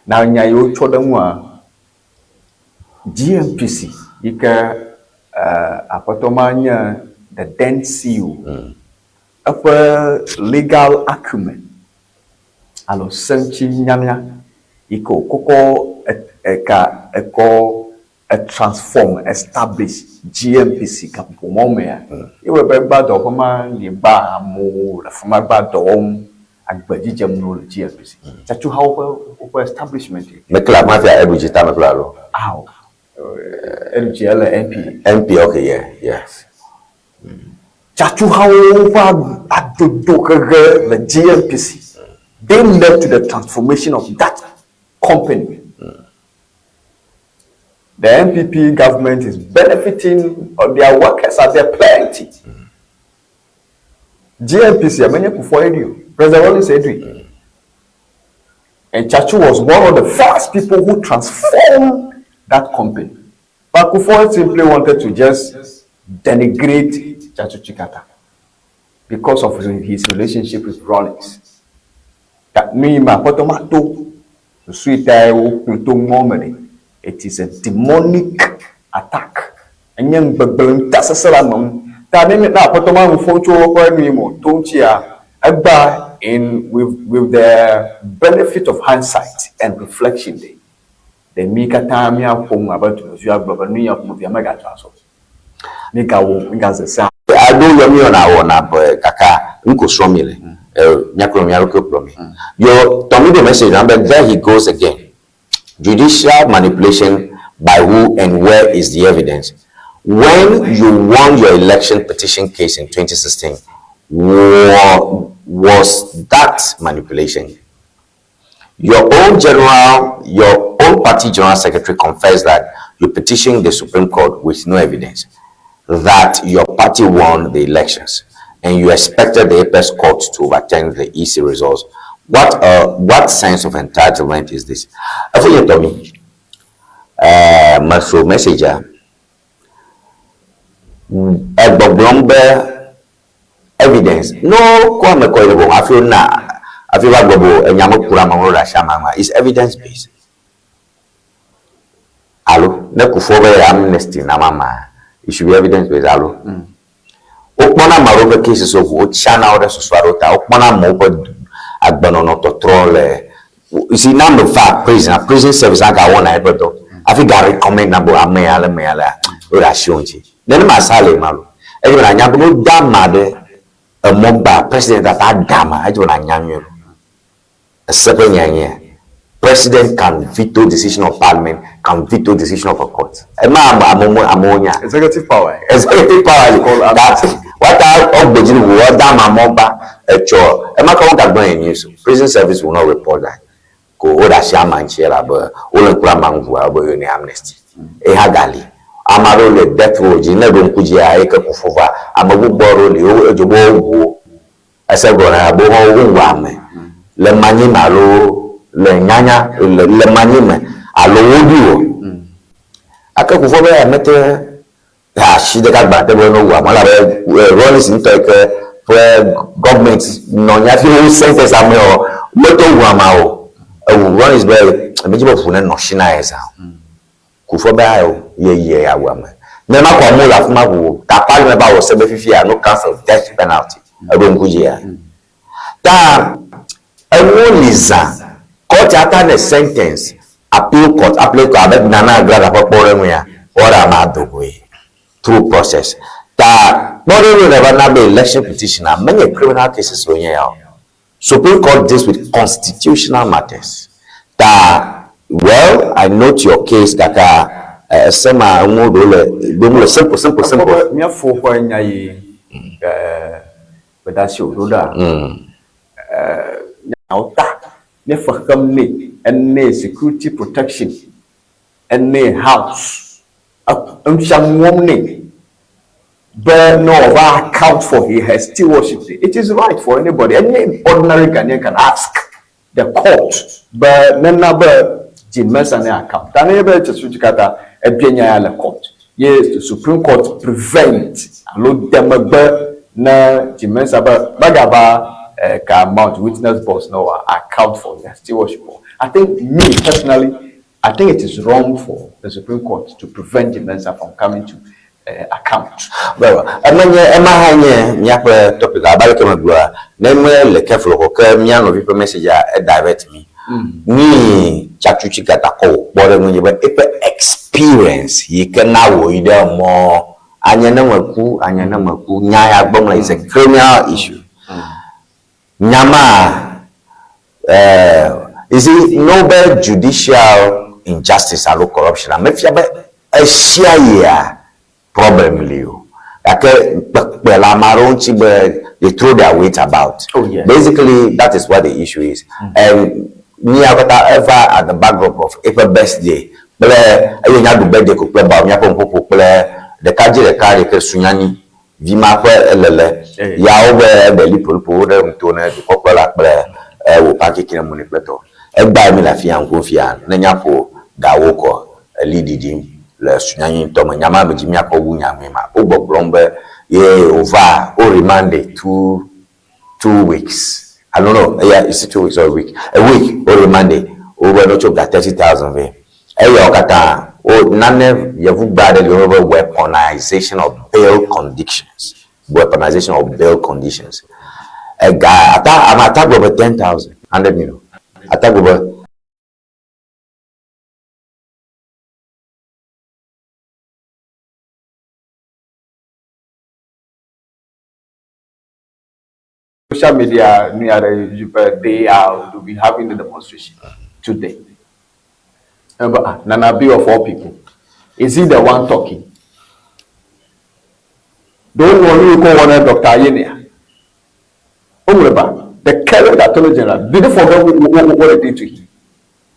Na nya yi wotsɔ ɖe eŋua, GNPC yi ke aƒetɔ ma nye the then CEO, eƒe legal acumen alo seŋutinyanya yi ke wòkɔkɔ eka ekɔ etransform, establish GNPC gaƒoƒo mawo mea, ye wɔe be egbea dɔwɔƒe ma li gba amewo le afi ma gba dɔ wɔm Agbe dzidzem no le GLPC. Tsatsuhawo ƒe woƒe establishment ye. Mekle afi ma fia eɖu dzi ta mekle alo? Ao. Eɖu dzi ele MP. MP okay yeah yes. Tsatsuhawo ƒe adodo hehe le GLPC. They led to the transformation of that company. The NPP government is benefiting or their workers are there plenty. GNPC a menye Kufuor ye ɖui o, President Rawlings ye ɖui. And Tsatsu was one of the first people who transformed that company. But Kufuor simply wanted to just denigrate Tsatsu Tsikata because of his relationship with Rawlings. Ta nu yi me aƒetɔ ma to susu yi tae wokplɔe to mɔ me ɖe, it is a demonic attack. Enye nu gbegblẽ, ŋutasesẽ le ame ŋu. Ta ne ne Aƒetɔ ma nu ƒom tso eƒe nu yi me wòto ŋutia, egbea in with with the benefit of hindsight and reflection ɖe, ɖe mí katã míaƒo nu abe dumeviwo agblɔ be nu ya ƒomevia megadzɔ azɔ o. Mígawɔ, mígaze sea. Aɖewo yɔ mí yɔna wɔna be kaka nu ko srɔ̃m míle. Míakplɔ mía ɖokuiwo kplɔ mí. Yɔ tɔ mí ɖo message nam be there he goes again. Judicial manipulation by who and where is the evidence? When you won your election petition case in 2016, was that manipulation? Your own general, your own party general secretary confessed that you petitioned the Supreme Court with no evidence that your party won the elections and you expected the Apex Court to overturn the EC results. What what sense of entitlement is this? Efunye Tommy, meso message a, egbɔgblɔm be evidence no kɔ ame kɔ yi ɖe boŋ hafi wona hafi va gblɔ be enya meku ɖe ame ŋu ɖe asi ama ŋua is evidence based. Alo ne Kufuor be amnesty na mama, it should be evidence based alo? Wokpɔna ame aɖewo ƒe cases wo ŋu, wotsiana wo ɖe susu aɖewo ta, wokpɔna amewo ƒe agbenɔnɔ tɔtrɔ le you see ne ame va prison prison service hã gawɔna eƒe dɔ hafi ga recommend na be ame ya le ame ya lea woɖe asi wo ŋuti. Nenema asa le ma lo. Edze be nànya be ne wode ame aɖe emɔ gbea, president ate ŋu aɖe amea, edze be nànya nyuie lo. Ese ƒe nyae nye, President can veto decision of parliament, can veto decision of a court. Ema ame amewo amewo nya. Executive power. Executive power li. That wata ɔgbe dzi ŋu ɔda ama mɔ ba etsɔ. Ema ke wogagblɔ ye news o. Prison service will not report that. Ko woɖe asi ama ŋuti elabe wole ŋku ɖe ama ŋu vɔa wobe yewonɛ amnesty. Eha gali. Ame aɖewo le death row dzi. Ne eɖo ŋku dzia eyi ke Kufuor va, ame gbogbo aɖewo li wo edzo be wowu wo. Ese gɔme na be wowu ame le manyi me alo le nyanya le le manyi me alo woɖui o. Ake Kufuor be mete asi ɖeka gbã te be ne wowu ame elabe Rawlings ŋutɔ yi ke ƒe gɔvmɛnt nɔ anyi hafi wo sentence amea mete wu amea o. Ewu Rawlings be medzi be ʋu nenɔ asi na ye zã o. Kufuor be ayo ye yie ya wu ame. Ne ma ko amewo le afima ʋu o. Ta parliament va wɔ se be fifia no cancel death penalty. Eɖo ŋku dzia? Ta enuwo li zã. Court ata ne sentence appeal court appellate court abe Nana Agrada ƒe kpɔɖeŋu ya woaɖe amea do goe through process. Ta kpɔɖeŋu ne va na be election petition a menye criminal cases wonye ya o. Supreme Court deals with constitutional matters ta well I note your case gake ese ma enuwo ɖewo le ɖom le simple simple Ekpɔ simple. be mía fo ƒe nya yi gbedasi wòɖo ɖa nyawo ta míefe xem nɛ, enɛ security protection, enɛ house, enusianu wɔm nɛ. Be ne wòava account for he her stewardship ɖe, it is right for anybody, any ordinary Ghanaian can ask the court be nena be Jean Mensa ne account. Ta nenye be Tsatsu Tsikata ebia nya ya le court ye Supreme Court prevent alo de megbe ne Jean Mensa be megava ka mount witness box ne wòa account for her stewardship o. I think me personally I think it is wrong for the Supreme Court to prevent Jean Mensa from coming to account. Well, ema nye, ema hã nye míaƒe topic abe aleke megblɔa, ne mele careful o ke mía nɔvi ƒe message-a e divert mí. Nui Tsatsu Tsikata kɔ wò kpɔ ɖe ŋunye be eƒe experience yi ke na wòyi ɖe mɔ anye ne meku, anye ne meku, nya ya gbɔ mele is a criminal issue. Nya ma, eh, you see, no be judicial injustice alo corruption a mefia be ɣesiaɣia problem li o. Gake kpekpe le ame aɖewo ŋuti be they throw their weight about. Oh, yes. Basically, that is what the issue is. And míawo katã eva at the backdrop of eƒe birthday kple eye míaɖu birthday ko kple Bawumia ƒe nuƒoƒo kple ɖekadze ɖeka ɖeke Sunyani Vi ma ƒe elele ya wo be eɖe lipolipo wo ɖe ŋto ne dukɔkplɔla kple wò pankiki ne muni kple tɔ. Egbae mi le afiya ŋgo fia ne nya ƒo gawo kɔ eli ɖiɖim le sunyanyi ŋtɔ me. Nya ma me dzi mia kɔ wu nya ŋui ma. Wo gbɔgblɔm be ye wo va wo remande 2 weeks. I don't know eya is it 2 weeks or a week? A week wo remande wo be no tso ga 30,000 vɛ. Eyawo katã wo nane yevugbe aɖe li woyɔna be weaponization of bail conditions, weaponization of bail conditions. Ega ata ame ata gblɔ be 10,000, 100 million. Ata gblɔ be Social media nu ya ɖe dzi be they are to be having the demonstration today. Ebe ah, Nana B of all people, is he the one talking? Ɖe woŋlɔ nu yi ke wowɔ ne Doctor Ayenia? Woŋlɔe ba? The current Attorney General, did they forget what, what they did to him?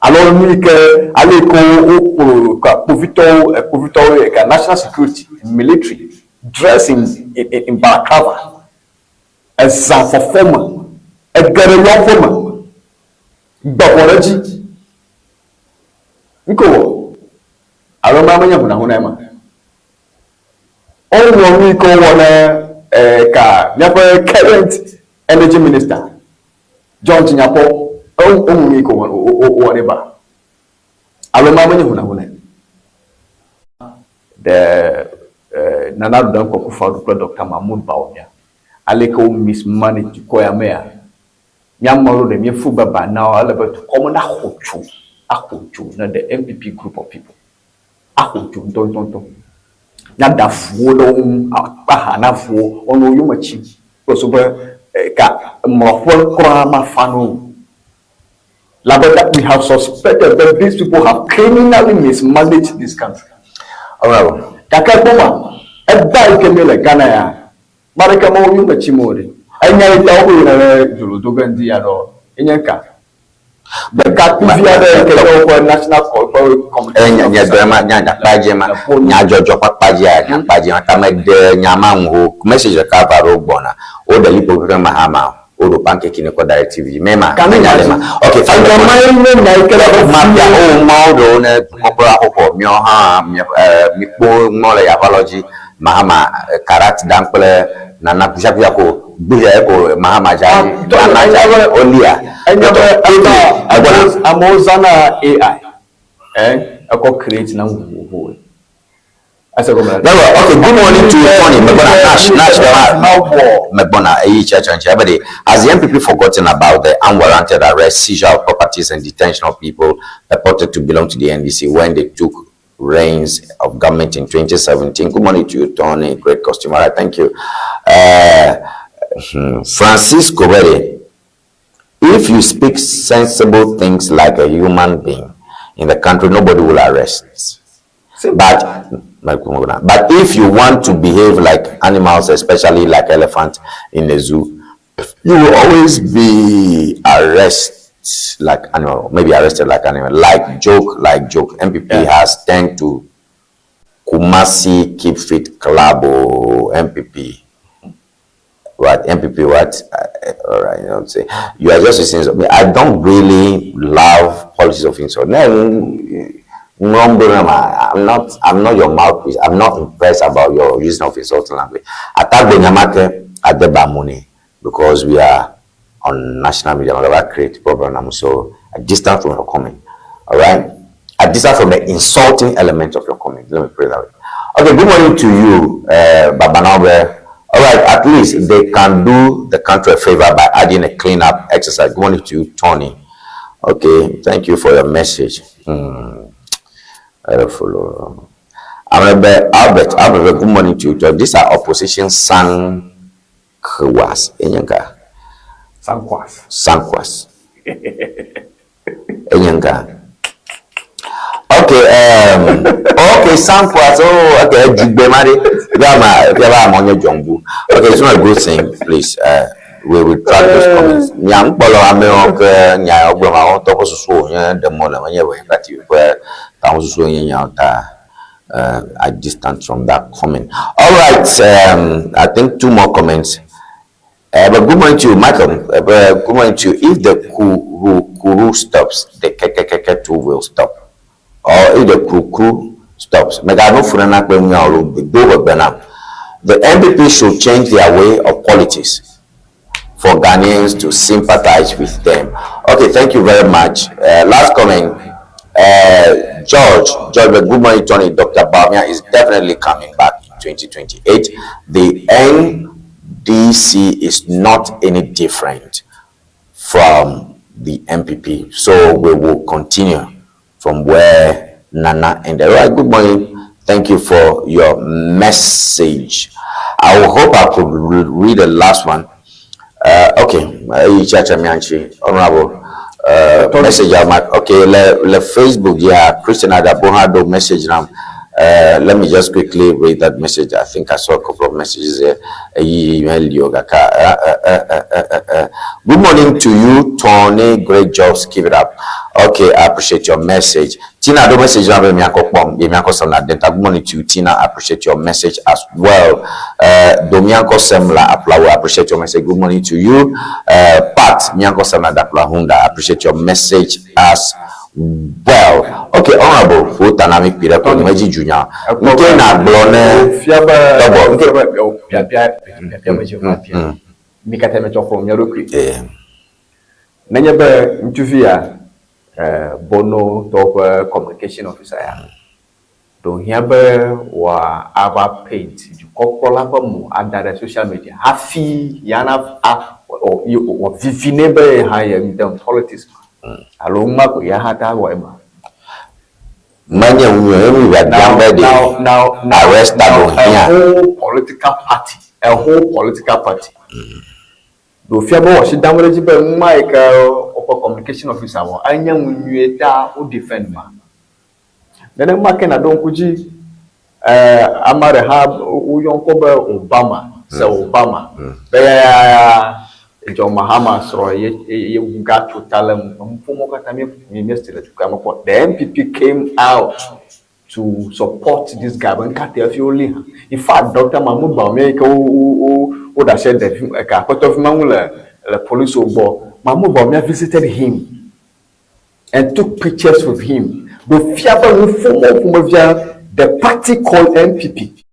Alo nu yi ke ale yi ke wokplɔ kpovitɔwo, kpovitɔwo, national security, military, dress in, in, in balaclava, Ezã fɔfɔ me, ege ɖe yɔƒe me, gbe ʋɔ ɖe edzi. Ŋke wɔ? Alo ma menye hunahuna ema? Woŋlɔ nu yi ke wowɔ ne ka míaƒe current energy minister John Tsinyapɔ, woŋlɔ nu yi ke wowɔ nɛ ba? Alo ma menye hunahuna? Ɖe Nana Addo Dankwa Akufo-Addo kple Doctor Mahmoud Bawumia aleke wo mismanage dukɔ ya mea? Mía ame aɖewo ɖe míefu be by now ele be dukɔ me naxɔ tso, axɔ tso ne the NPP group of people axɔ tso ŋutɔŋutɔŋutɔ. Míada avuwo ɖe wo ŋu, akpe aha na avuwo, woanɔ wo yome tsim kple susu be ka mlɔƒe kura mafa na wo o. Labe that we have suspected that these people have criminally mismanaged this country. Honorable. Gake kpɔ ma, egbea yi ke míele Ghana ya, ame aɖeke mewɔ yome tsim o ɖe. Enya yi ta wobe yina ɖe dzolo do ge ŋdi ya ɖɔ enye ka? Ɖekakpuivi aɖe yi ke nye woƒe national communication Nye officer. dɔe ma, nya nyakpa dzi ma, nyadzɔdzɔ ƒe akpa dzia, nyakpa dzi ma, ta meɖe nya ma ŋu o. Message ɖeka va ɖo gbɔna. Woɖe lipo keke Mahama Woɖo pancake ne kɔ da ɖe TV dzi. Mema, menya le ma. Ok, fine. Ega ma ye nye nya yi ke le Ma fia o mawo ɖewo ne dukɔkplɔla xoxo miawo hã mi mikpo ŋmɔ le yaʋalɔ dzi. Mahama karat dam kple nana kusiakusia ko gbe eko Mahama dza nana dza olia. Enya be amewo zãna AI eh ekɔ create na nu vovovowoe. Well, okay, good morning to you, Tony. Megbɔna, Nash, Nash, Megbɔna, eyi tsɛtsɛ ŋtsi. Ebe ɖe, has the NPP forgotten about the unwarranted arrest, seizure of properties and detention of people purported to belong to the NDC when they took reins of government in 2017? Good morning to you, Tony. Great costume. All right, thank you. Francisco Bede, if you speak sensible things like a human being in the country, nobody will arrest. But, but if you want to behave like animals, especially like elephants in the zoo, you will always be arrested like animal, maybe arrested like animal, like joke, like joke. MPP has tend to Kumasi Keep Fit club o NPP what NPP what all right you know what I'm saying you are just using me I don't really love politics of insult no I'm not I'm not your mouthpiece I'm not impressed about your using of insulting language Atagbe Nyamake Adebamuni because we are on national media whatever create problem so I distance from your comment all right I distance from the insulting element of your comment let me put it that way okay good morning to you uh, Babanabe all right at least they can do the country a favor by adding a clean-up exercise good morning to you Tony okay thank you for your message hmm. I follow. Albert, Albert, Albert, good morning to you. These are opposition sankwas. Enyanka. Sankwas. Sankwas. Enyanka. Okay, okay, Sankwas. Oh, okay, Jugbe Mari. Okay, it's not a good thing, please. We will track those comments. Nyankpɔlɔ amewo ke nya gblɔm awo tɔ ƒe susu wònye ɖe mɔ le menye be negative ƒe tamesusu nye nyawo ta. I distance from that comment. All right, I think two more comments. But good morning to you, Michael. Good morning to you. If the kuru kuru stops, the kekekeke too will stop. Or if the kuru kuru stops, the NPP should change their way of politics for Ghanaians to sympathize with them. Okay, thank you very much. Last comment. George, George, good morning, Tony. Dr. Bawumia is definitely coming back in 2028. The NDC is not any different from the MPP. So we will continue from where Nana ended. All right, good morning. Thank you for your message. I will hope I could read the last one. Okay, Honorable. Message okay, le, le Facebook, yeah, Christian Adabohado message now. Let me just quickly read that message. I think I saw a couple of messages there. Good morning to you, Tony. Great jobs. Keep it up. Okay, I appreciate your message. Tina, do message. Good morning to you, Tina. I appreciate your message as well. Domianko Semla Aplawo, I appreciate your message. Good morning to you. Pat Mianko Semla Dapla Hunda, I appreciate your message as well. Okay, Honorable Futanami Pire Konimeji Junior. Nke na gblɔ fia be bia bia bia me bia mi katã mi tsɔ xɔ mía ɖokui. Nenye be ŋutsuvi ya Bono tɔwo ƒe communication officer ya ɖo hiã be wòa ava paint dukɔkplɔla ƒe mo ada ɖe social media hafi yana a wɔ vivi nɛ be ye hã ye ŋdem politics alo ŋma ko ya hã ta wɔ ema. Menye ŋu emu biabiam be de arrest now, a whole political party, a whole political party. Ɖo fia be wɔsi dam ɖe edzi be ŋma yi ke woƒe communication officer wɔ enye ŋu nyuie ta wo defend ma. Nenema ke naɖo ŋku dzi ame aɖe hã woyɔ ŋkɔ be Obama, sɛ Obama be ya John Mahama srɔ̃ ye ye wu gatso ta le nuƒomɔwo katã mi mi le dukɔa me kpɔ. The NPP came out to support this guy be ŋka te hafi woli hã. In fact, Dr. Mahmoud Bawumia yi ke wo wo wo ɖe asi ɖevi eka aƒetɔ fi ma ŋu le le polisiwo gbɔ. Mahmoud Bawumia visited him and took pictures with him. Ɖo fia be nuƒomɔwo ƒomevia the party called NPP.